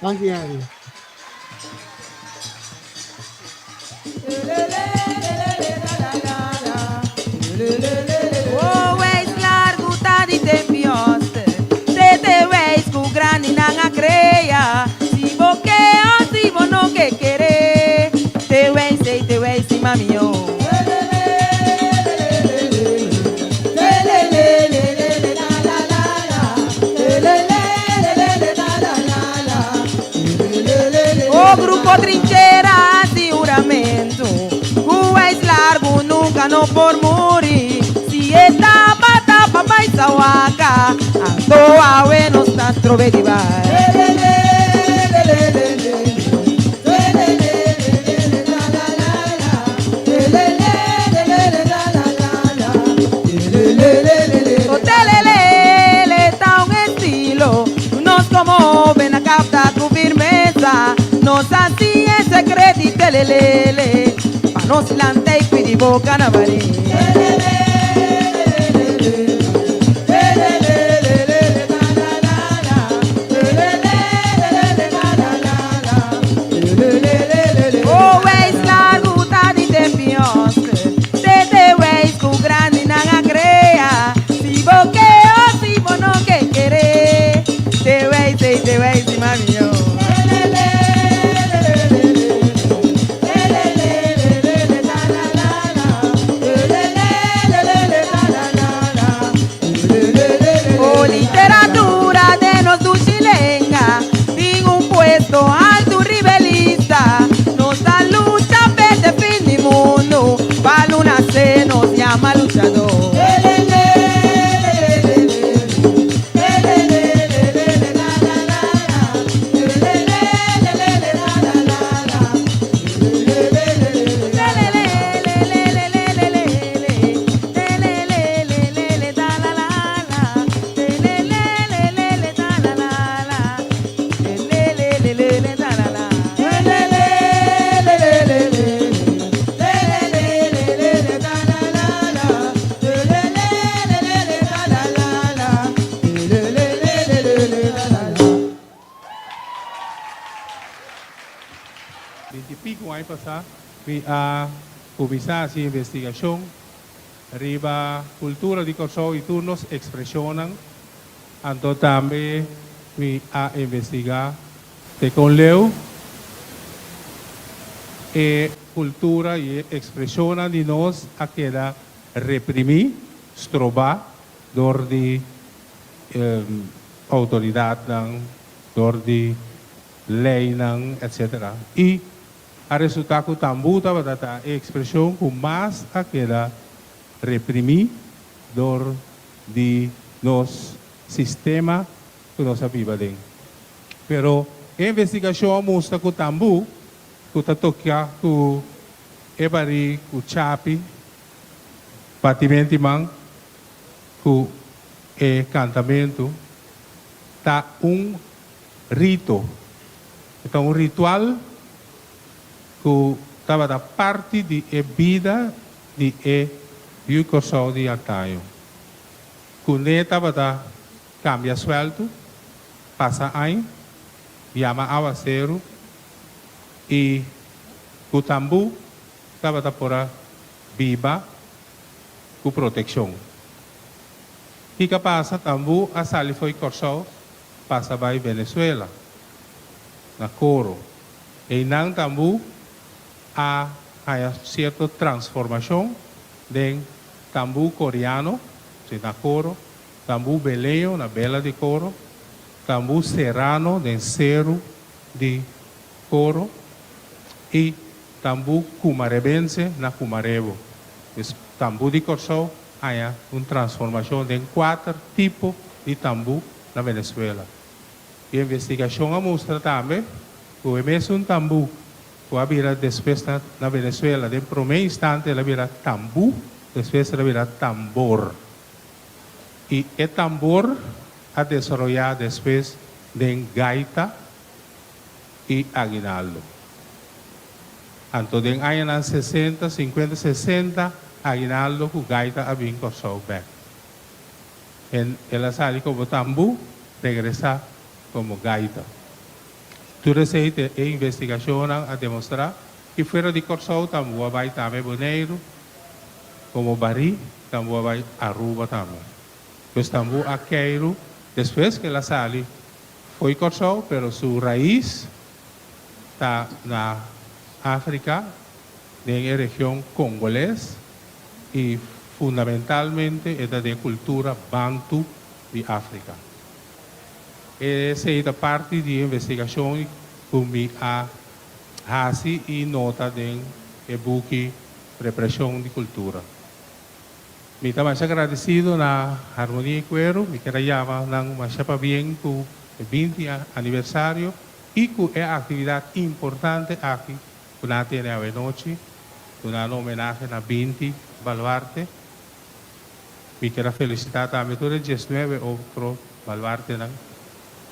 J: Danki Henry.
M: O wijs largu ta di tempi oste, Tete wijs ku grandinan a krea, Si bo ke o si bo no ke kere, Te wijs ei te wijs di mami yo. O grupo Trinchera hasi huramentu ku wijs largu nunka no por muri. Si e tabata pa bai Sawaka, anto awe nos ta trobe di bai. Otelelele ta un estilo ku nos komo hoben a kapta ku firmesa. Nos. Telelele, pa nos lanta i pidi boka na barí. O weis largu ta di tempi Oscar, te weis ku grandinan a krea. Si bo ke o si bo no ke kere, te weis ei te weis di mami yo. O literatura den nos dushi lenga tin un puesto altu riba e lista. Nos ta lucha p'e te fin di mundu, pa luna se nos yama luchadó.
O: Binti pico aña pasá mi a kuminsá hasi investigashon riba kultura di Kòrsou i tur nos ekspreshonnan. Anto tambe mi a investigá te kon leu e kultura i e ekspreshonnan di nos a keda reprimí, strobá dor di outoridatnan, dor di leinan, etcetera. I a resultá ku tambú tabata ta e ekspreshon ku mas a keda reprimí dor di nos sistema ku nos a biba den. Pero e investigashon a mustra ku tambú ku ta tokia ku e barí ku chapi, batimenti man ku e kantamentu ta un Rito. E ta un ritual ku tabata parti di e bida di e yu Kòrsou di antaño. Kuné tabata kambia suèltu, pasa añ, yama awaseru i ku tambú tabata por a biba ku protekshon. Kiko a pasa? Tambú a sali fo'i Kòrsou pasa bai Venezuela, na Coro. Einan tambú a haña sierto transformashon den tambú koriano, si na Coro, tambú beleño na Bela di Coro, tambú serrano den Seru di Coro i tambú kumarebense na Cumarebo. Pues tambú di Kòrsou haña un transformashon den kuater tipo di tambú na Venezuela. E investigashon a mustra tambe ku e mesun tambú ku a bira despues na na Venezuela den promé instante el a bira tambú, despues el a bira tambor. I e tambor a desaroyá despues den gaita i aguinaldo. Anto den añanan sesenta, sinkuenta, sesenta aguinaldo ku gaita a bin Kòrsou bèk. En el a sali komo tambú, regresá komo gaita. Tur esei te e investigashonnan a demostrá ki fuera di Kòrsou tambú a bai tambe Boneiru, komo barí tambú a bai Aruba tambe. Pues tambú a keiru despues ku el a sali fo'i Kòrsou, pero su rais ta na Afrika den e region kongoles i fundamentalmente e ta den kultura Bantu di Afrika. Esei ta parti di e investigashon ku mi a hasi i nota den e buki Represhon di Kultura. Mi ta masha gradesido na Harmonia i Kueru, mi kier a yama nan masha pabien ku e 20 aniversario i ku e aktividat importante aki ku nan a tene awenochi, dunando homenahe na 20 baluarte. Mi kier a felicita tambe tur e 19 otro baluartenan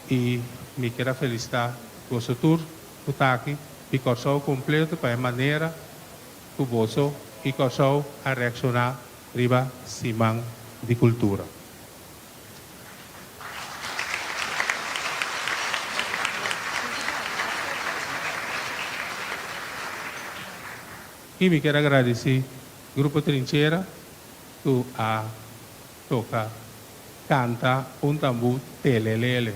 O: y mi kier a felicita boso tur cu ta aki. i Kòrsou kompleto pa e manera ku boso i Kòrsou a reakshoná riba Siman di Kultura. I mi kier a gradisí Grupo Trinchera ku a toka kanta un tambú telelele.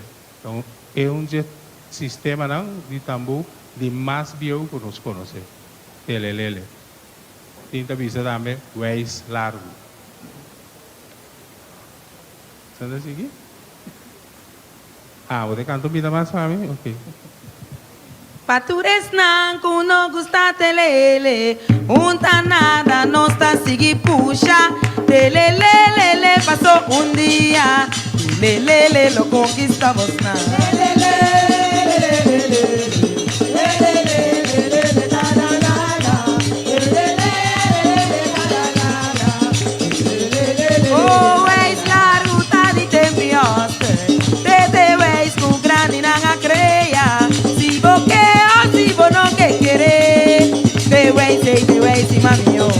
O: E un dje sistemanan di tambú di mas bieu ku nos konosé, telelele. Tin ta bisa tambe wijs largu. Santa sigui? Ah, bo ta kanta un bida mas pa mi? Ok.
M: Pa tur esnan ku no gusta telele, un ta nada nos ta sigui pusha. Telelelele paso un dia, telelele lo konkista bosnan. Oh, wijs largu ta di tempi oster, tete wijs ku grandinan a krea. Si bo ke o si bo no ke kere, te wijs ei te wijs i mami oh.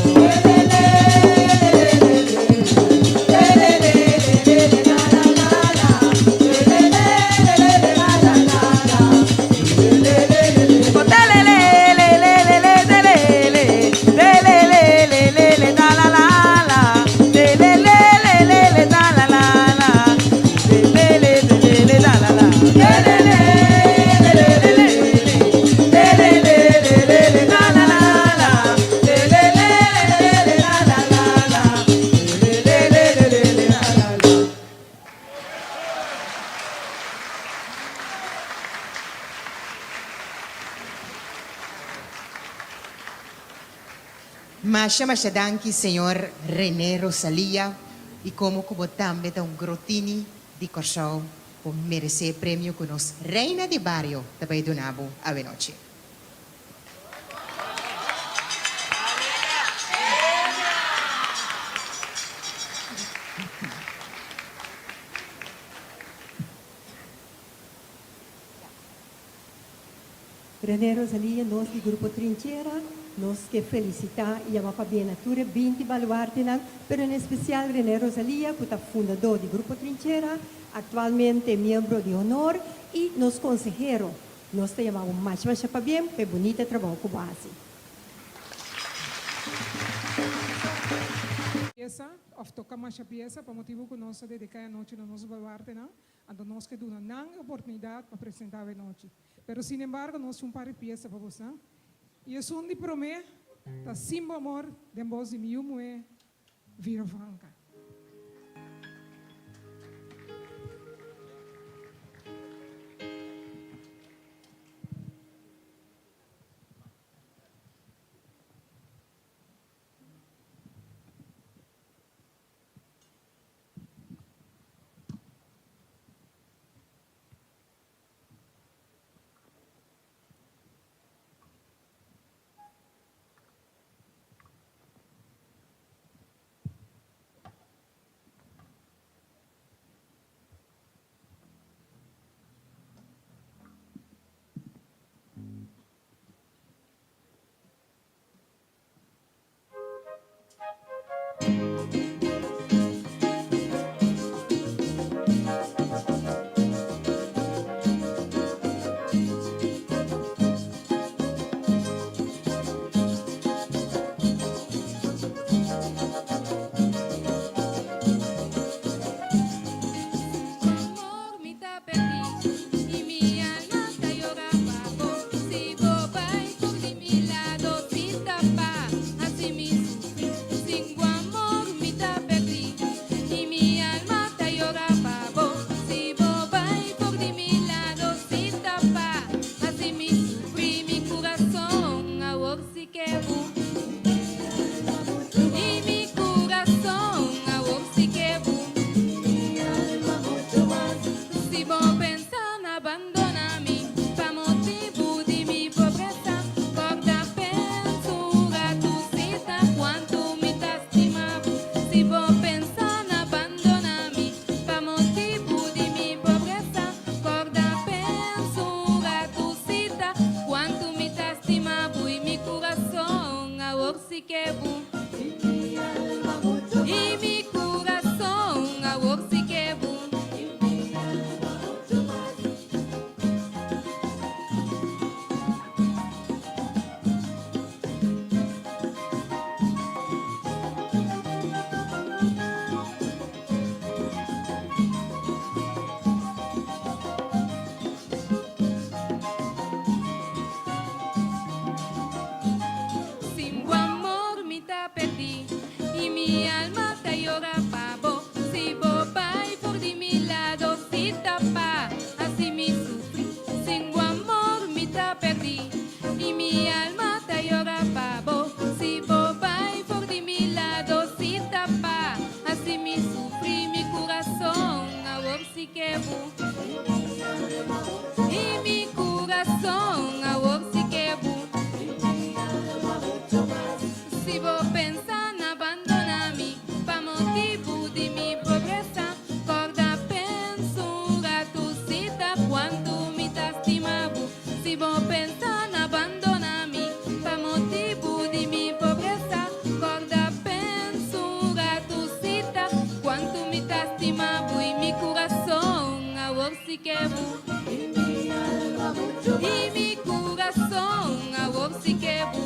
P: Masha masha danki señor Rene Rosalia y como cu bo tambe ta un grotini di Corsou bo merece e premio cu nos Reina di Bario ta bay duna bo awenochi.
Q: René Rosalia, Nos di Grupo Trinchera, nos ke felisitá i yama pabien na tur e 20 baluartenan, pero en espesial René Rosalia ku ta fundadó di Grupo Trinchera, aktualmente miembro di honor i nos konsehero. Nos ta yama bo masha masha pabien pa e bunita trabou ku bo hasi.
R: Piesa of toca masha piesa pa motibo cu nos a dedica e anochi na nos baluartenan, anto nos ke duna nan e oportunidad pa presenta awe nochi. Pero sin embargo nos tin un par di piesa pa bosnan y esun di prome ta Sin bo amor den bos di mi yu muhe Virovanka.
S: si ke bo. I mi kurason awor si ke bo. Si bo pensa na bandoná mi pa motibu di mi pobresa, kòrda pensa un ratu si ta kuantu mi ta stima bo. Si bo pensa na bandoná mi pa motibu di mi pobresa, kòrda pensa un ratu si ta kuantu mi ta stima bo i mi kurason awor si ke bo. I mi kurason awor si ke bo.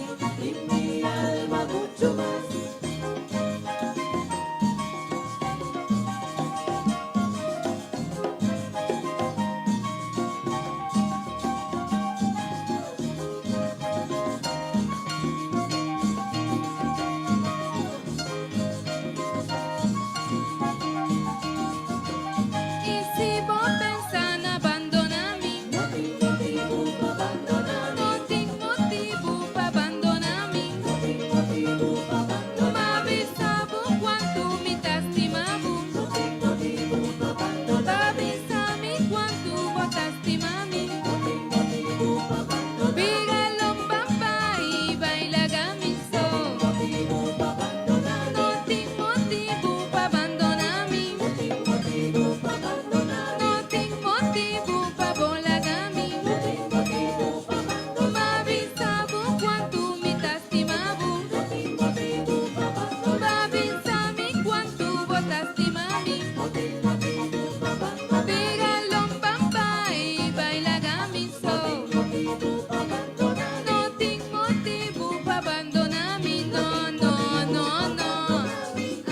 S: I si bo pensa na bandoná mi. No tin motibu pa bandoná mi. No tin motibu pa bandoná mi. No tin motibu pa bandoná mi. M'a bisa bo kuantu mi ta stima bo. No tin motibu pa bandoná mi. B'a bisa mi kuantu bo ta stima mi. No tin motibu pa bandoná mi. Bira lomba bai, bai laga mi so. No tin motibu pa bandoná mi. No tin motibu pa bandoná mi. No tin motibu pa bandoná mi. No tin motibu pa bo laga mi. No tin motibu pa bandoná mi. M'a bisa bo kuantu mi ta stima bo. No tin motibu pa bandoná mi. B'a bisa mi kuantu bo ta stima mi. No tin motibu pa bandoná mi. Bira lomba bai, bai laga mi so. No tin motibu pa bandoná mi. No tin motibu pa bandoná mi. No, no, no, no.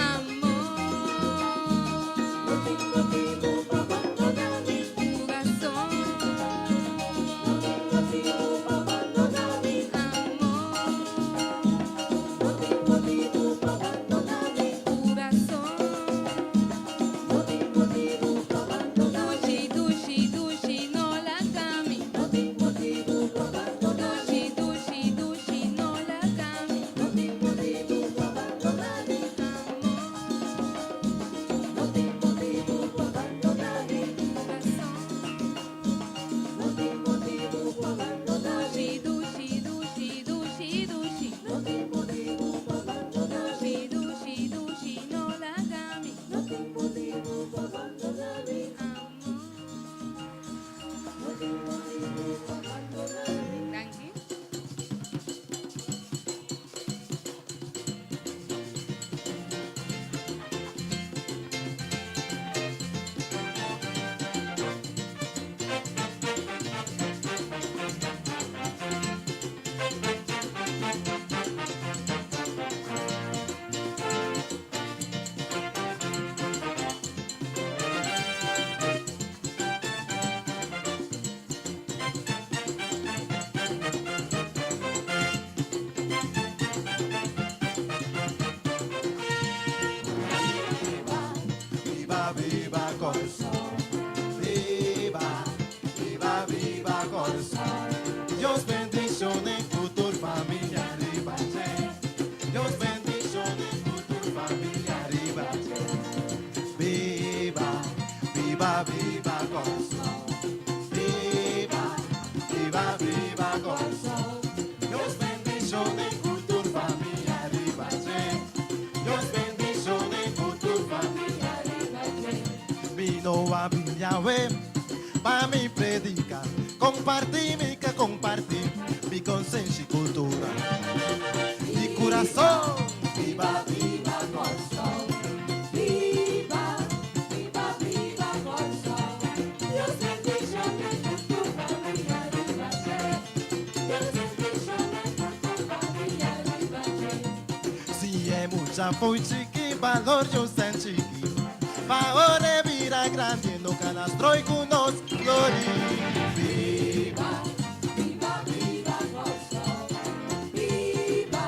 S: Amor. No tin motibu pa bandoná mi. Kurason. No tin motibu pa bandoná mi. Amor. No tin motibu pa bandoná mi. Kurason. No tin motibu pa bandoná mi. Dushi, dushi, dushi, no laga mi. No tin motibu pa bandoná mi. Dushi, dushi, dushi, no laga mi. No tin motibu pa bandoná mi. Amor. No tin motibu pa bandoná mi. Kurason. No tin motibu pa bandoná mi. Dushi, dushi, dushi, dushi. No tin motibu pa bandoná mi. Dushi, dushi, no laga mi. No tin motibu pa bandoná mi. Amor. No tin motibu pa bandoná mi. Danki.
E: Biba, biba Kòrsou. Biba, biba, biba Kòrsou. Dios bendishoná ku tur famia riba dje. Dios bendishoná ku tur famia riba dje. Biba, biba, biba Kòrsou. Biba, biba, biba Kòrsou. Dios bendishoná ku tur famia riba dje. Dios bendishoná ku tur famia riba dje. Mi no a bini awe pa mi prediká, kompartí mi ke kompartí mi konsenshi kultura di kurason. Biba biba Kòrsou. Biba biba biba Kòrsou. Dios bendishoná ku tur famia riba dje. Dios bendishoná ku tur famia riba dje. Si e mucha fo'i chikí balor yo sen chikí Pa ora e bira grandi no kana stroi ku nos flori. Biba, biba, biba Kòrsou. Biba,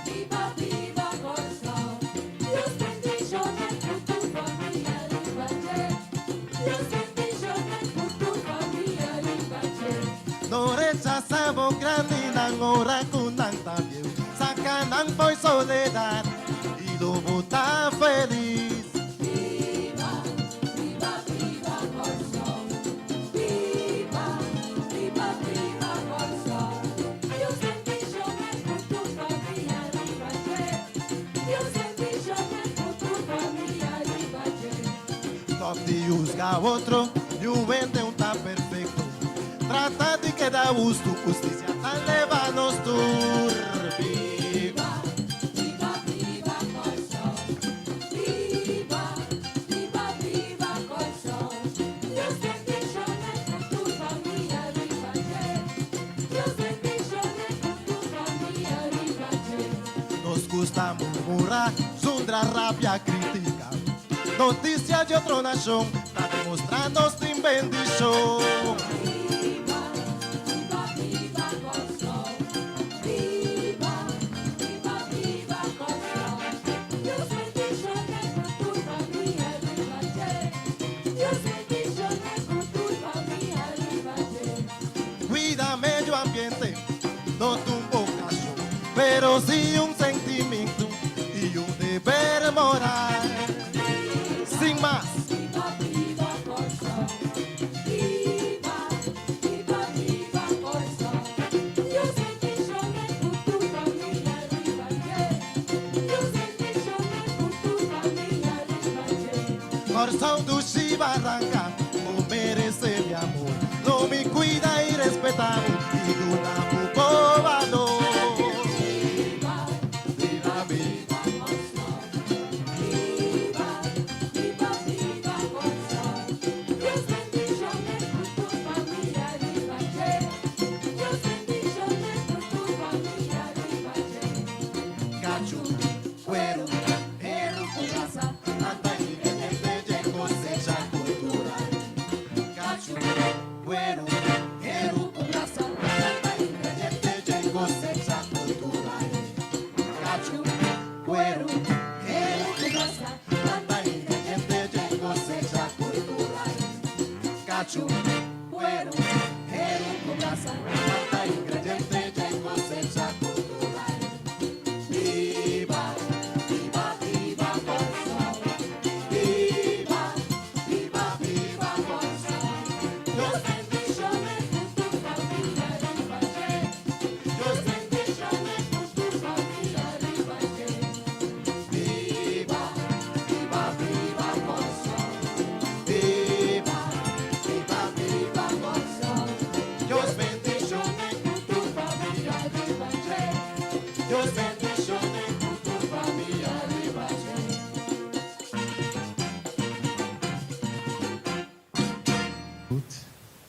E: biba, biba Kòrsou. Dios bendishoná ku tur famia riba dje. Dios bendishoná ku tur famia riba dje. No rechasá bo grandinan ora ku nan ta bieu. Saka nan fo'i soledat i lo bo ta felis. Biba, biba, biba. Stòp di husga otro, niun hende un ta perfekto. Trata di keda hustu, hustisia ta leba nos tur. Biba,
S: biba, biba Kòrsou. Biba, biba, biba Kòrsou. Dios bendishoné ku tur famia riba dje. Dios bendishoné ku tur famia riba dje.
E: Nos gusta murmurá, zundra, rabia, kritika. Notisia di otro nashon ta demostrá nos tin bendishon.
S: Biba, biba, biba Kòrsou. Biba, biba, biba Kòrsou. Dios bendishoné ku tur famia riba dje. Dios bendishoné ku tur famia riba dje.
E: Cuida medio ambiente no ta un vocacion, pero si un sentimiento y un deber moral. Sin mas.
S: Biba, biba Kòrsou. Biba, biba, biba Kòrsou. Dios bendishoné ku tur famia riba dje. Dios bendishoné ku tur famia riba dje.
E: Kòrsou dushi baranka, bo meresé mi amor. Lo mi kuida i respetá bo i duna bo bo balor.
S: Biba,
E: Biba, biba
S: Kòrsou. Biba, biba, biba Kòrsou. Dios bendishoné ku tur famia riba dje. Dios bendishoné ku tur famia riba dje.
E: Kachu, kueru, heru ku brasa, nan ta ingrediente dje kosecha kultural. Kachu, kueru, heru ku brasa, nan ta ingrediente dje kosecha kultural. Kachu, kueru, heru ku brasa, nan ta ingrediente dje kosecha kultural. Kachu, kueru, heru ku brasa, nan ta ingrediente dje kosecha kultural. Biba, biba, biba Kòrsou. Biba, biba, biba Kòrsou.
S: Dios bendishoné ku tur famia riba dje. Dios bendishoné ku tur famia riba dje.
E: Biba, biba, biba Kòrsou. Biba, biba, biba Kòrsou. Dios bendishoné
S: ku tur famia riba dje.
E: Dios bendishoné ku tur famia riba dje.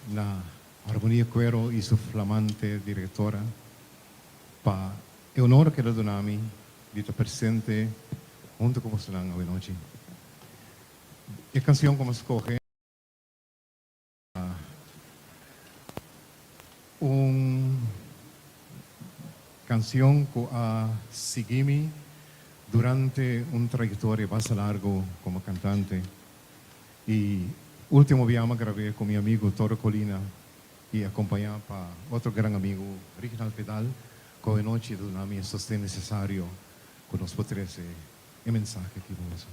T: Na Harmonia Cuero y su flamante directora pa e honor cu el a duna mi di ta presente hunto cu bosonan awe nochi. E cancion cu mi a scoge ta un cancion cu a sigui mi durante un trayectoria basta largo como cantante y ultimo bia mi a grab'é cu mi amigo Toro Colina y acompañá pa otro gran amigo Rignald Vidal cu awe nochi ta duna mi e sosten necesario cu nos por trece e mensahe aki pa boso.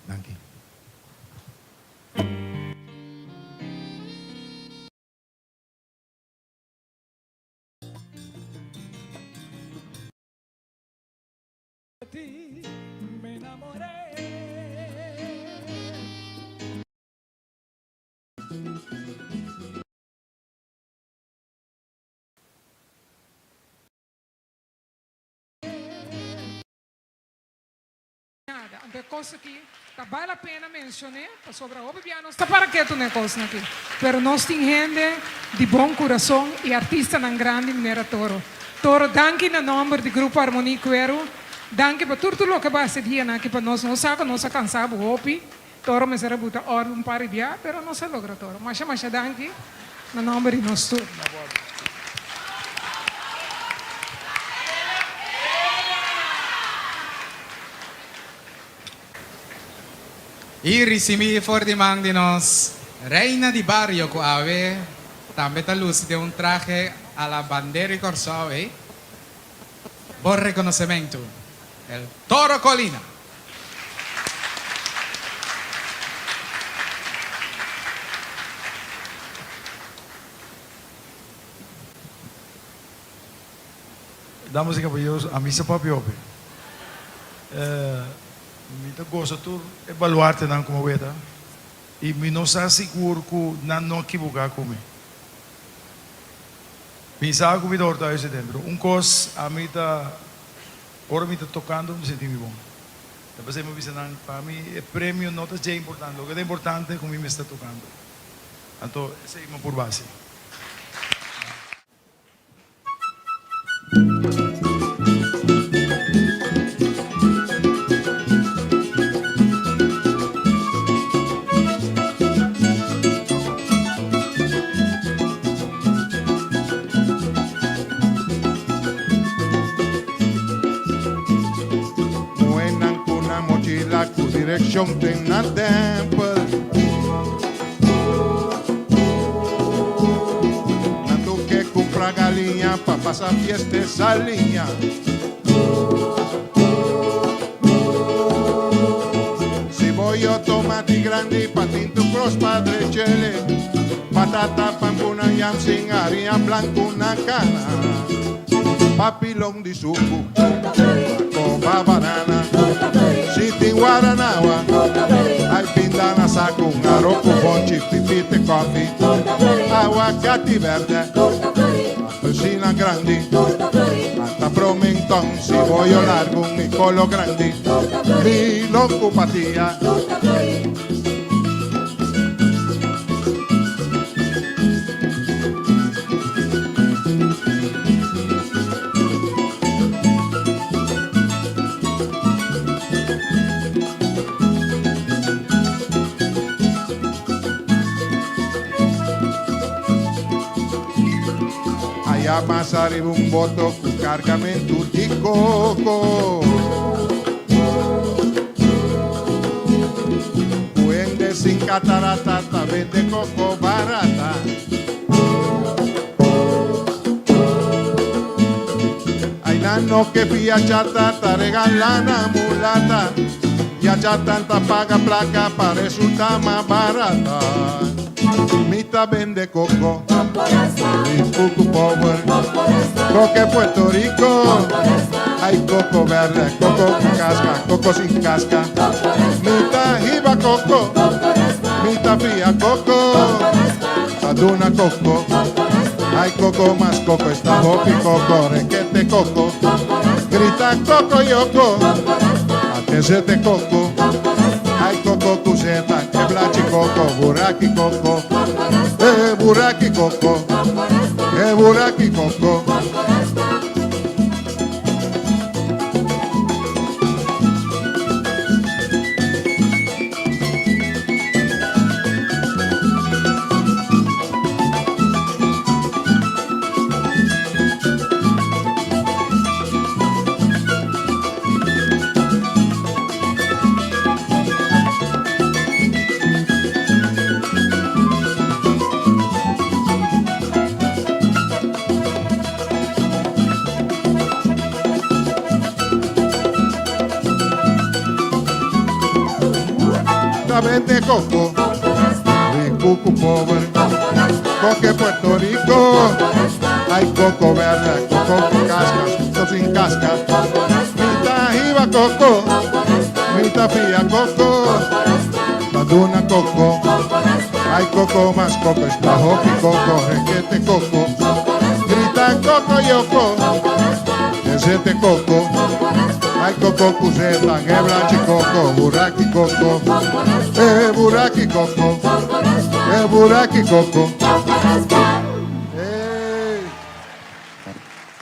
T: Danki.
S: Ti me enamoré.
R: Nada. Anto e kos aki ta bal la pena mencion'é, pasobra hopi bia nos ta para ketu na e kosnan aki. Pero nos tin hende di bon kurason i artistanan grandi manera Toro. Toro, danki na nomber di Grupo Harmonie Cuero. Danki pa tur tur loke bo a hasi dianan aki pa nos. Nos sa ku nos a kansa bo hopi. Toro mester a buta òrdu un par di bia, pero nos a logra Toro. Masha masha danki na nomber di nos tur.
L: I risibí for di man di nos Reina di Bario ku awe tambe ta lusi den un trahe a la bandera di Kòrsou ei. Bo rekonosementu, El Toro Colina!
U: Damas y caballeros, ami sa papia hopi. Mi ta gosa tur e baluartenan como weta. I mi no sa sigur ku nan no a kibuká ku mi. Mi sa ku mi ta horta huis aden, pero un kos ami ta, ora mi ta tokando mi sinti mi bon. Ta p'esei mi a bisa nan, pa mi e premio no ta dje importante, loke ta importante ku mi mester tokando. Anto esei mi a purba hasi.
E: Muhénan ku nan mochila ku direkshon den nan tèmpel. Nan tur ke kumpra galiña pa pasa fiesta e saliña. Siboyo, tomati grandi, patintu kros pa drechele, patata pan ku nan yam sin hariña blanku na kana, papilon di suku, koba banana, si tin guaranawa, ay pinda na saku, un aro ku bonchi, pipite kofi, awakati berde, apelsina grandi, ata promenton, siboyo largu, mi kolo grandi, milon ku patia. Aya mas ariba un boto ku kargamentu di koko. Ku hende sin katarata ta bende koko barata. Aynan no ke fia chata ta regala na mulata Y a chatan ta paga plaka pa resulta mas barata Mi ta bende koko Mi kuku power Koke Puerto Rico Ay koko berde, koko ku kaska, koko sin kaska Mi ta hiba koko Mi ta fia koko Ta duna koko Ay koko mas koko esta hopi koko rekete koko Grita koko yoko Atezete koko Ay koko kuzeta e blachi koko buraki koko Eh buraki koko Eh buraki koko. Ta bende coco, rico cu pober, coque Puerto Rico, hay coco verde, coco con casca, coco sin casca, mi ta hiba coco, mi ta fia coco, ta duna coco, hay coco mas coco, esta hopi coco, requete coco, grita coco yoko, desete coco, hay coco cuseta, geblachi coco, buraki coco, eh buraki coco, eh buraki coco. Hey.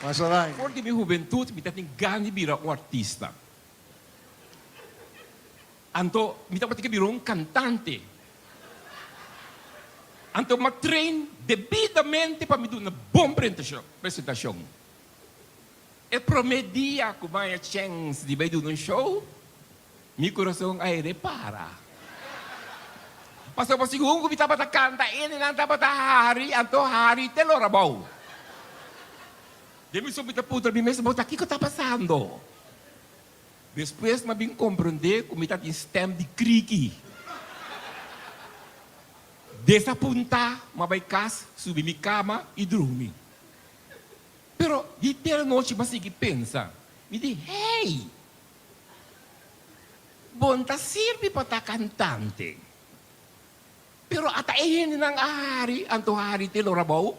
E: Masha danki.
A: For di mi hubentut mi ta tin gana di bira un artista. Anto mi tabata ke bira un kantante. Anto m'a train debidamente pa mi duna bon presentashon. E promé dia ku m'a haña chèns di bai duna un show, mi kurason a hende para. Pasobra segun ku mi tabata kanta, hendenan tabata hari, anto hari te lora bou. Den mi so mi ta puntra mi mes, bo ta kiko ta pasando? Despues m'a bin komprondé ku mi ta tin stèm di kriki. Desapuntá m'a bai kas, subi mi kama i drumi. Pero di ter anochi m'a sigui pensa. Mi di, Hey! Bon ta sirbi pa ta kantante. Pero ata e hendenan a hari, anto hari te lora bou.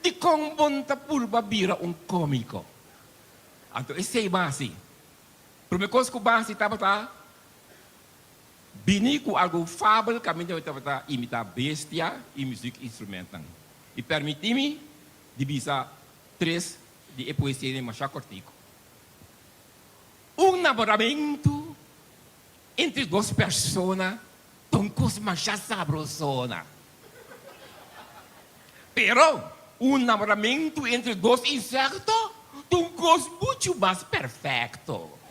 A: Dikon bon ta purba bira un kómiko? Anto esei bo a hasi. Promé kos ku bo a hasi tabata bini ku algun fabel kaminda mi tabata imitá bestia i muzik instrumentnan. I permití mi di bisa tres di e poesianan masha kòrtiku. Un namoramentu entre dos persona ta un kos masha sabrosona. Pero un namoramentu entre dos insekto ta un kos muchu mas perfekto.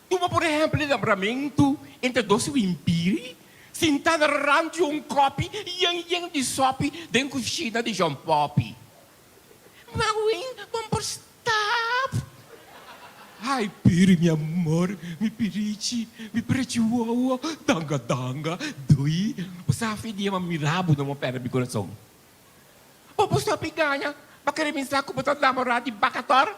A: Tuma por ehèmpel e namoramentu entre dos wimpiri sintá na rant di un kòpi yen yen di sòpi den kushina di John Poppy. Mawin, bon por stap. Ai piri mi amor, mi pirichi, mi prechi wowo, danga danga, dui. Bo sa fi dia m'a mira bo no m'a perde mi corazon. Bo por stop mi gaña, b'a kere mi sa cu bo ta namora di Bakator?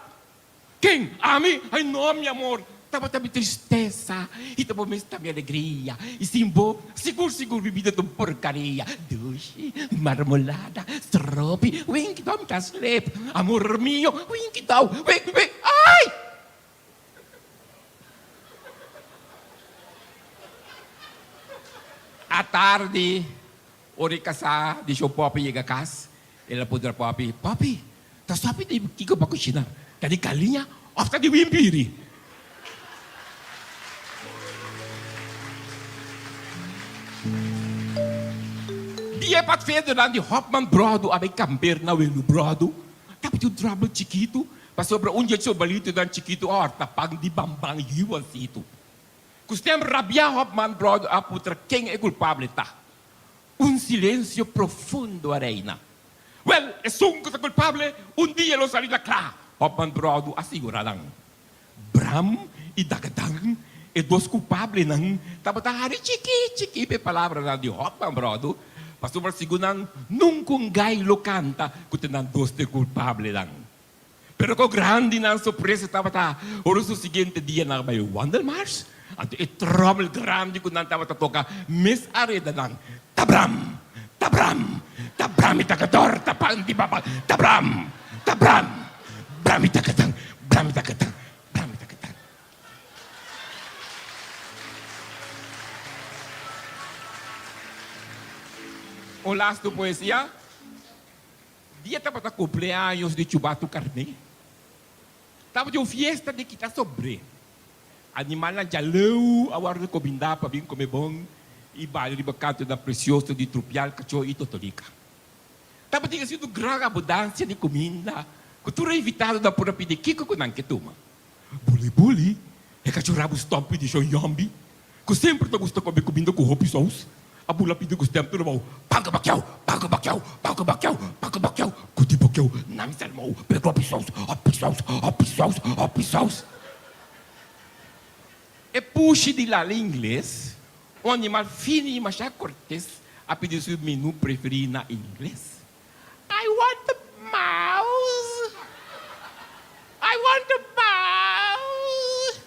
A: Ken? Ami? Ai no, mi amor, tabata mi tristesa i ta bo mes ta mi alegria. I sin bo, sigur sigur mi bida ta un porcaria. Dushi, marmolada, stropi, winki dou mi ta slep. Amor mio, winki dou, wik, wik, ai! Atardi, ora e kasá di shon Poppy yega kas, el a puntra Poppy, Poppy, Ta sabi di kiko bo a kushina? Ta di galiña òf ta di wimpiri? Di e patfedernan di Hòpman Bròdu a bai kamper na Welu Bròdu. Tabatin un tròbel chikitu pasobra un di e chobalitonan chikitu a hòrta pan di Bamban Yuwansitu. Ku stèm rabiá Hòpman Bròdu a putra ken e kulpable ta. Un silensio profundo a reina. Wèl, esun ku ta kulpable un dia lo sali na kla, Hòpman Bròdu a sigurá nan. Bram i Dagadan, e dos kulpablenan, tabata hari chikí chikí pa e palabranan di Hòpman Bròdu, pasobra segun nan nunka un gai lo kanta ku ta nan dos ta e kulpablenan. Pero kon grandi nan sorpresa tabata ora su siguiente dia nan a bai wandelmars, anto e tròmel grandi ku nan tabata toka mes a reda nan, Tabram! Tabram! Tabram i takador ta pan di baba! Tabram! Tabram! Bram i takatan! Bram i takatan! Bram i takatan! Un lastu poesia. Dia tabata cumpleaños di Chubatu Carné. Tabatin un fiesta di kita sombré. Animalnan djaleu a wòrdu recomendá pa bin come bon i baila riba cantonan precioso di Trupial, Cachó i Totolica. Tabatin asina un gran abundancia di cuminda cu tur e invitadonan por a pidi kico cu nan ke tuma. Buli buli, e cachó rabu stompi di Shon Yombi, cu semper ta gusta come cuminda cu hopi sous, a bula pidi cu stem tur abou, Panko bakiau, panko bakiau, panko bakiau, panko bakiau, cu di bakiau, nami salmou, pero cu hopi sous, hopi sous, hopi sous, hopi sous. E pushi di lala ingles, un animal fini y masha cortes, a pidi su menu preferi na ingles. I want a mouse, I want a mouse,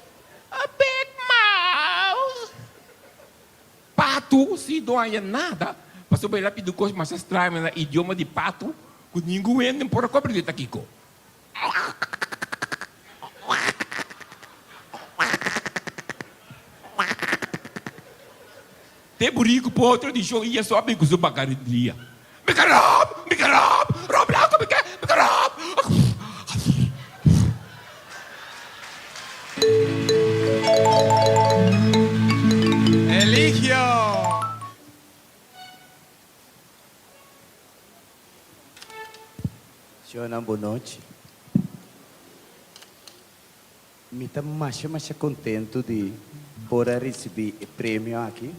A: a big mouse. Patu si no haya nada, pasobra el a pidi cos mas extraño na idioma di patu cu ningun hende por a comprende ta kico. Te buriku potro di shon i Yesu a bin ku su bakarindia. Mi ke rob! Mi ke rob! Rob blanku mi ke! Mi ke rob!
L: Eligio!
D: Shonnan bonochi. Mi ta masha masha kontentu di por a risibí e premio aki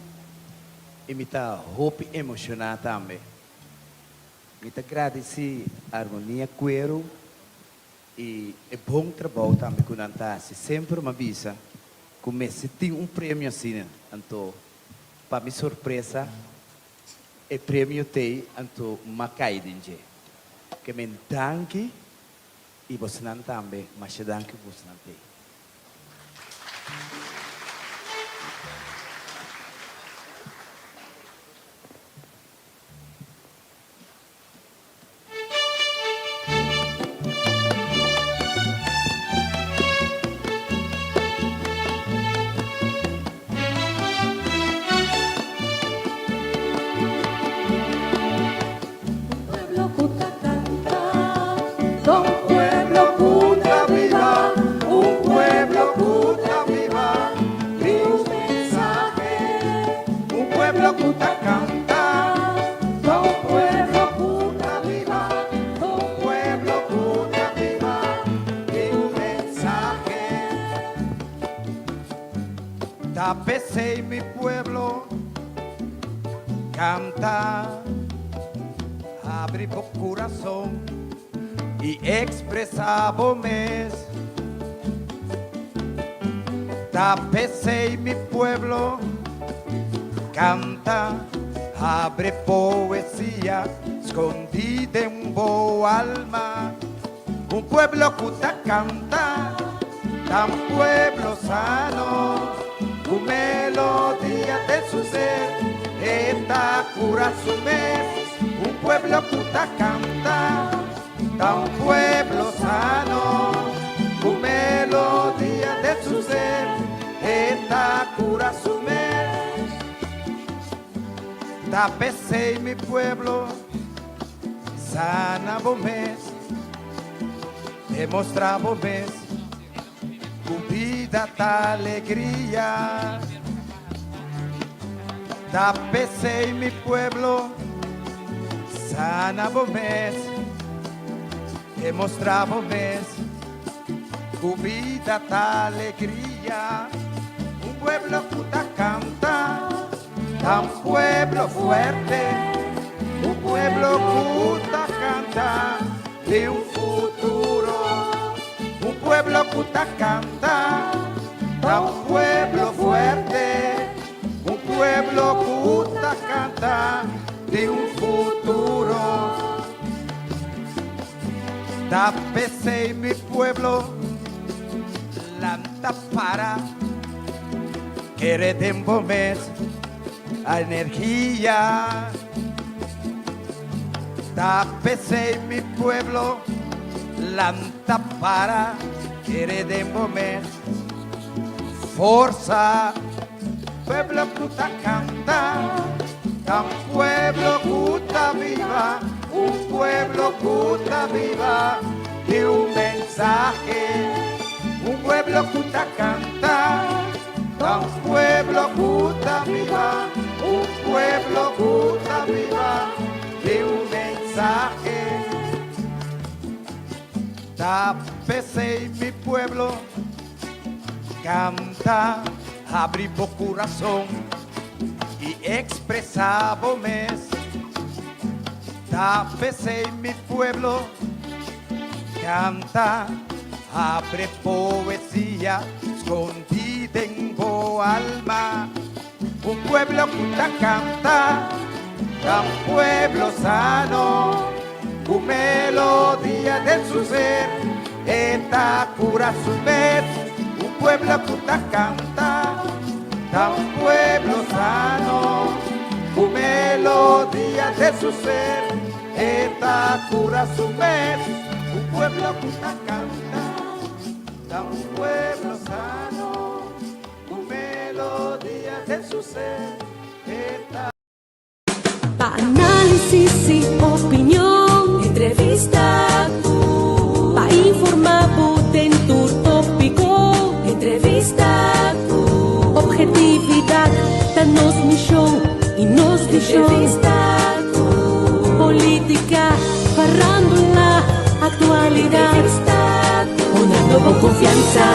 D: i mi ta hopi emoshoná tambe. Mi ta gradisí Armonia Kueru i e bon trabou tambe ku nan ta hasi. Semper mi a bisa ku mester tin un premio asina, anto pa mi sorpresa e premio t'ei anto m'a kai den dje. Ke men danki. I bosnan tambe, masha danki ku bosnan t'ei.
N: pueblo ku ta kanta, ta un pueblo ku ta biba, ta un pueblo ku ta biba di un mensahe. Ta p'esei mi pueblo kanta, habri bo kurason i ekspresá bo mes. Ta p'esei mi pueblo kanta, habri poesia skondí den bo alma. Un pueblo ku ta kanta, ta un pueblo sano, ku melodia den su ser, e ta kura su mes. Un pueblo ku ta kanta, ta un pueblo sano, ku melodia den su ser, e ta kura su mes. Ta p'esei mi pueblo. Sana bo mes, demostrá bo mes ku bida ta alegria. Ta p'esei mi pueblo, sana bo mes, demostrá bo mes ku bida ta alegria. Un pueblo ku ta kanta. Ta un pueblo fuerte, un pueblo ku ta kanta di un futuro. Un pueblo ku ta kanta, ta un pueblo fuerte, un pueblo ku ta kanta di un futuro. Ta p'esei mi pueblo lanta para. Kere den bo mes energia. Ta p'esei mi pueblo lanta para. Kere den bo mes forsa. Pueblo ku ta kanta, ta un pueblo ku ta biba, un pueblo ku ta biba di un mensahe. Un pueblo ku ta kanta, ta un pueblo ku ta biba, un pueblo ku ta biba di un mensahe. Ta p'esei mi pueblo kanta, habri bo kurason i ekspresá bo mes. Ta p'esei mi pueblo Kanta, abre poesia skondí den bo alma. Un pueblo ku ta kanta, ta un pueblo sano, ku melodia den su ser, e ta kura su mes. Un pueblo ku ta kanta, ta un pueblo sano, ku melodia den su ser. E ta cura su mes, un pueblo cu ta canta, ta un pueblo sano, cu melodia den su ser, e ta.
S: Pa análisis y opinion, entrevista cu. Pa informa bo den tur tópico, entrevista cu. Objetividad ta nos mision y nos vision. Entrevista Política, farándula, actualidad. Una nueva confianza.